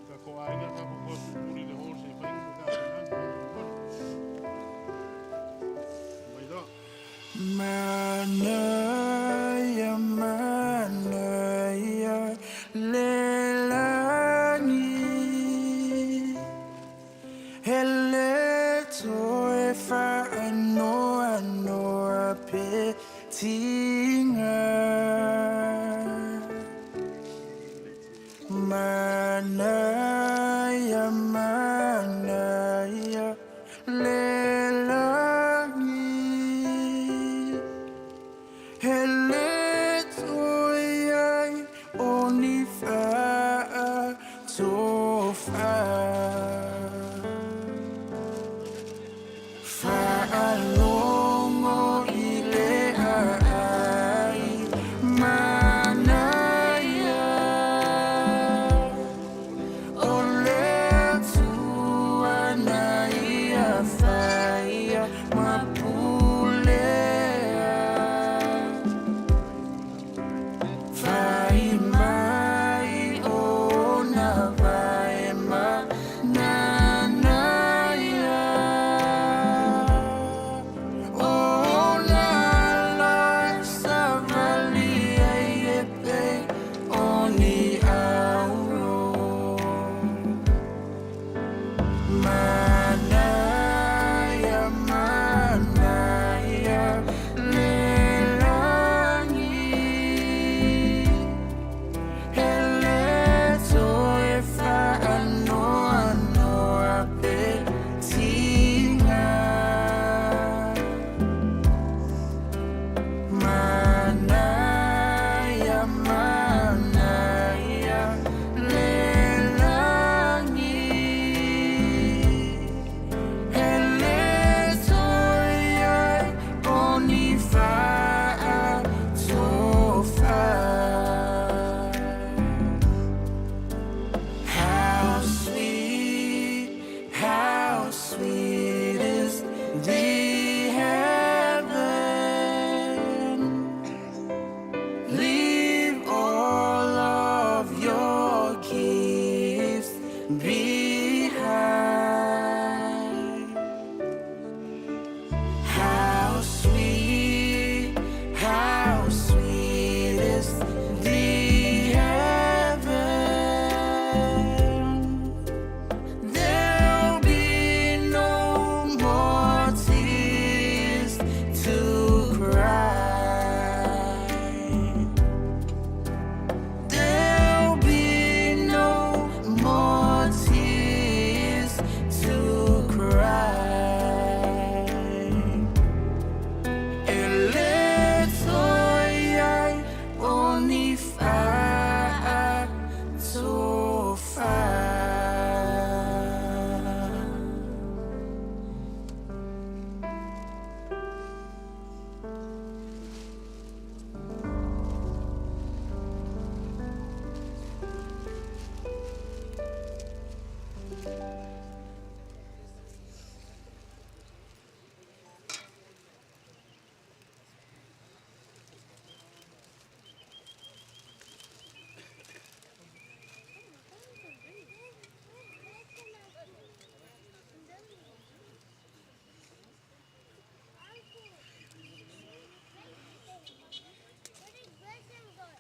Speaker 3: tatou aiga, tatou toe pupuli i le hall se i fai ni tapenaga faamolemole. Mai loa.
Speaker 13: Manaia, manaia, lelani, e le toe faanoanoa pe tiga. Manaia, manaia, lelani, e le toe ai o ni faatofa. Faalogo i le aai, manaia, o le Atua na ia faia ma pulea. Fai mai ona vae ma nanaia, ona ala savali ai e pei o ni auro. Manaia, manaia, lelani, e le toe faanoanoa pe tiga. Manaia, manaia, lelani, e le toe ai o ni faatofa. How sweet is the heaven. Leave all of your gifts behind. How sweet is There'll be no more tears to cry. There'll be no more tears to cry. E le toe ai o ni faatofa.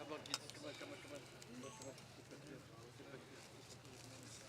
Speaker 7: Come on, kids. Come on, come on, come on. Come on. Sit back here. Sit back here.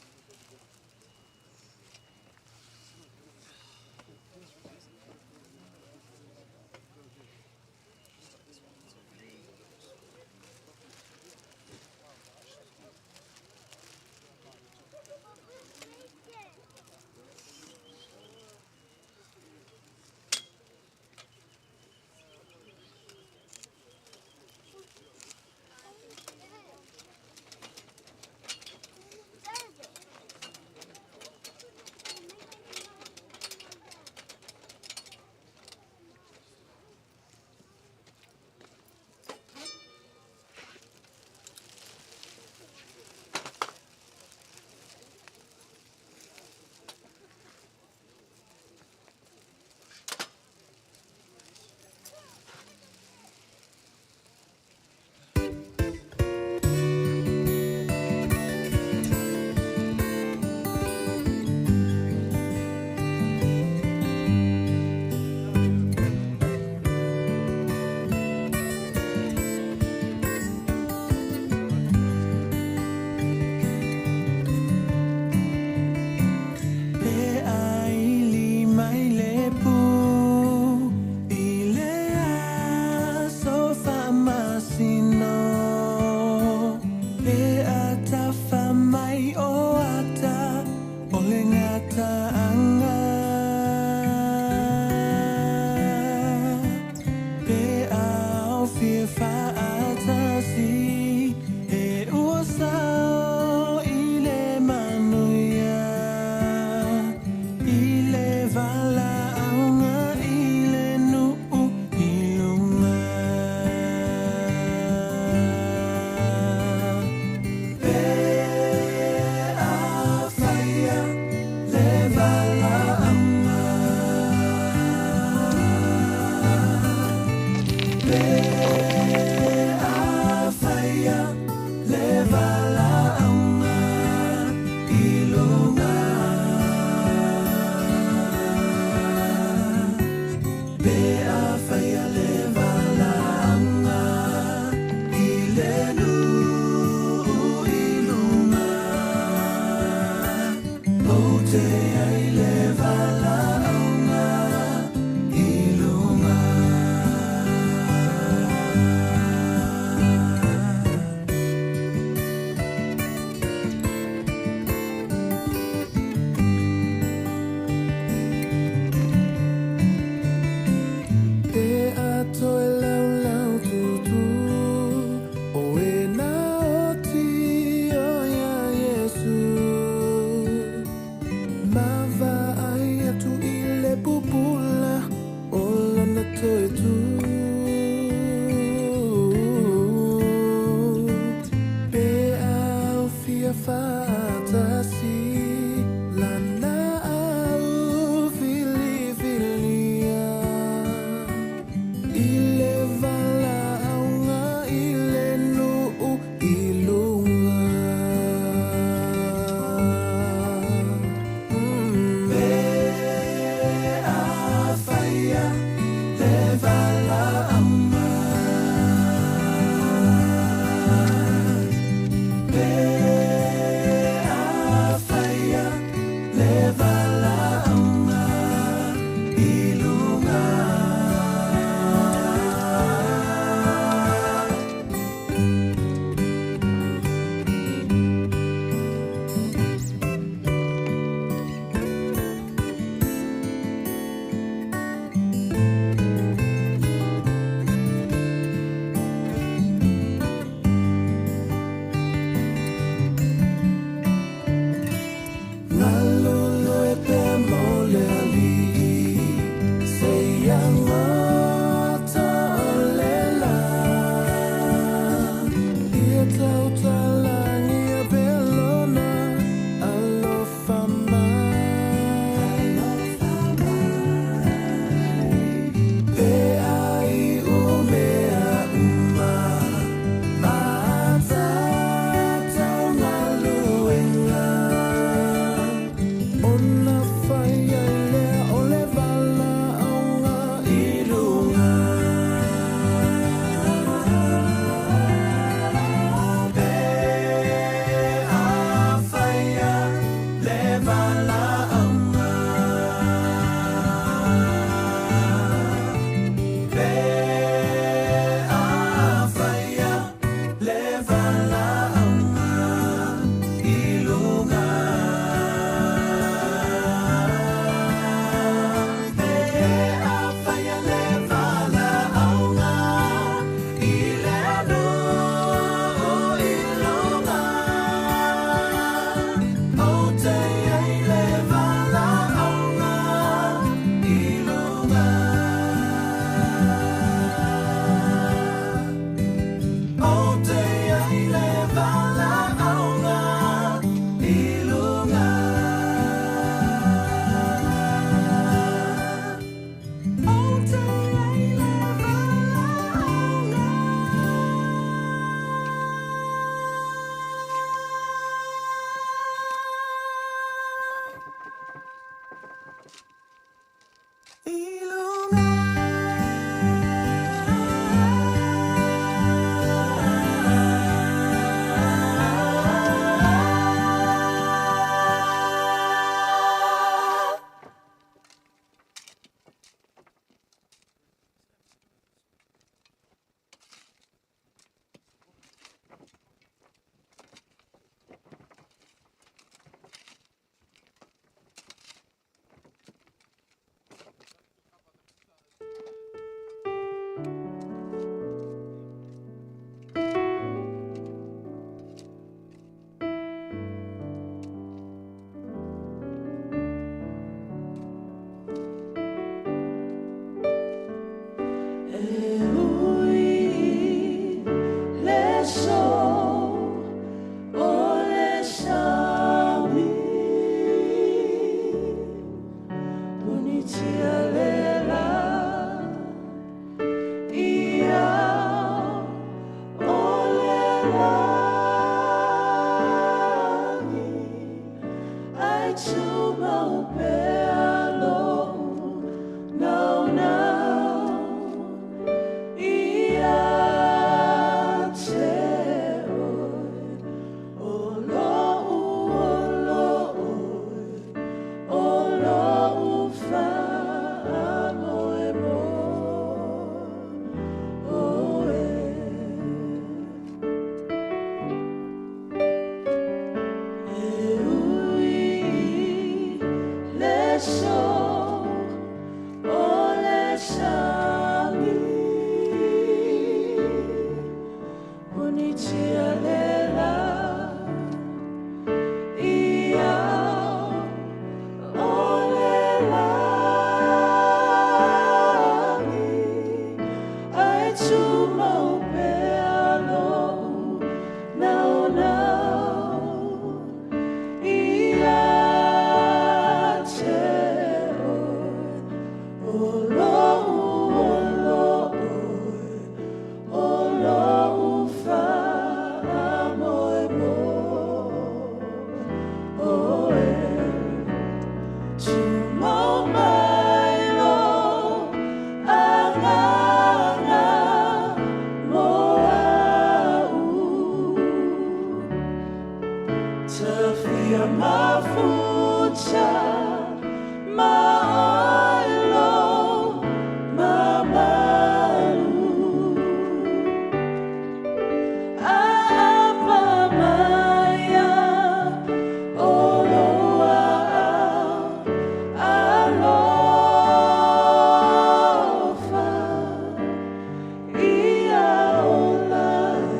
Speaker 13: Pe aili mai le pu i le aso faamasino. Pe atafa mai o ata o le gataaga. Pe aofia faatasi e ua sao i le manuia. I le valaauga i le nuu i luga. Pe afaia le valaauga. Pe afaia le valaauga i luga. Pe afaia le valaauga i le nuu i luga. O te ai le valaauga i luga. Pe a toe laulau tutu o e na oti o ia Iesu. Ma vaai atu i le pupula o lana toe tu. Pe aofia faatasi lana au filifilia. I le valaauga i le nuu i luga. Pe afaia le valaauga. Pe tumau pea lo'u naunau ia te oe, o lo'u ola oe, o lo'u faamoemoe. E ui i le sō o le sami, Punitia le lā i ao o le lagi, Ae tumau pea lo'u naunau ia te oe, o lo'u ola oe, o lo'u faamoemoe. Tumau mai lou agaga mo a'u, Tafia mafuta ma oilo mamalu, A'apa mai o lou aao alofa, Ia ola ai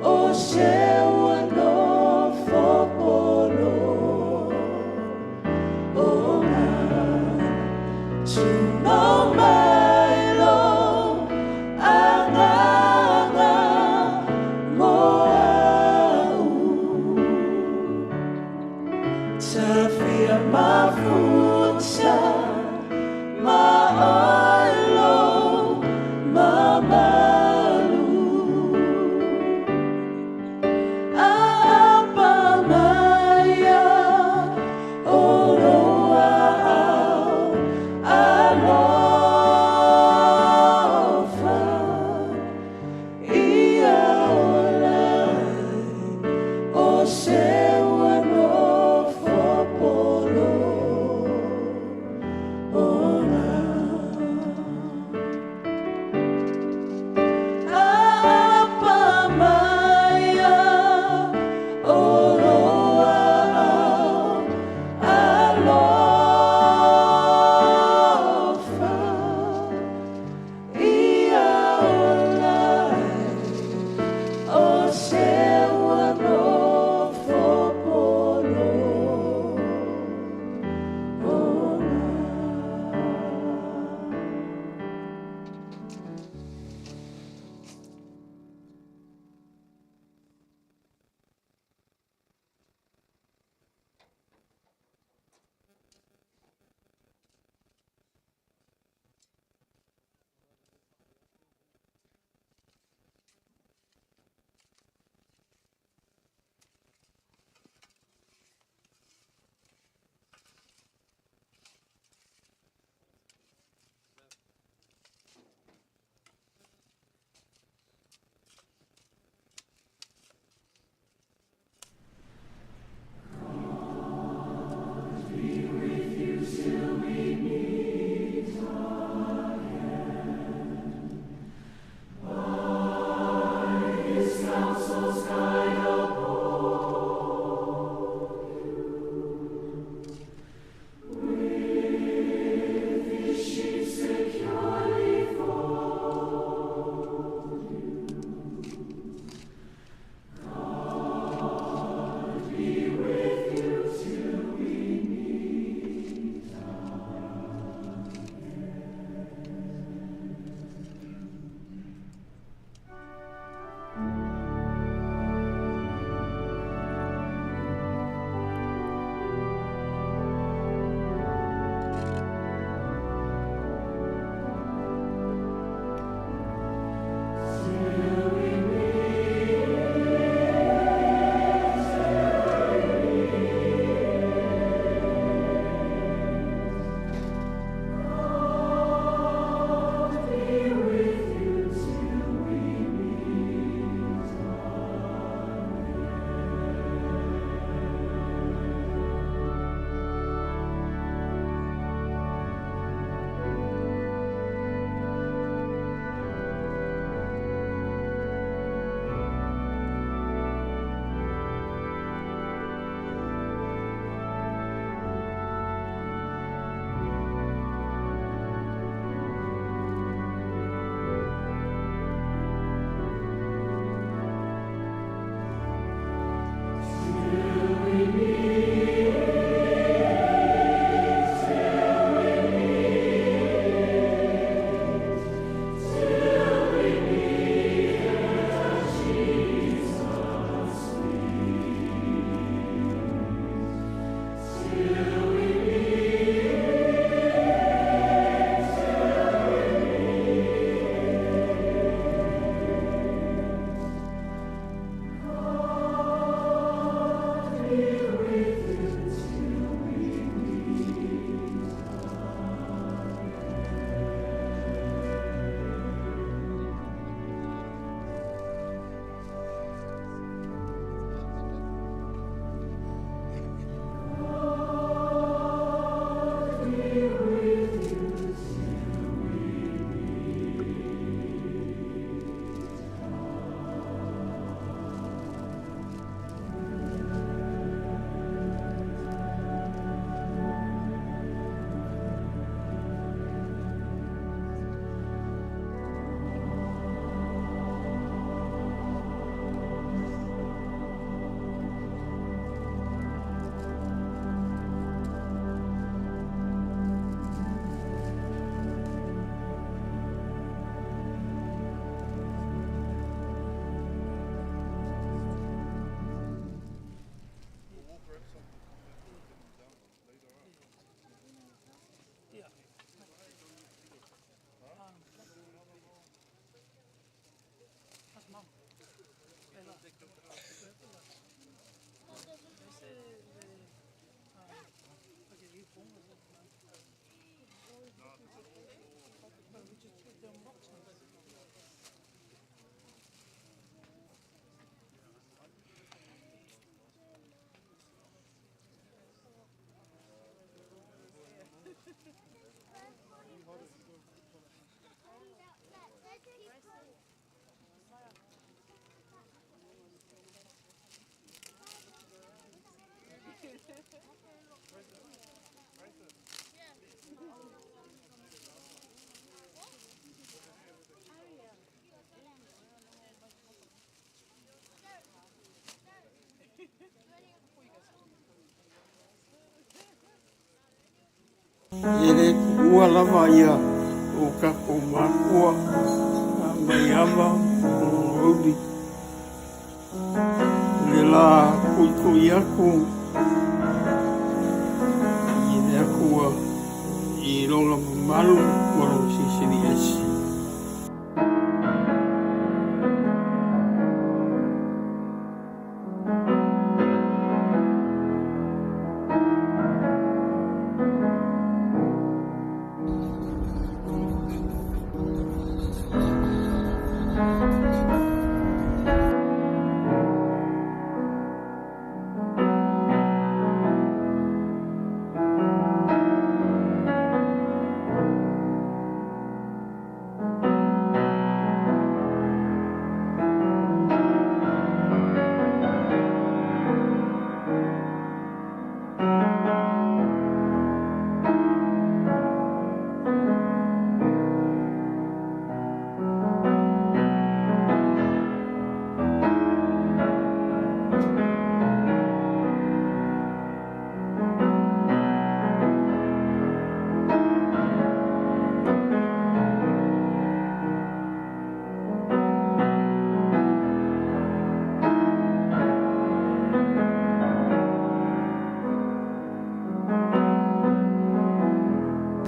Speaker 13: o se ua nofo pologa. Tumau mai lou agaga mo a'u, Tafia mafuta ma oilo mamalu, A'apa mai o lou aao alofa, Ia ola ai o se ua nofo pologa.
Speaker 7: E le tuua lava ia o tatou makua Maiava ma Laauli i le la tuitui atu i le Atua i Lona mamalu ma Lona Silisili Ese.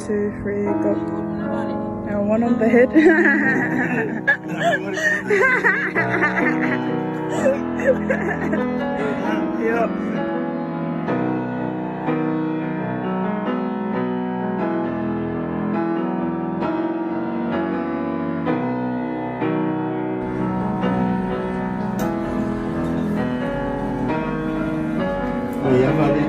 Speaker 14: Two, three, go. Now one on the head. Yep.
Speaker 7: Maiava lea.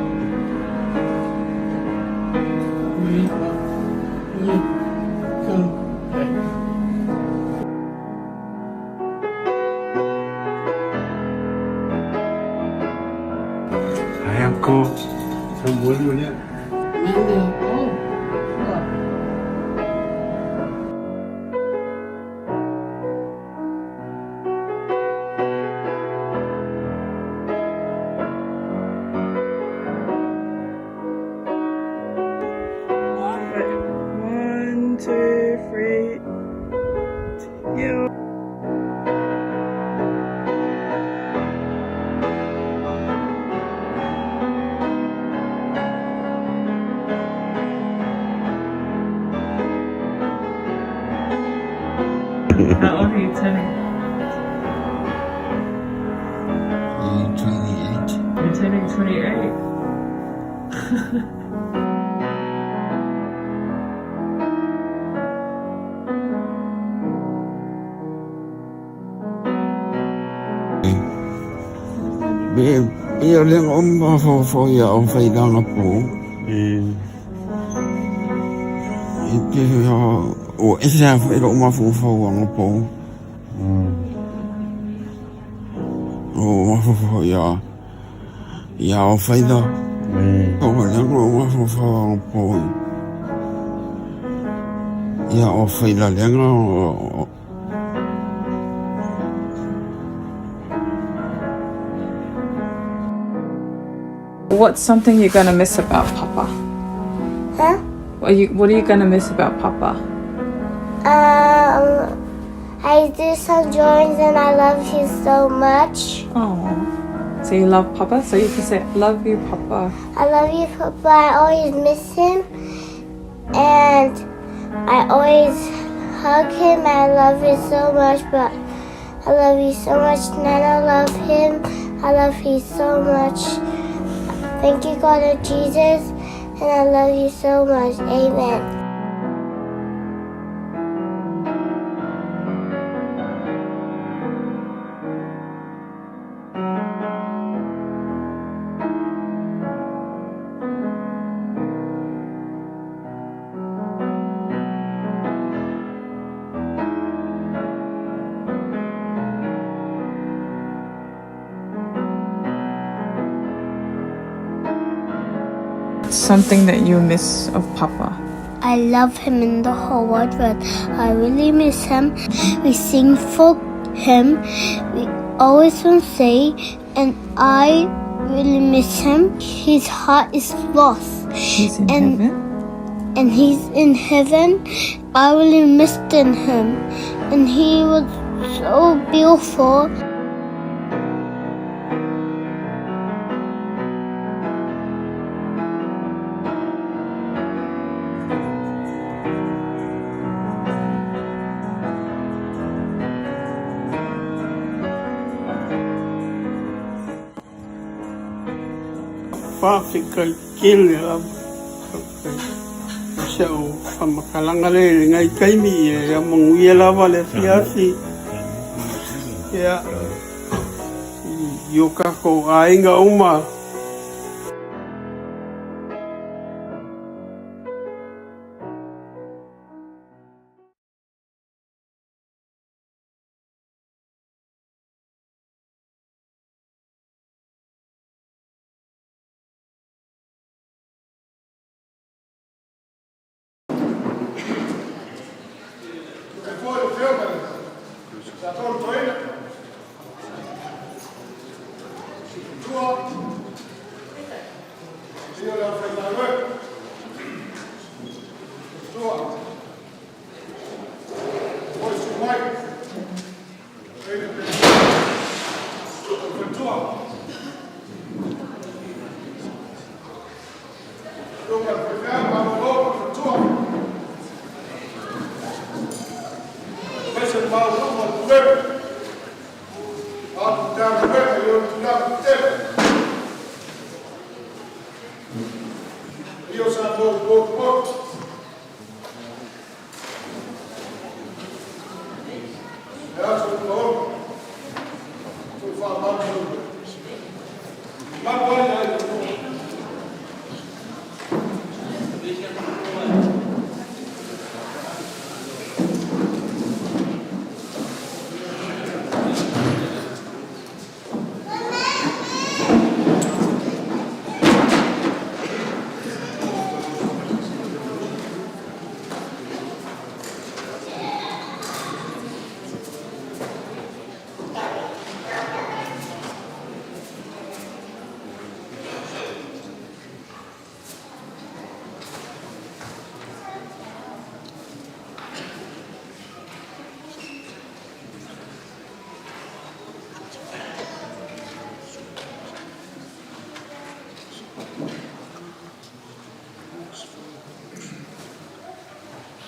Speaker 1: Hi, Uncle.
Speaker 7: Samuelu lea.
Speaker 5: Oh.
Speaker 14: Wait, 1, 2, 3. Yeah.
Speaker 15: How old are you turning?
Speaker 7: 28.
Speaker 15: You're turning 28.
Speaker 7: Be be o le o mafofo ia o whairanga pō. I te o ese a whairo o mafofo anga pō. O mafofo ia ia o whaira. O lenga o mafofo anga pō. Ia o whaira lenga o.
Speaker 15: What's something you're gonna miss about Papa?
Speaker 16: Huh?
Speaker 15: What are you gonna miss about Papa?
Speaker 16: I do some drawings and I love you so much.
Speaker 15: Oh, so you love Papa? So you can say, love you, Papa.
Speaker 16: I love you, Papa. I always miss him. And I always hug him. I love you so much, but I love you so much. Nana, love him. I love you so much. Thank you, God and Jesus. And I love you so much. Amen.
Speaker 15: Something that you miss of Papa?
Speaker 16: I love him in the whole wide world. I really miss him. We sing for him. We always want to say, and I really miss him. His heart is lost.
Speaker 15: He's in
Speaker 16: and,
Speaker 15: heaven?
Speaker 16: And he's in heaven. I really missed in him. And he was so beautiful.
Speaker 12: Faafetai tele lava. Faafetai. O si au faamatalaga lea i lenei taimi, ia manuia lava le afiafi. Ia, i o tatou aiga uma.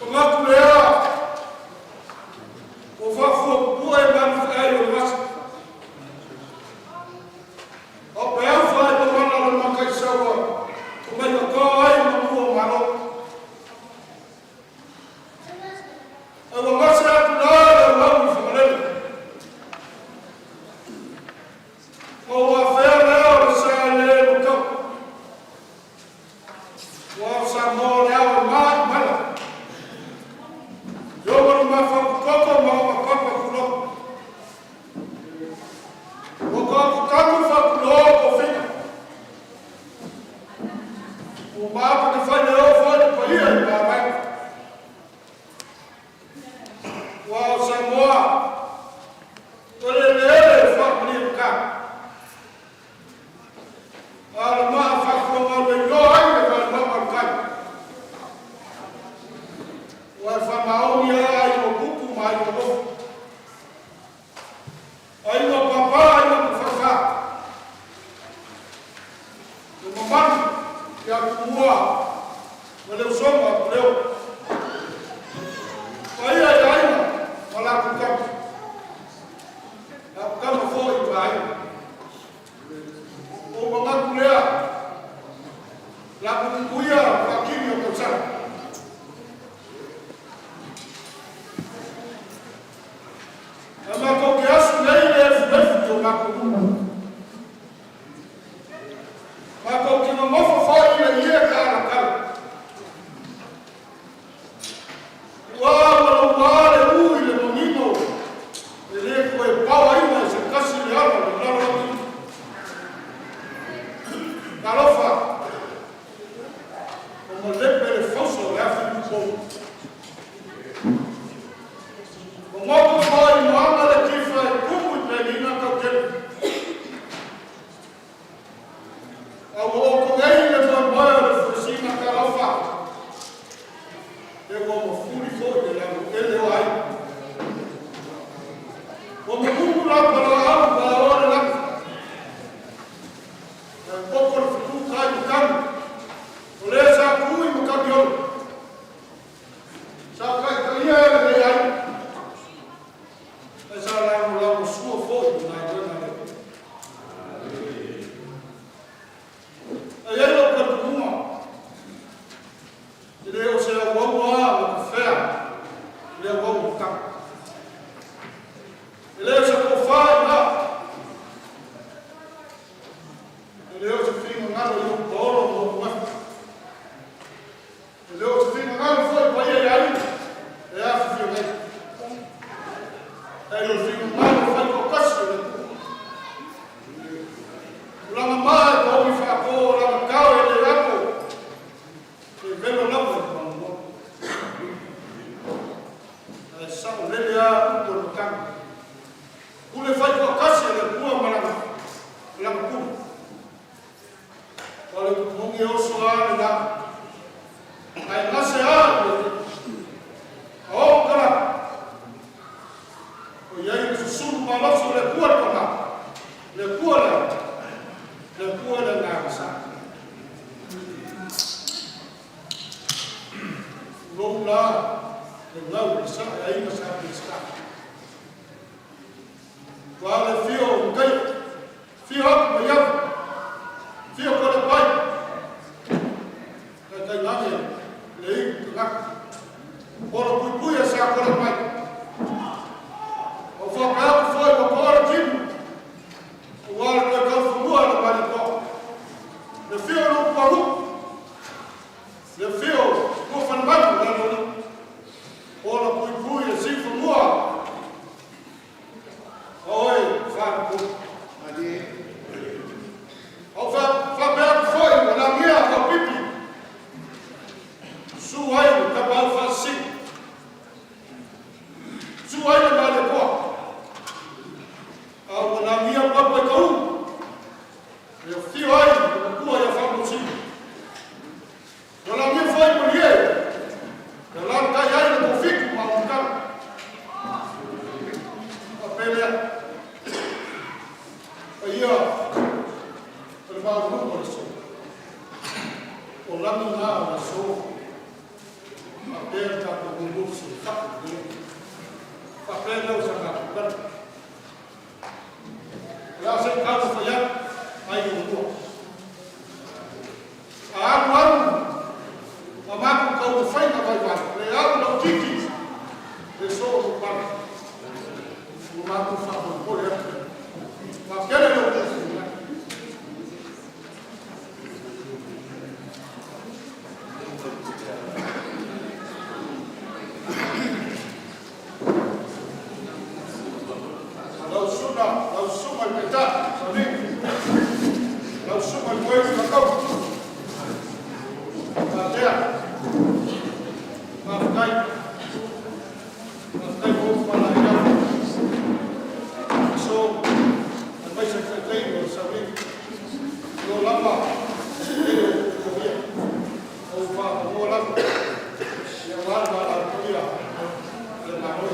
Speaker 9: Manatu lea ua faafuapua e manuafeai o le vasa. O peau faaitomana o le Mataisaua o maigata ai manu o Malo. Ae ua gase atu la le auau i Fagalele. Ma ua afea lea o le sa e le matau. Ua o Samoa o le ao e ma i mala. I o malu mafakutoto ma o mapapa tulou. Ua taututatu faatulo o tofiga. Ua maapa te fai leo foi le paia i mamae. Ua o Samoa, o le eleele e faamalie mata. A o le maa faafuagalu e iloa ai le valemama o le tai. Ua e faamaoni lava aiga o tupu ma aiga o nofo. Aiga o papa, aiga o tafaifa. Le mamalu ia Tumua ma le usoga a Puleo. Paia i aiga ma latou tama. Latou tama foi ma aiga. Ou manatu lea, la puipuia faakini o tausaga. Ae matou te asu nei le efuefu i o matou luma. Matou te nonofo foi i le ie talatala. Ua ua loua le u i le manino e le toe paoaina e se tasi le ala o le lalolagi. Talofa!
Speaker 2: A ua oo nei le moemoe o le fuesina talofa, e ua mafuli foi le lanuele o aiga. Ua mumumu la palaau paoa le lagi, ae popo le fetutai matagi, o le sa tui matagi olo. Sa taitaia e lenei aiga, ae sa lagolagosua foi i le galuega a le Atua. Ae i ai lou talitonuga, e le o se auaua a matafea le auaua matagi. E le o se tofa i ina, e le o se finagalo i Ulupaolo ma Ulugafa, e le o se finagalo foi i paia i aiga e afifio nei, ae o le finagalo faitoatasi o le Atua. O lana maa e toomi faato, o lana tao e le ato, e velo lava i le manumaunu. Ae saolele lava upu a le matagi, pule faitoatasi a le Atua ma lana pule. O le upu moni e oso lava le la, ae gase lava le a oo talaatu, o i ai le susulu malosi o le Atua i le paga, le Atua le le Atua le Agaga Sa. Tulou la le gau i le sae aiga Sa Peseta. Aua le afio o Mataia, afio atu Maiava, afio Toalepai, ae tainane le iu tagata. Olo puipui a Sa Toalepai. Ua faapea atu foi ua toa le timu, aua le toe taufanua le Malietoa. Le afio o Lupuanuu, le afio o Tuafalimanu le Aloalii, Ola puipui le siufanua, oe Faletoi. Ua faapea atu foi ua lagia taupipi, susu ai le Tapaau Faasisina, susu ai le Malietoa, a ua lagia Paupaitau, e afio ai le matua ia Faamalosina. Ua lagia foi Malie, e alaalatai ai le Toafitu ma Auimatagi. Faapea lea, paia o le maualuga o le aso. O lagi na o le aso, faapea le tatou momofi soifua lelei. Faapea lea o sa tatou tali. O le a se i taumafai atu ai lua. A alu alu ma matou taumafaiga vaivai, le alu lautiiti, le soo o pala. Ua matou faamolemole atu. Faatele lo outou. Lau susuga i le Taitai, Savini, lau susuga i le Toeaina Cakau, faapea, faafetai, faafetai mo upu faalaeiau. Aso, aemaise le taitaiga o le Savini, o lo lava tele o tutulia, o ua faamanoa lava, ia aua le valaaulia a le Malo.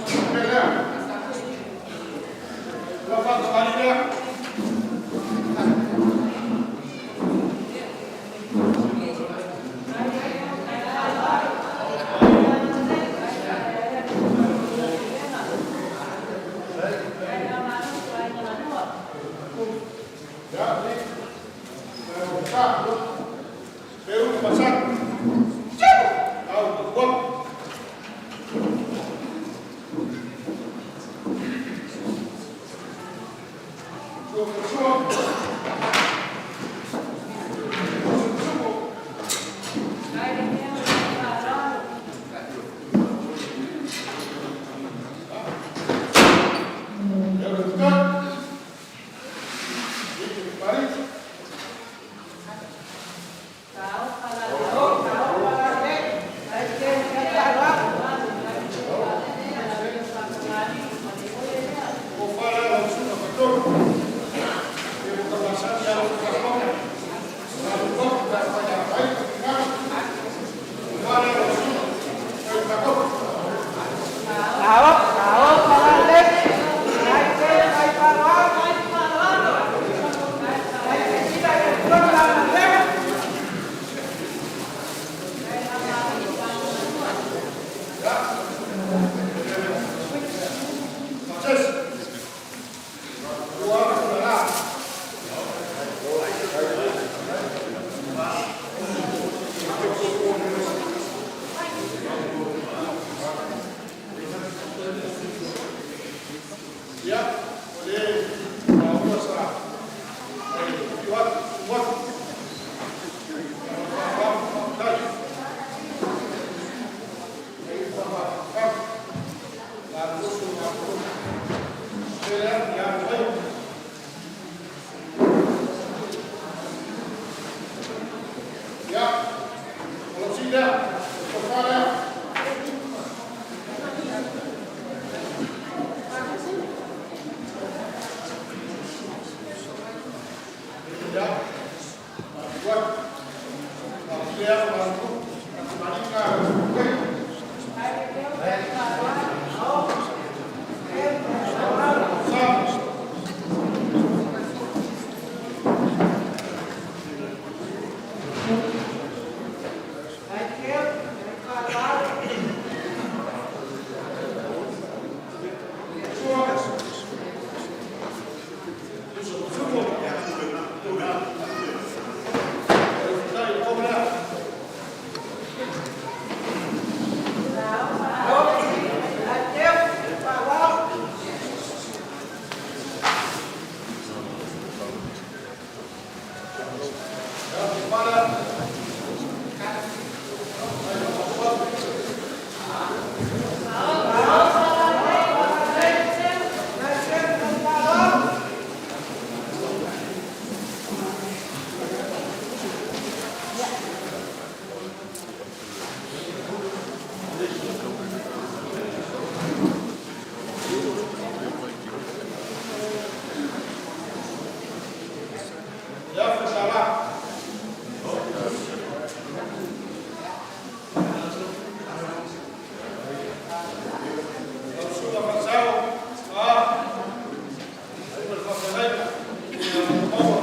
Speaker 2: Faapea lea, lau faatamalii lea. Ia, o le maua sa afio atu, susu atu. Ia, faafetai. Ai faafetai. Malolosi o malolosi. Tele atu ia te Ia, o lau sii lea, o le tofa lea. Ia, faatu atu, faapea malu tatumaliga sa. Ia, Fasala. Lau Susuga Faasao, Susuga i le Faafeagaiga, ia maua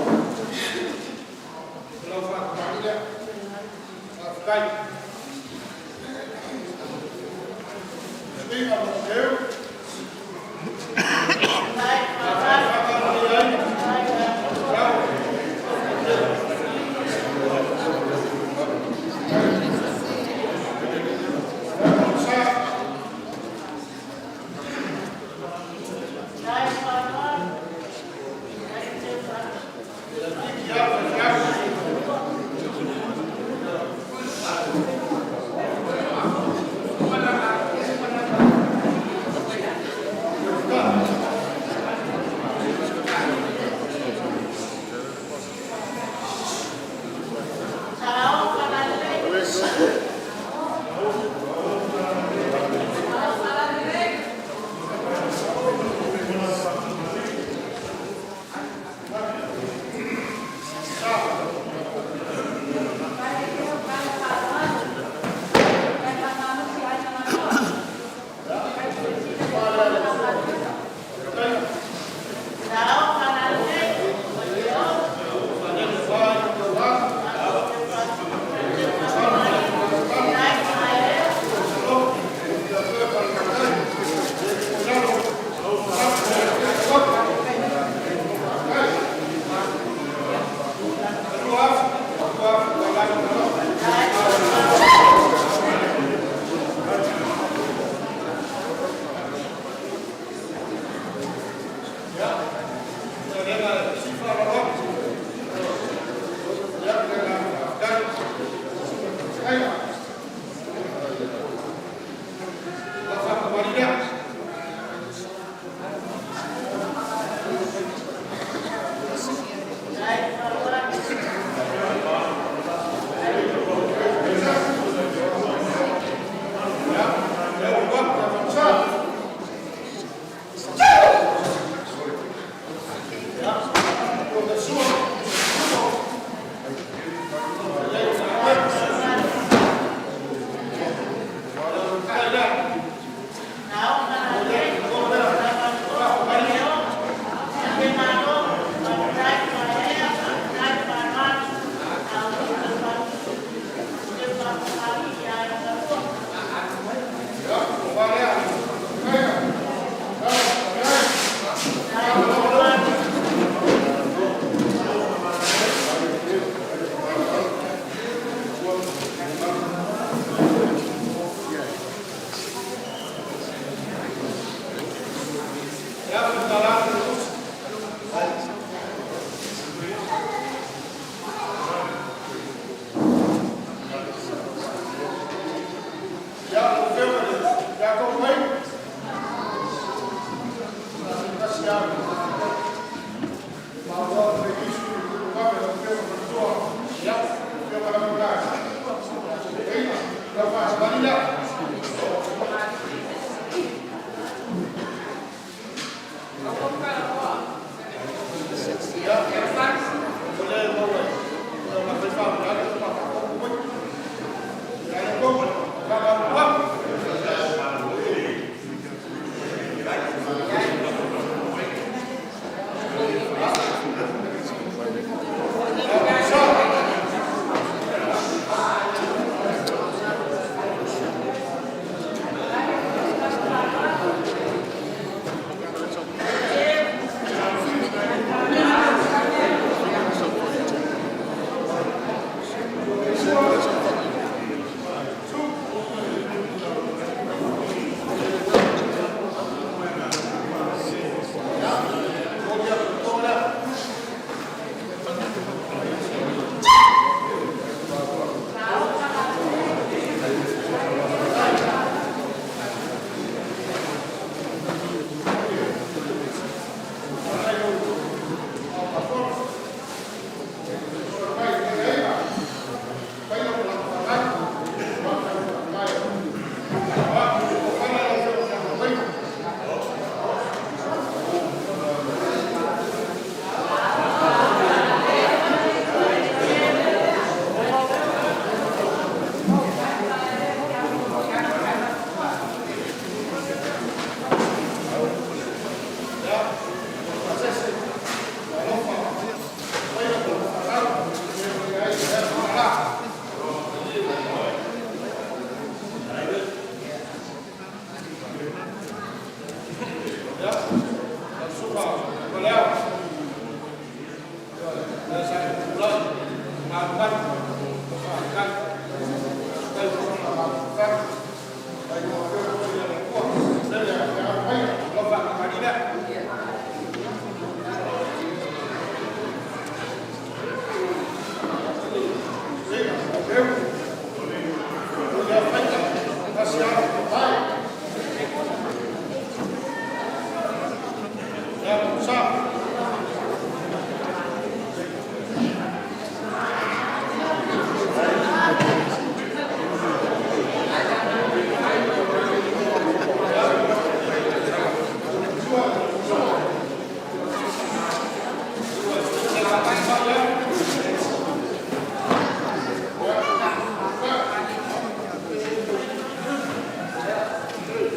Speaker 2: lau faatamalii lea. Faafetai. Suiga Mateo, Faafeagaiga Maria Aiga, Bravo. Sa. Ia, faifeau.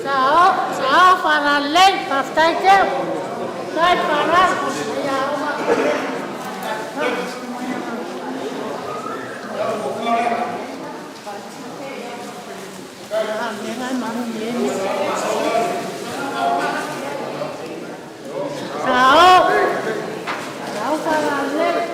Speaker 17: Sao, falalelei, faafetai tele. Faafetai le faaaloalo. Sao, sao falalelei.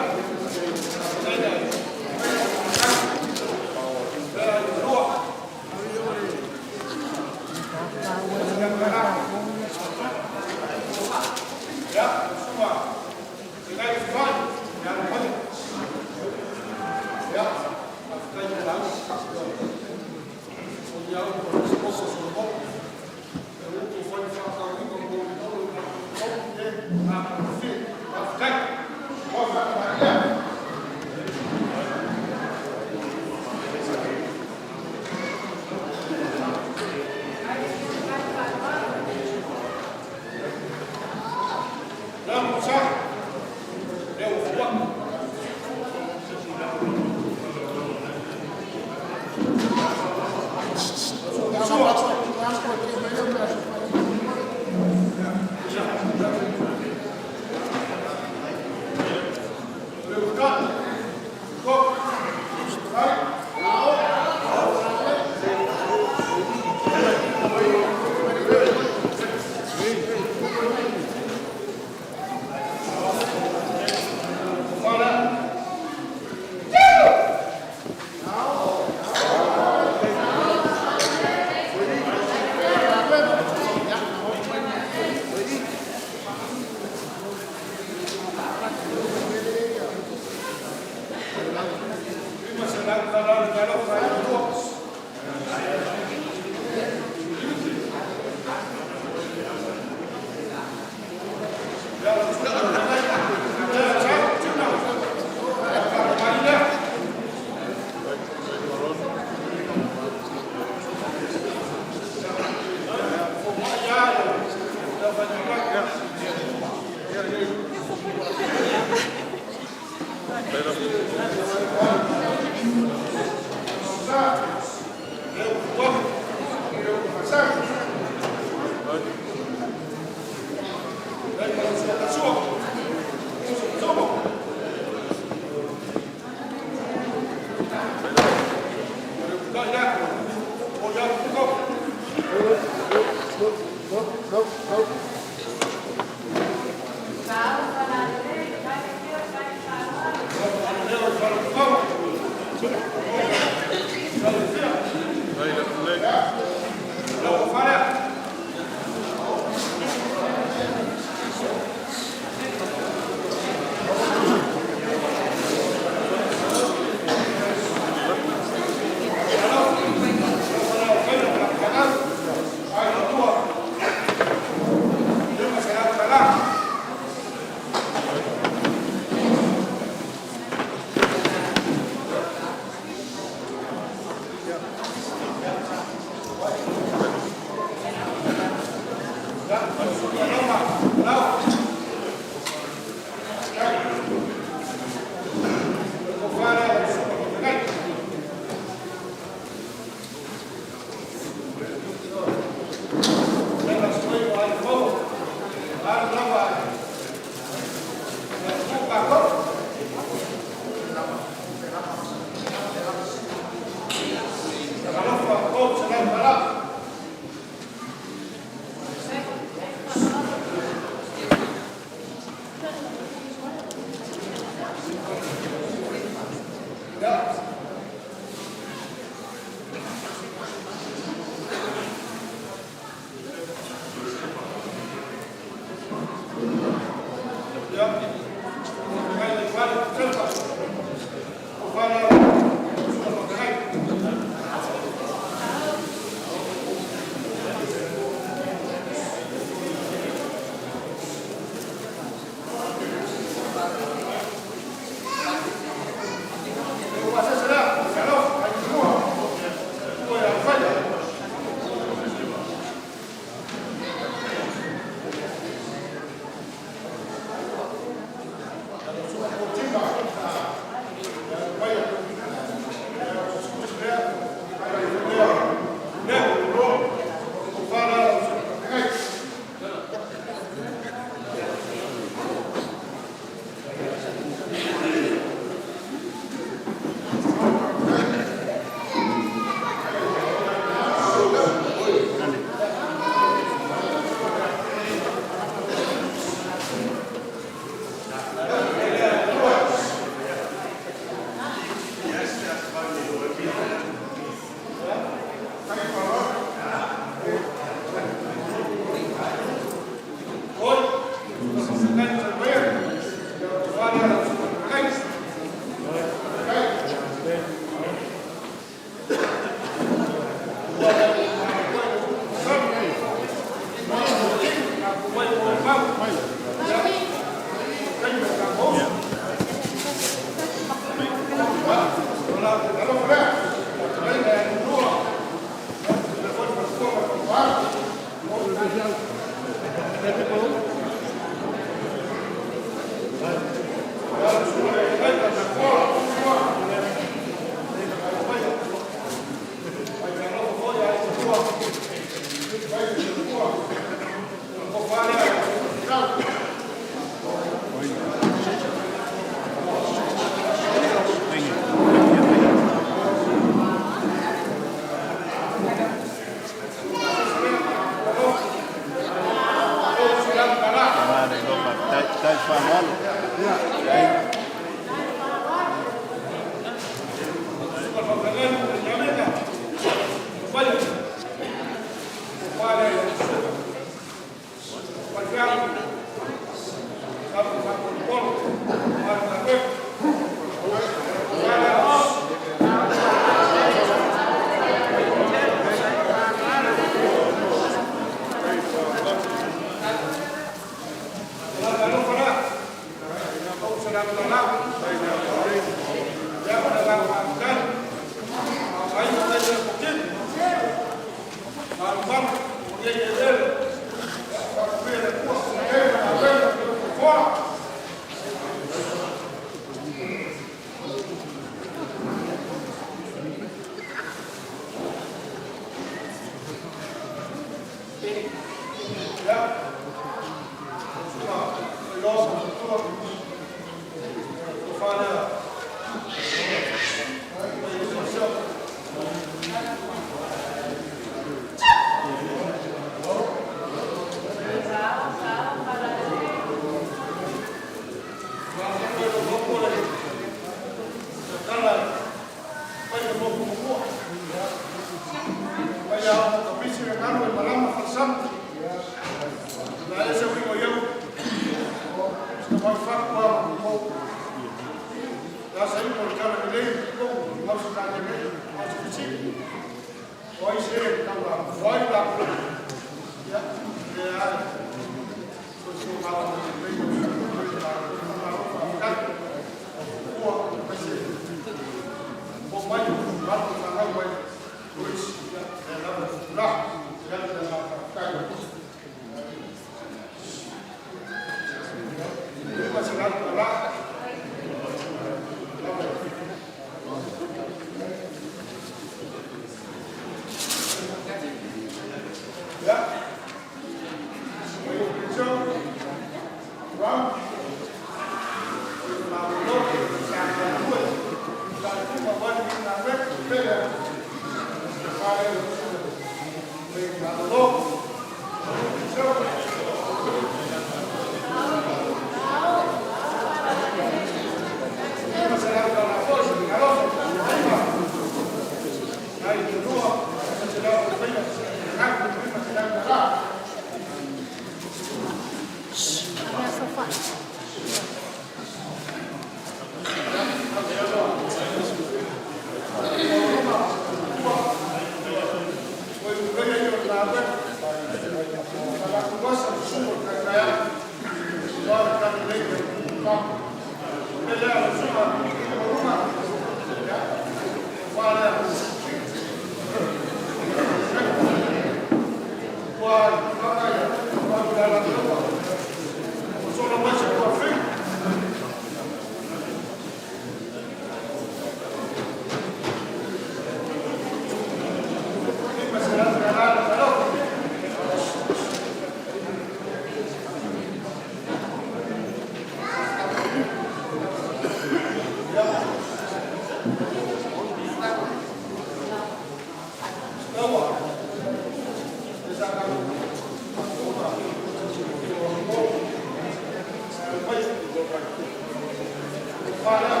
Speaker 9: Ua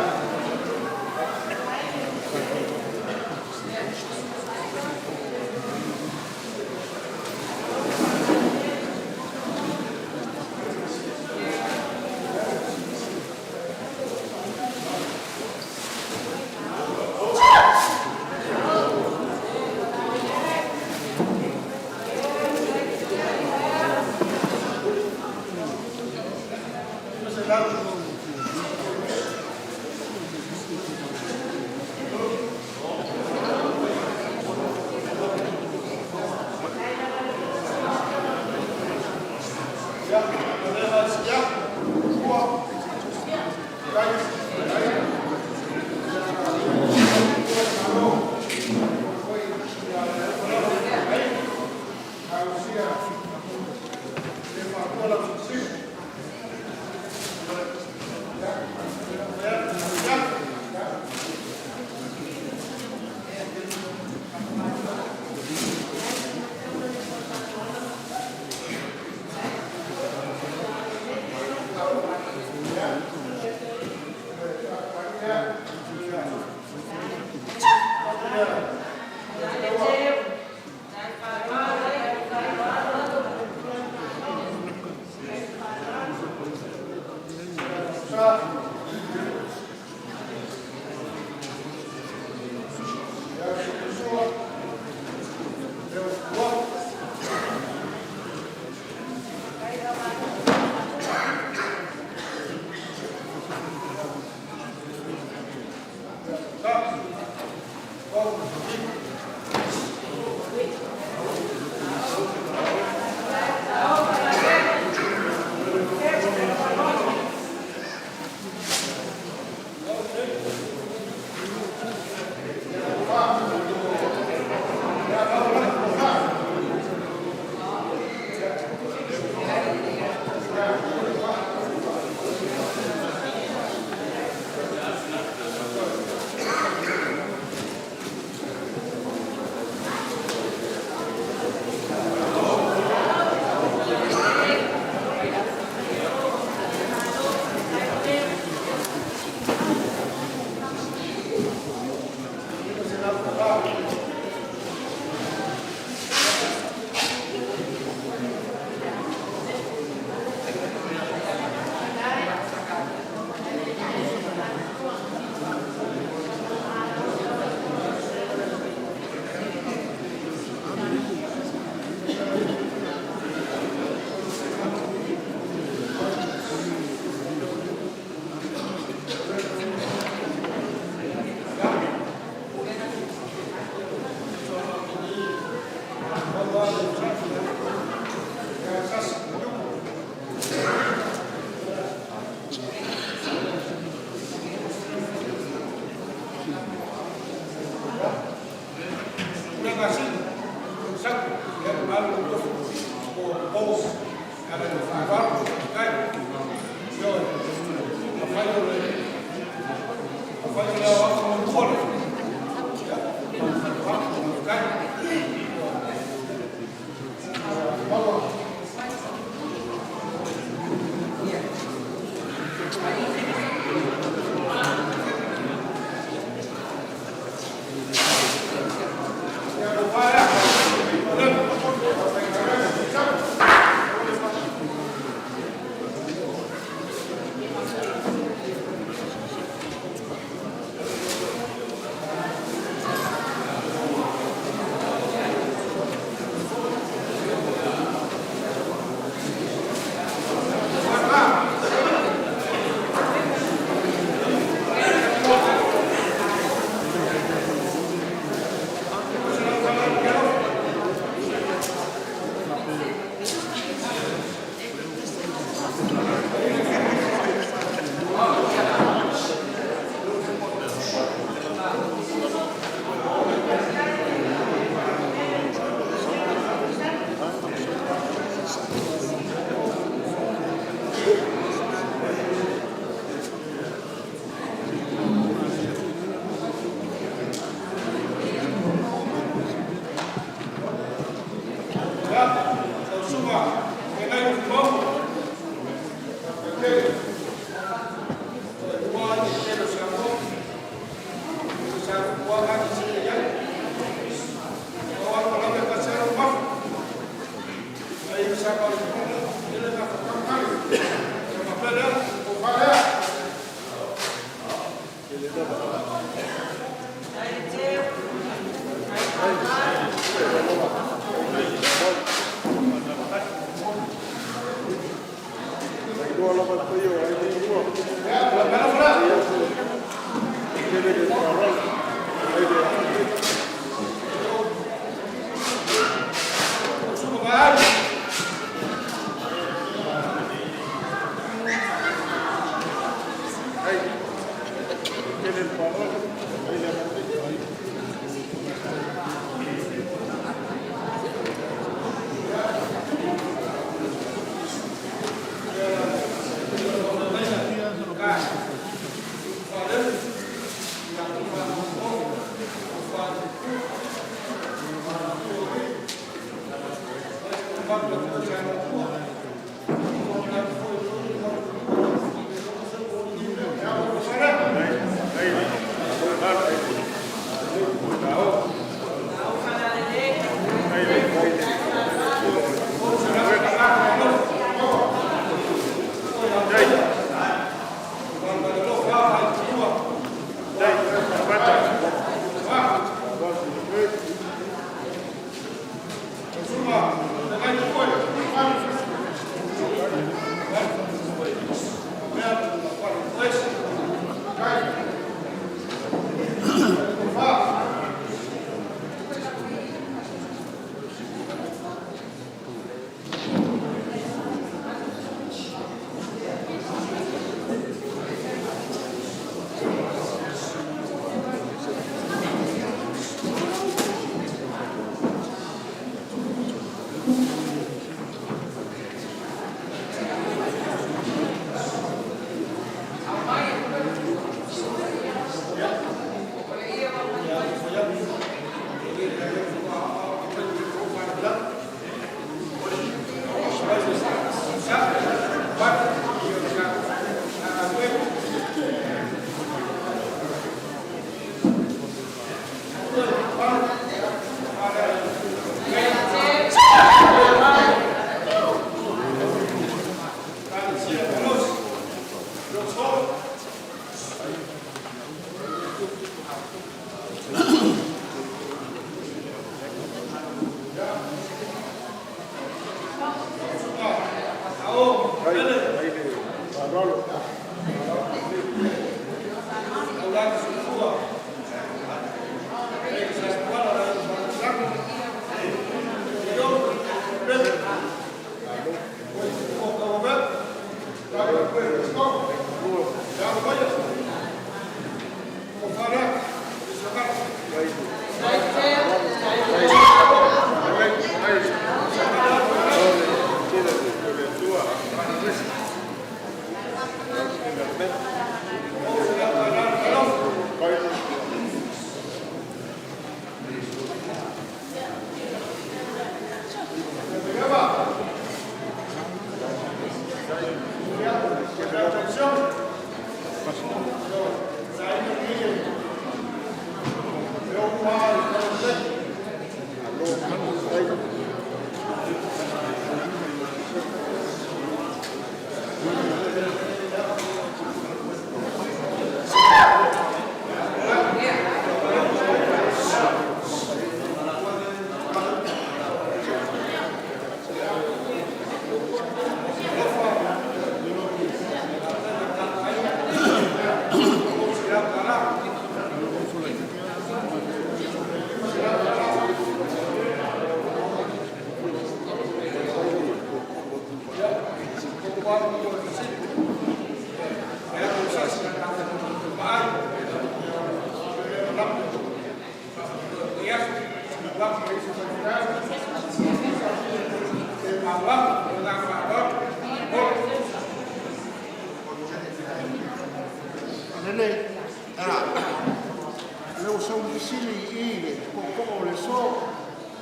Speaker 2: Lea ua sau le fesili i le tootoo o le aso,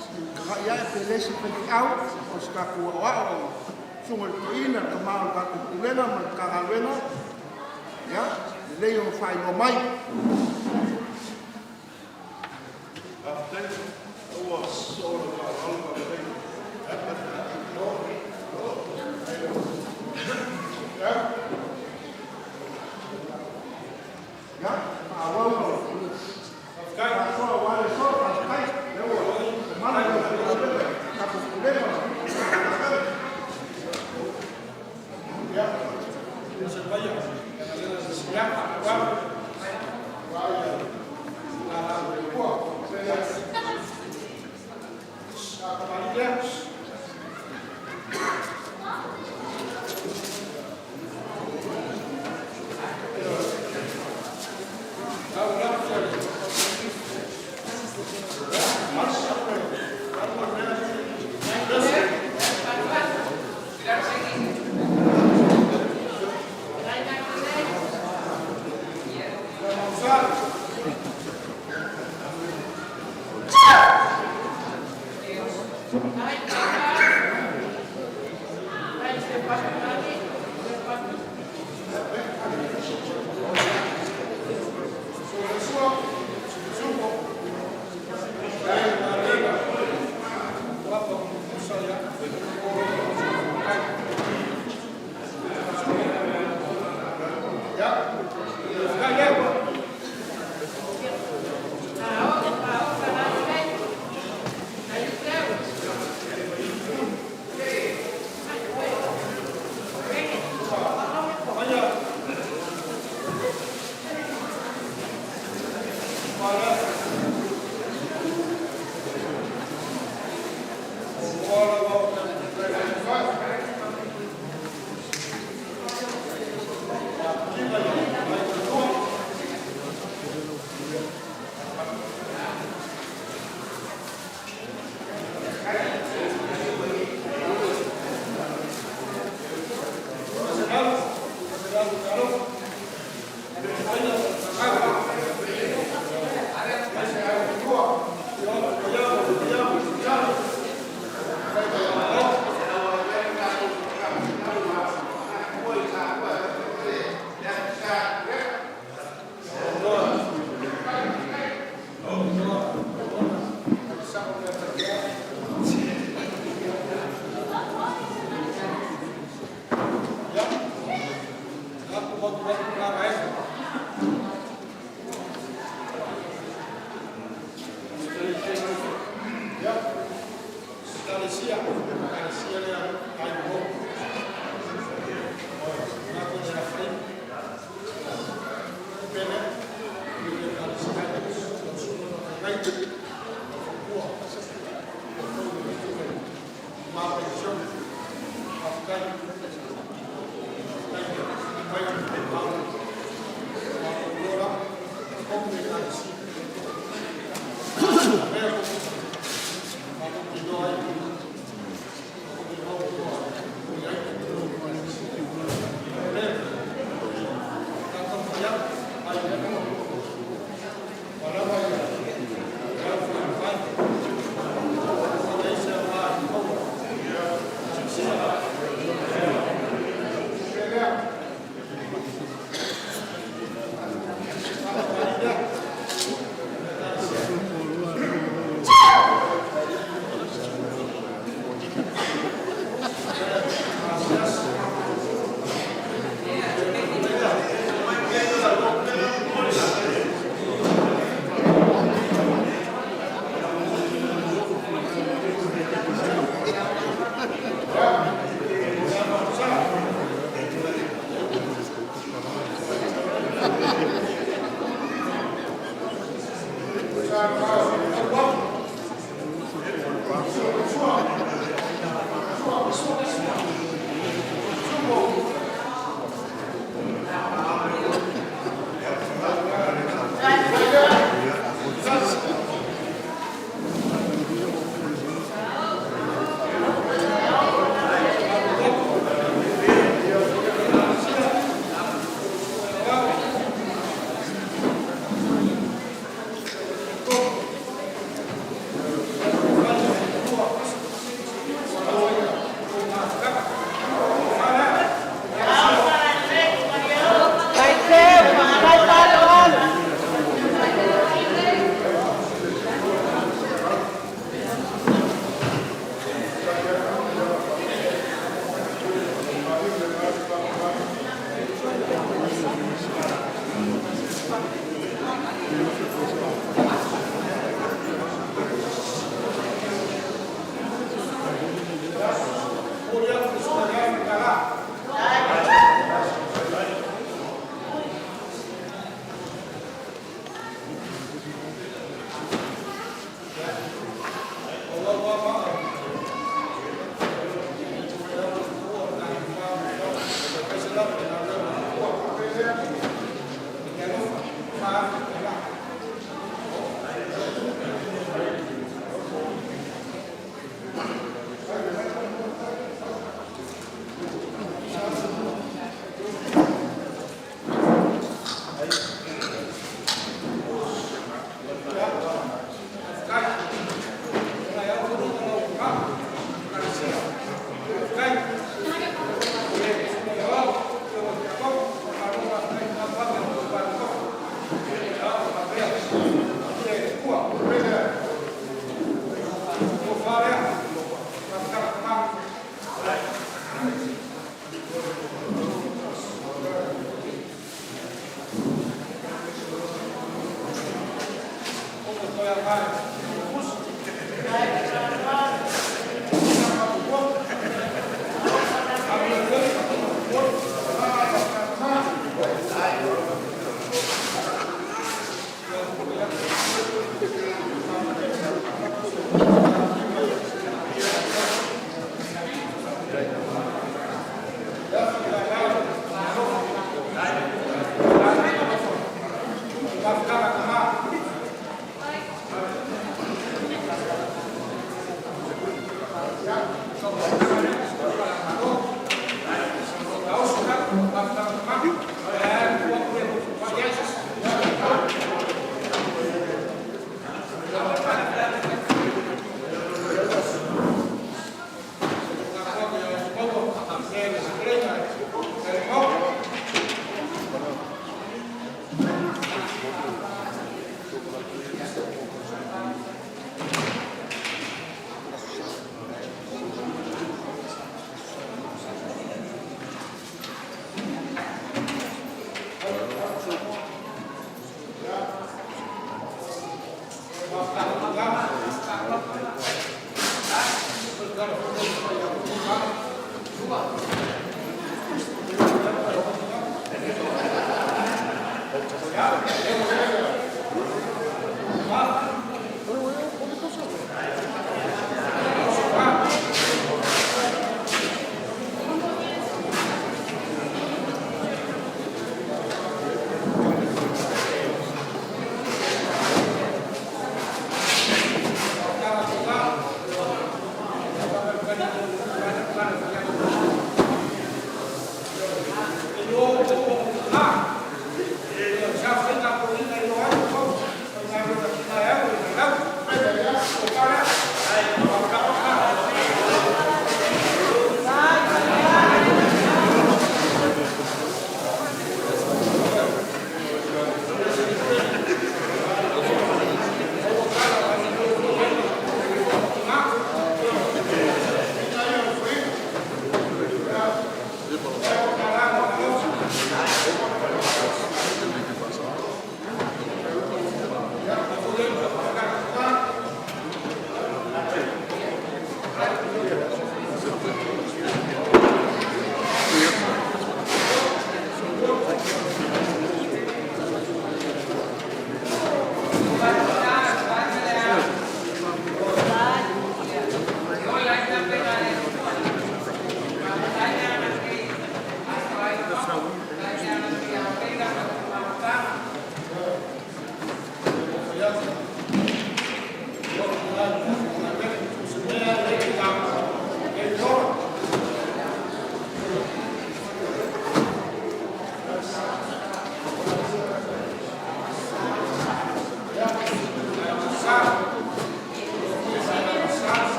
Speaker 2: se i tagai ane pe le o se faifeau o se tatou aoao, le susuga i le toeaina, le tama o le tatou Pulega ma le Matagaluega, ia, lelei ona faailoa mai. Ia, faaauau lau faasoa aua le aso. Faafetai o lea ua mamala le tatou Pulega ma le Matagaluega.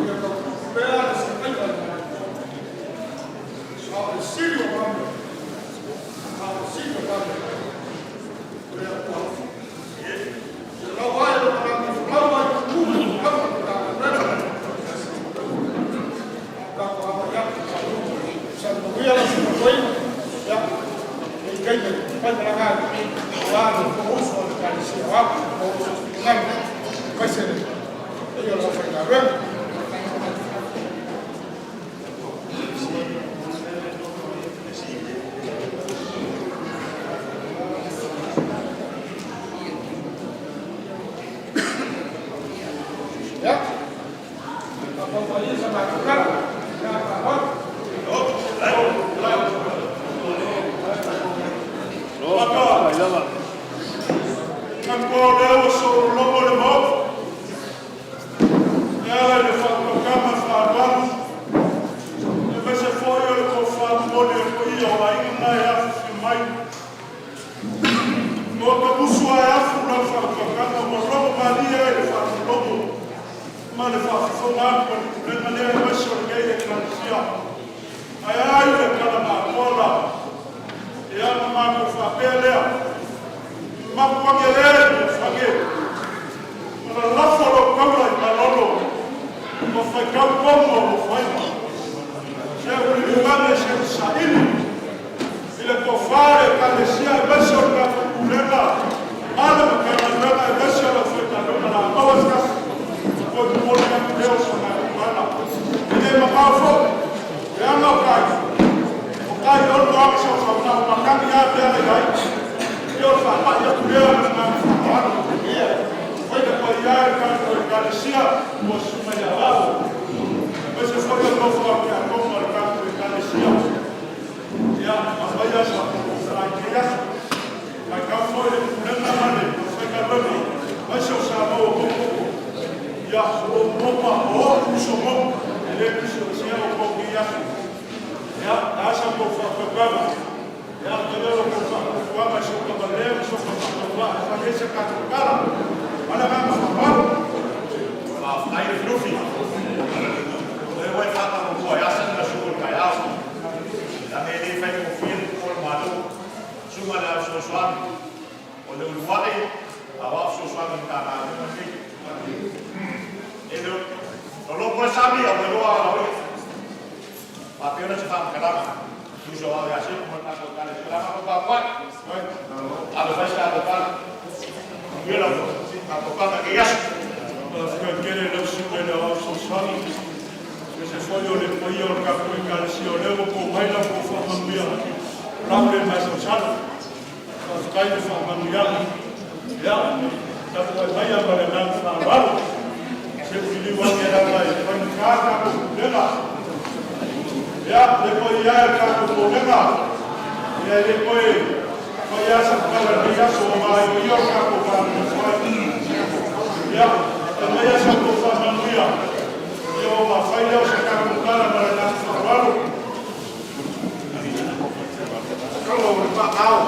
Speaker 18: Ia tautupu pea le fetalaiga i le Malo. A o le sili o mea, a o le sili o mea, o le Atua. Ia lau ai lona lagi e folau ai i tumua ma tulaga o le Matagaluega. A o tatou agai atu i Saga manuia lau soifua ia i lenei taimi e faimalaga ai aua le Fonousu a le Ekalesia Aoao, maua so finagalo aemaise le paia o le aufaigaluega. Ia, faapau mai ia sa matou tala. Ma le faaaloalo.
Speaker 9: Manatua o lea ua soo lologo le Maota e ala i le faautautaga faaalualu aemaise foi o le tofa momoli o le paia o Aiga ma e afifio mai. Ua tamusu ae afu lau faautautaga ua logo malie i le faalogologo ma le faafofoga atu a le pulega lea aemaise o lenei Ekalesia. Ae a i le tala na atoa la? Ia ona matou faapea lea, mapu ane le age ma lalafo lau taula i malolo ma faitau pomu o lou faiva. Se ua liliu ane se i saili i le tofa a le Ekalesia aemaise o le tatou Pulega ma le Matagaluega aemaise o le aufaigaluega o le a maua se tasi e toe momoli atu lea o sa matou tala. E le mamao foi, leaga o tai, o tai ono lava sau matagi lava pe a i ai. Ia o le faapai atu lea ma le agaga faaaloalo. Fai le paia e o le tatou Ekalesia ua susu mai ia Aoao, aemaise foi o le nofo a tiakono a le tatou Ekalesia. Ia, aumaia sa outou tala i lenei aso. Matau foi i le pulega ma le aufaigaluega, aemaise o Samoa ua tototo. Ia, o ou uso moni, e le tusimasea outou i lenei aso. Ia, e a sa outou faautautaga? Ia, tele lo outou faatuatuaga i sou tamalelea ma sou faatauvaa e fai ai se tatou tala. Ma le agaga faaaloalo.
Speaker 19: Faafetai Lufilufi. O lea ua e faatalomua e asa le gasu o le taeao. Leaga e le faigofie le tupu o le Malo. Susuga i le Ao Fesoasoani o le uluai Aoao Fesoasoani o le Matagaluega lenei. E le o loloto le sami ae ua iloa ala o ia. Faapea ona se faamatalaga, uso ao ia Semo ma le tatou Ekalesia, o le a matou tapuai. Ave fai se tatou tala. Manuia lau tapuaiga i lenei aso.
Speaker 9: Faafetai tele i lau Susuga i le Aoao Fesoasoani, aemaise foi o le paia o le tatou Ekalesia o lea ua to mai la outou faamanuia, o lau lea masalosalo. Faafetai le faamanuiaga. Ia, tapuai maia ma le agaga faaaloalo, se i liliu ane leaga e faigata le tatou pulega. Ia, le paia e o le tatou Pulega, ia e le toe fai lava sau tala i lenei aso ua maioio le tatou vanonofo ai. Ia, aumaia sa outou faamanuia, ia ona fai lea o se tatou tala ma le agaga faaaloalo.
Speaker 2: Kalo o le maau.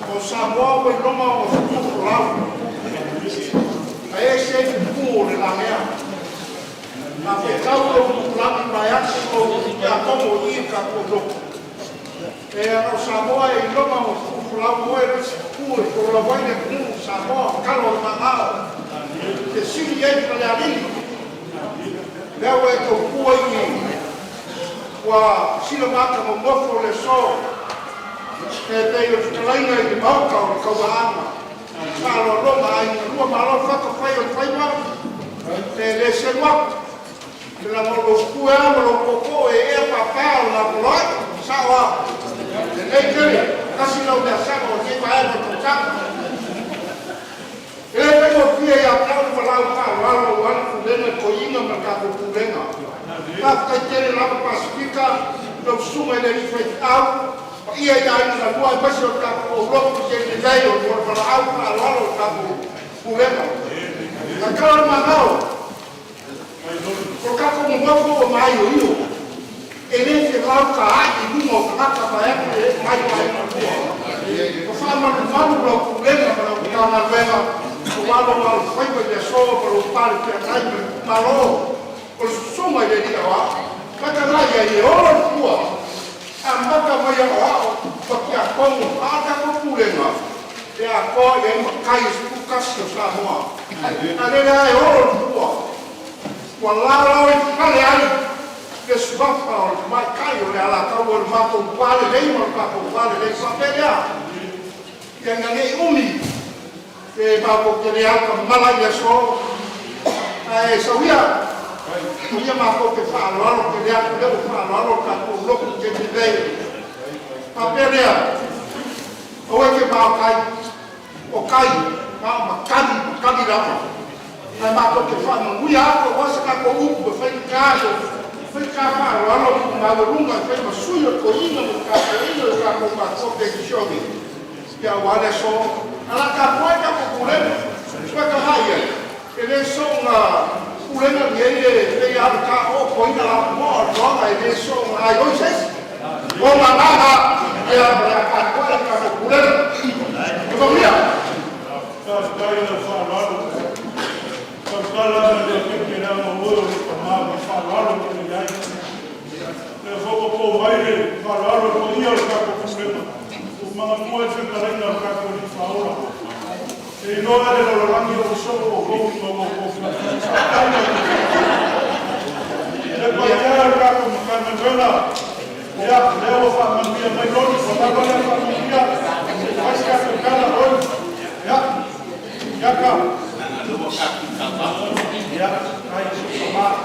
Speaker 2: O Samoa ua iloga ona tutu folau, ae ese ai pupū o le lagea. A faitau lou Tupulagi vaeatu lou tiakono i i le tatou lotu, e ana o Samoa e iloga ona tutufolau oe le isi pupū e folau ai le atunuu o Samoa, talo o le maao, e sili ai Falealili. Lea ua e tautua i ua sila mata mamafa le aso e pei o le fetalaiga i le maota o le Tauaana, faaaloalo ma aiga lua malo fata fai o le faiva e le selu atu leaga o lou pue lava ma lou tootoo e ea papa o le gagoloai sao a lelei tele tasi lau mea sao o lenei vaega o le tausaga. E le faigofie ia te au le valaau faaaloalo aua le pulega i toeaiina ma le tatou pulega. Faafetai tele lava Pasefika, lau susuga i le alii faifeau, paia i aiga na lua aemaise o le tatou aulotu i taimi nei o le valaau faaaloalo i le tatou pulega. Ae kala le magao, o le tatou nonofo ua maioio, e le felautaai i luga o tagata vaeatu le ee mai o aiga na lua. Ua faamalumalu lau pulega ma lau Matagaluega aua lou alofaiva i le aso ma lou tofa le feagai ma le itumalo o le susuga i le alii aoao. Taga ia e olo le fua, amata mai aoao ma tiakono, a o le tatou pulega e atoa i ai matai e 11 o Samoa. A o lea la e olo le fua, ua laolao i fale ai le suafa o le tamaitai o le Alataua i le matou va lelei ma le tatou va lelei faapea lea. Ia ina ne i umi, pe matou te le autamala i le aso, ae sau ia, sau ia matou te faaaloalo tele atu, lea ua faaaloalo le tatou lotu i le taimi nei. Faapea lea, aua e te maotai, o tai na o matagi, matagi lava, ae matou te faamanuia atu aua se tatou upu e faigata, faigata faaaloalo ma maualuga e fai ma sui o le toeaina ma le tapuaiga a lo tatou matua penisione aua le aso. Ae o le a tapuai tatou pulega, toe tagai i ai, e le soona pulega lenei e pei lava o le taootoina lapopoa o le toaga, e le soona gaoioi se isi. O ona agaga, ia, o le a tapuai le tatou pulega. Ia manuia.
Speaker 18: Faafetai i lau faaaloalo. Tautala lava ma le eke leaga o oe o le tama ma le faaaloalo tele i ai. Lea foi ua to mai le faaaloalo i le paia o le tatou Pulega, ua manatua ai le fetalaiga a le tatou Alii Faaola. E iloa e le lalolagi o ua soo outou ina ua outou faafetai. Faafetai i la outou faasoa. Le paia e o le tatou Matagaluega, ia, lea ua faamanuia mai Loni, ua lava lea faamanuia, se i fai se tatou tala, Loni. Ia, Siaka. Ia, faafetai i si ou tama.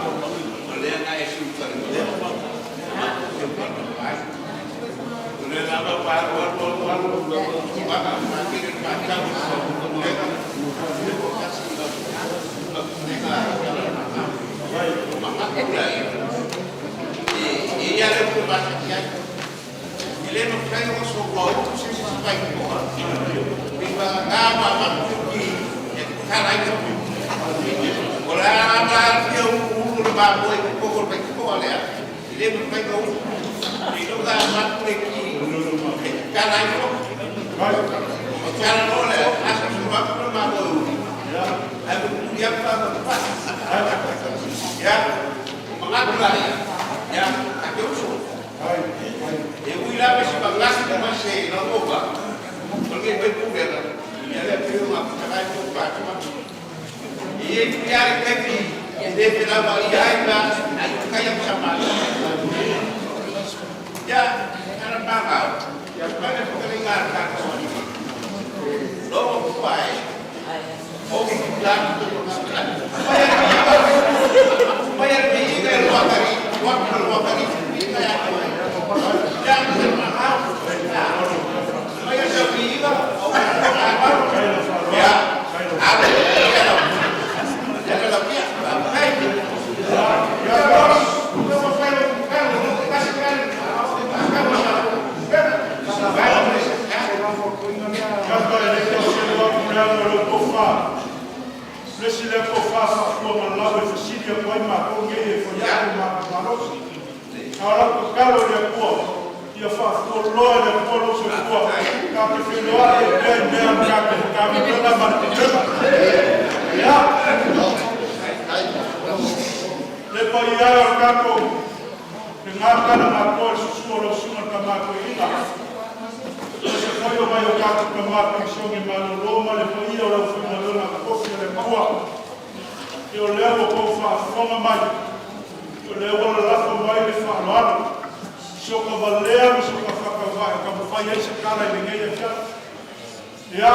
Speaker 18: Siaka, e le tau selu atu leaga o lau tofa, le isi lea tofa faafuagalau e fesili atu ai matou nei e fai atu lo matou malosi. A o lau tatalo i le Atua, ia faafualoa e le Atua lou soifua, ta te feiloai ai pea i mea o le tatou Matagaluega ma le Pulega. Ia, le paia e o le tatou lena tala na atoa i le susu o lau susuga i le Tama Toeaina, aemaise foi o nai o tatou tama penisione malolo ma le paia o le aufaigaluega totofi a le Atua. Ia o lea ua outou faafofoga mai, o lea ua lalafo mai le faaaloalo, soka valea ma soka faatauvae e taumafai ai se tala i lenei afiafi. Ia,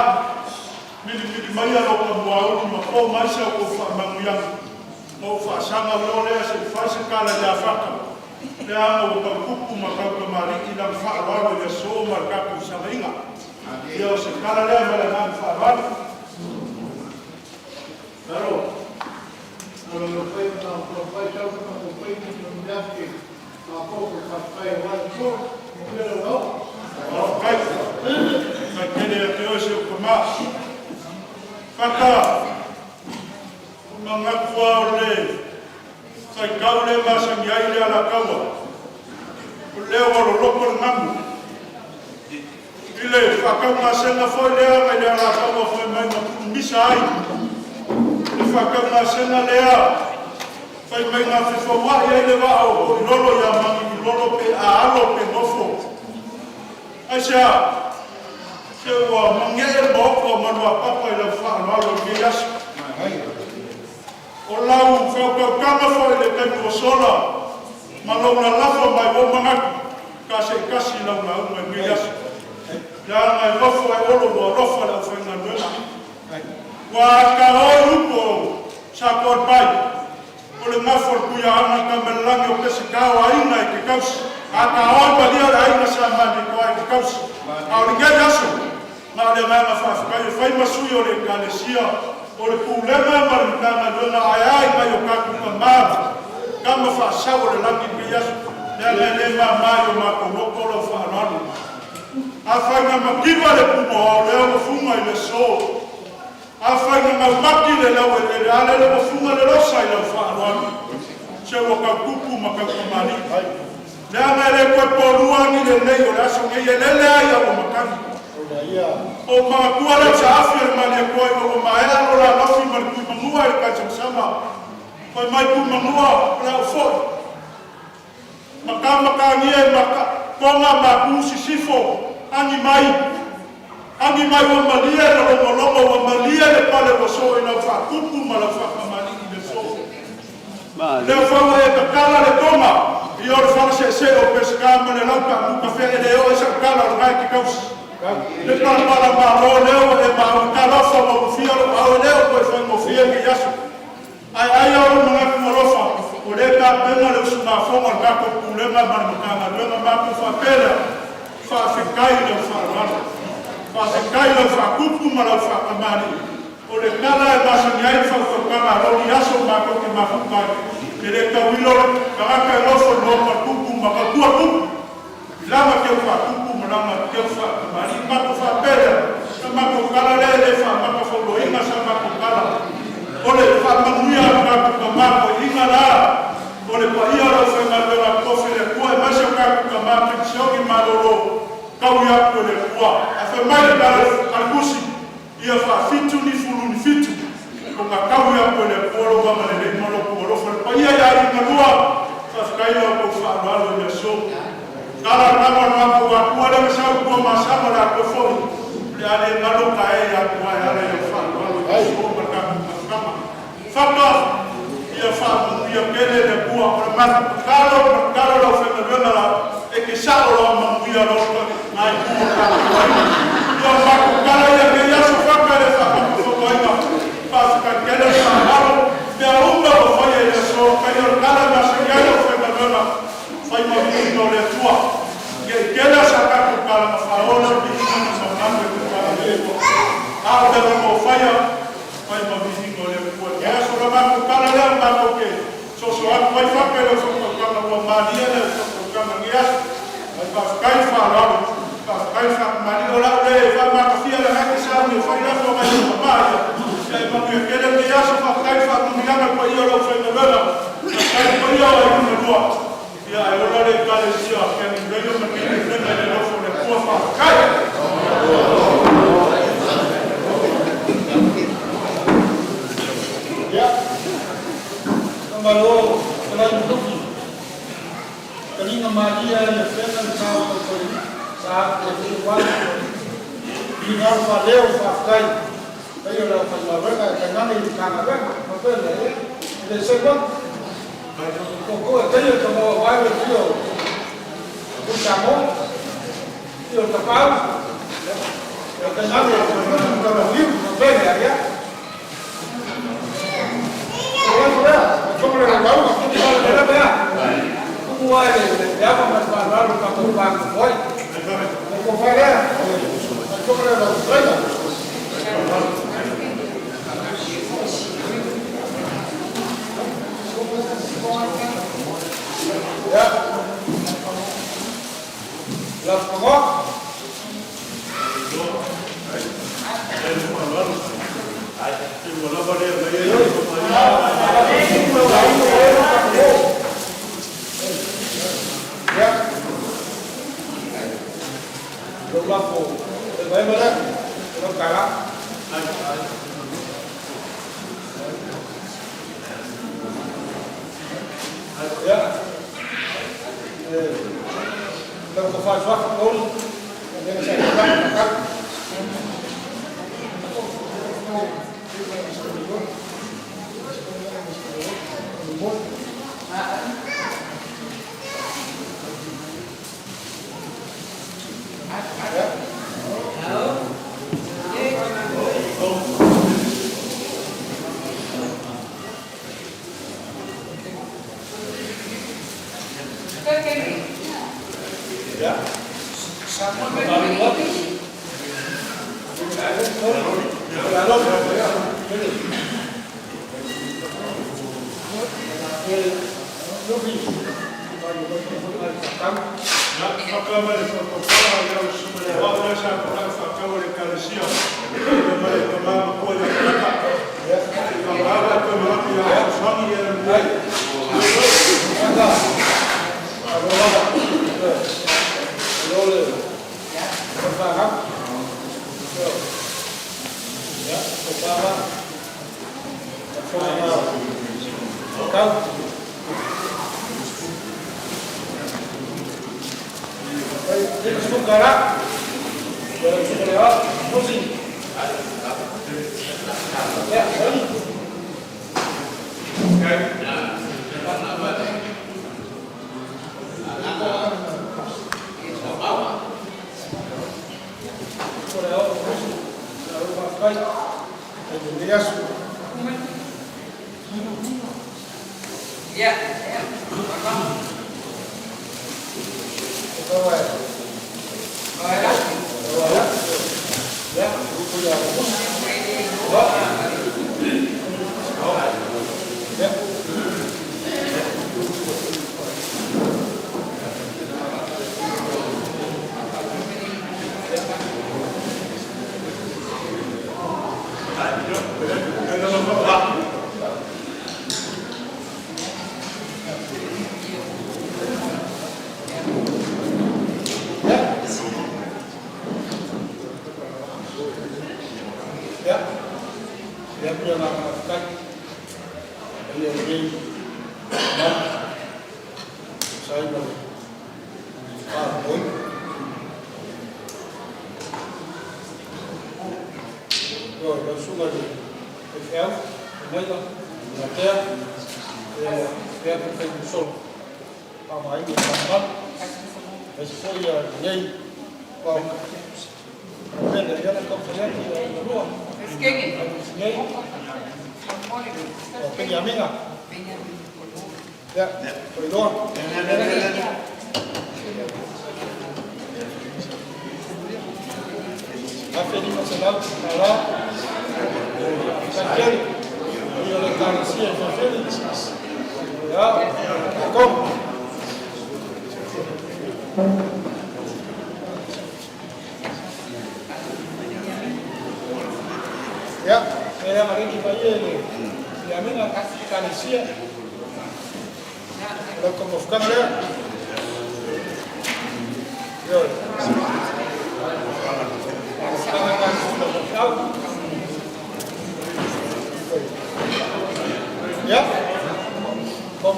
Speaker 18: milimili maia lo ta muaulu ma po mai sa outou faamanuiaga, ma ou faasaga loa lea se i fai se tala ia Fata, leaga ua tau tupu ma tau tamalii lana faaaloalo i le aso ma le tatou fesilafaiga. Ia o se tala lea ma le agaga faaaloalo.
Speaker 4: Alo, alo lau fai ma lau fai sau ma lau fai ma lau fai ma poko faafetai aua le toa, manuia lau lauga.
Speaker 18: Faafetai. Faafetai tele ia te oe si ou tama. Fata, ua manatu lava o le faitau lea e masani ai le Alataua, o lea ua loloto le namu. I le faataugasega foi lea nai le Alataua fai mai na tuumisa ai
Speaker 9: Le faataugasega lea fai mai na fefaua'i ai le vaa o Toilolo ia Manulolo pe a alo pe nofo. Aisea? Se ua mage'e le maota o Maluapapa i lau faaaloalo i lenei aso. O lau faautautaga foi i le taimi ua sola ma lou lalafo mai, ua ou manatu ta se'itasi i lau lauga i lenei aso, leaga e nofo ae Olo ua alofa i le aufaigaluega. Ua ataoi upu o Satoalepai, o le gafa o le Tuiaana Tamaalelagi o Peseta, o aiga e te tausi. A taoi malia le aiga Sa Malietoa e te tausi. A o lenei aso, na o le agaga faafetai e fai ma sui o le Ekalesia, o le Pulega ma le Matagaluega, ae a i nai o tatou tamā tama faasau o le lagi i lenei aso, leaga e le mama i o matou loto lau faaaloalo. Afai na mativa le pumoao, lea ua fuga i le aso. Afai na maumati le laueleele, a lele ua fuga le losa i lau faaaloalo. Se ua tautupu ma tautamalii, leaga e le toe polua ni lelei o le aso nei, e lele ai a ua matagi o manatua lea o saafi o le Malietoa ina ua maea lo la lofi ma le Tuimanua i le taisamasama. Fai mai Tuimanua, o le a ou fo'i matamatagia i Toga mapu sisifo, agi mai agi mai, ua malie le logologo, ua malie le pale ua soo i lau faatupu ma lau faatamalii i le aso. Lea foi ua e tatala le toga i o le fala seesee o Peseta ma le lautaamuta fea e le oo ai sau tala o lena e te tausi le palapala malo. Lea ua e maua talofa ua ulufia lou ao, e le o toe faigofie lenei aso, ae ai lava lou manatu alofa o lea e tapena le usugafono a le tatou Pulega ma le Matagaluega. Matou faapea lea, faafetai i lau faaaloalo, faafetai i lau faatupu ma lau faatamalii. O le tala e masani ai le faautautaga a loli i aso matou te mafuta ai, e le tauilo le tagata e nofo i le maota o le tupu ma tautua tupu i lana teu faatupu ma lana teu faatamalii. Matou faapea lea, sa matou tala lea e le faamatafauloaina sa matou tala, o le faamanuia a le tatou Tama Toeaina la, o le paia o le aufaigaluega totofi a le Atua aemaise o tatou tama penisione malolo, taui atu e le Atua. Ae fai mai le tala a le Tusi, ia faafitu ni fulu ni fitu ona taui atu e le Atua lou agalelei ma lou alofa. Le paia ia aiga lua, faafetai la outou faaaloalo i le aso. Tala tama o le matou Atua lea na sau i Tuamasaga o le a toe foi, o le a le galo tae ia Atua e ala i lau faaaloalo i le aso ma le tatou mafutaga. Fata ia faamanuia tele le Atua. O le matou tatalo ma tatalo le aufaigaluega la e te sao loa manuia loa na itu o le tatou aiga. Ia o matou tala ia i lenei aso Fata e le faamatafauaina. Faafetai tele le faaaloalo, mea uma ua faia i le aso pei o le tala e masani ai le aufaigaluega, fai ma viiga o le Atua. Ne i tele sa tatou tala na faaola le viiga ma le mamalu e tauala i le Atua, a o mea uma ua faia, fai ma viiga o le Atua i lenei aso. O le matou tala lea matou te soso atu ai Fata i lau faautautaga, ua malie le faautautaga i lenei aso. Faafetai le faaaloalo, faafetai le faatamalii. O le a ou le faamatafia leaga e te sauni e fai lafo nai ou tama ia. Ia e manuia tele lenei aso. Faafetai le faamanuiaga i le paia o le aufaigaluega, faafetai i le paia o aiga e lua. Ia ae ola le Ekalesia Ken Radio ma lenei pulega i le alofa o le Atua. Faafetai.
Speaker 18: Ia, faamalo fetalai Lufilufi. Taliga malie lava i Afega le sa o Tautailii sa atu ai foi finagalo faaleo le faafetai i le paia o le aufaigaluega ae tainane i le Matagaluega. Ona faapea lea, ia, e le selu atu, o outou e taia le tamaoaiga le afio o Tuisamoa, afio o Tapaau, ia tainane Taulafiu. Ona faapea lea, ia, o lafo lea, lau afioga i le lauga, tumu lea, tumu lava i le ava ma le faaaloalo i le tatou va nonofo ai. O tofa lea, lau afioga i lau fetalaiga. Ia, Lafafagoa. Ia, lou lafo emaema lea, $100. Lau tofa suafa Loli,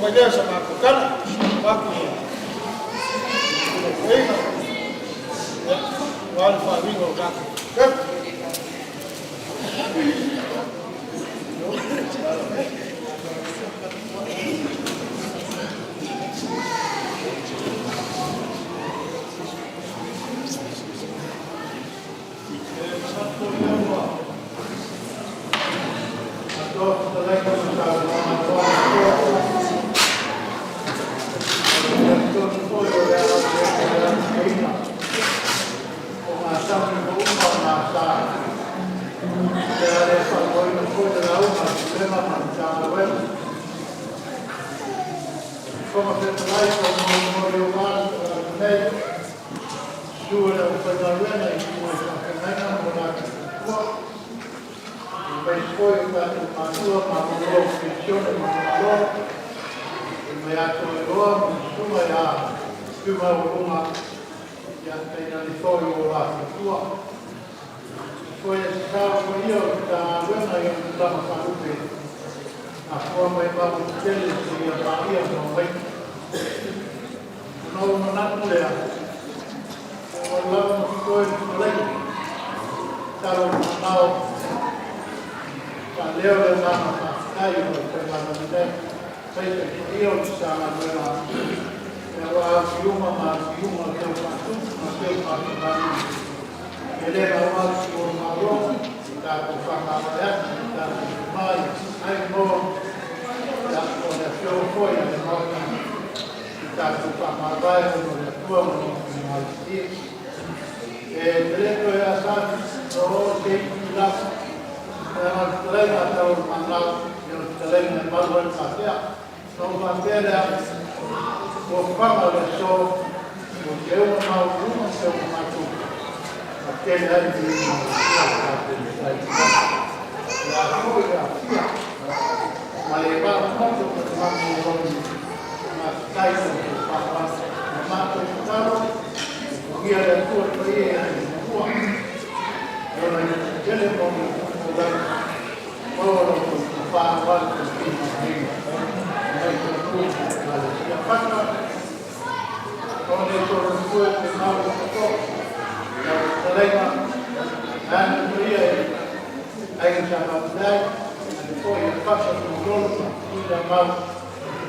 Speaker 18: lea sa tulaga makau.
Speaker 1: O lava ma totoe le fetalaiga. Tatalo mamao faaleo le agaga faafetai o le aufaigaluega lelei, aemaise le paia o le Matagaluega aua afiuga ma afiuga o teu faatupu ma teu faatamalii. E le gau atu o Malo, tatou faamavae atu i tatou tama i ai mo ia o le afioga foi a le Maota i tatou faamavae ona o le Atua ma lona finagalo. E te le toe asa atu o se itu lava, leaga o le fetalaiga a tau o le manao, ia o le fetalaiga e malu ai le faatea. Na ou faapea lea, ua faga o le aso, ua teuga maualuga ma teuga matupu, ma tele ai le viiga o le Atua lo tatou Matai. O le a foi le afia, ma le mafumato ma le mafumato, mafutai o le whaawasa. Ma mātou tatalo, ia le Atua le paia ia i mua. E ona i tele mo le o lagi, maua lo tou tofa aua le tausiga o aiga. Mai tautua i le sia fata, o le tolo tua te mau le toto, lau fetalaiga, ane paia e aiga sa mapulai, ane foi e fata tololo ma tuila mau,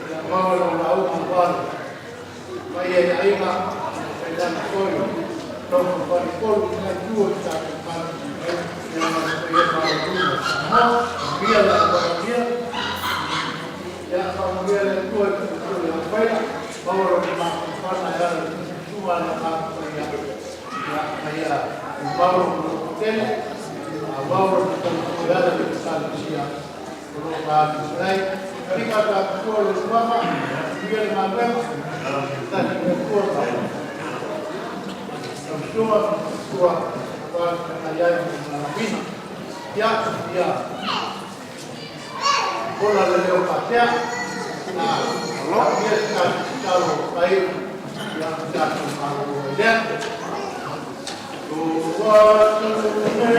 Speaker 1: ia maua lau lauga aua le paia i aiga, kailana foi, lofo falikolu i nai tua i tatou mana, ia ma le paia maualuga o Samoa, manuia le auauna, ia faamanuia le Atua i le aufaila, maua lona mafanafana e ala i le tusituga a le Agaga Paia, ia ma ia tumau lona lototele, auau lona tautua e ala i le Ekalesia o lo o galulue ai. Kalika tatou o le suafa, manuia le galuega, tasi le Atua ma tausuga ma tua aua le feagai ai ma le valaauina. Ia, ia ola le leo faatea, ia se tatou tatalo fai, ia ma tatou malolo ai lea. Tua tu le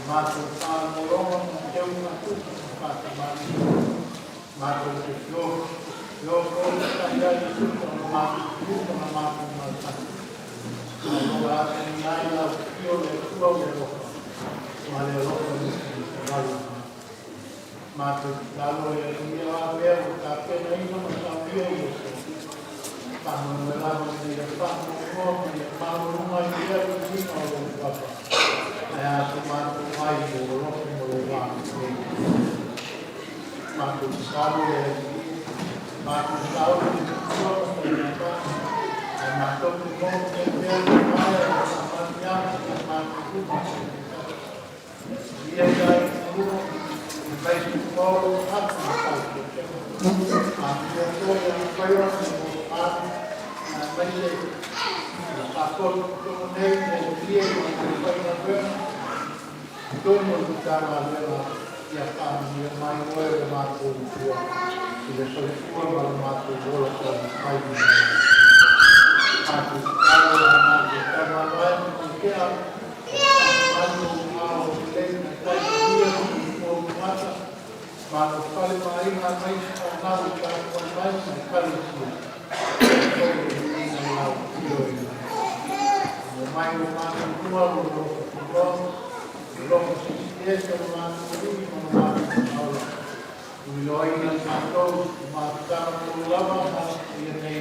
Speaker 1: Matou faalogologo ma teu faatupu ma faatamali, matou te feofo tai ai i luga o matou tu ma matou malosani. A o lo asani ai lau fio le Atua o le alofa, ma le alofa i le matou tatalo e aluia a pea ua tapenaina ma saunia i aso. Faamoemoe lava ina ia faamuamua ma ia maualuga ai pea le viiga o lou Papa. Ae a so matou ai i lou alofa ma lou agalelei. Matou tatalo e Alii, matou sauni i le Atua ma faigata, ae matou te moomia pea le vae o le faamanuiaga ia matou uma taitasi. Ia ia i luma, aemaise tumau lou atu ma faaeteetega. Faamanuia foi ia mafai ona mo alu, aemaise tatou totonu nei le alia i matou faigaluega, totonu o le Matagaluega, ia faamanuia mai oe o le matou Atua i le soifua ma le matou ola taumafai mai ai. Matou tatalo i le matou taumavae ma maukea, faamamalu ou ao lelei na taimalia ma ou tagata, malo fale ma aiga aemaise fanau i tapuai mai ma ekalesia. Foi le viiga i lau afio i le Mo mai o matou lua lo alofa tuloa, alofa silisiliese o le matou Alii ma le matou Maola. Tuiloaina le matou mafutaga lava ma ia nei.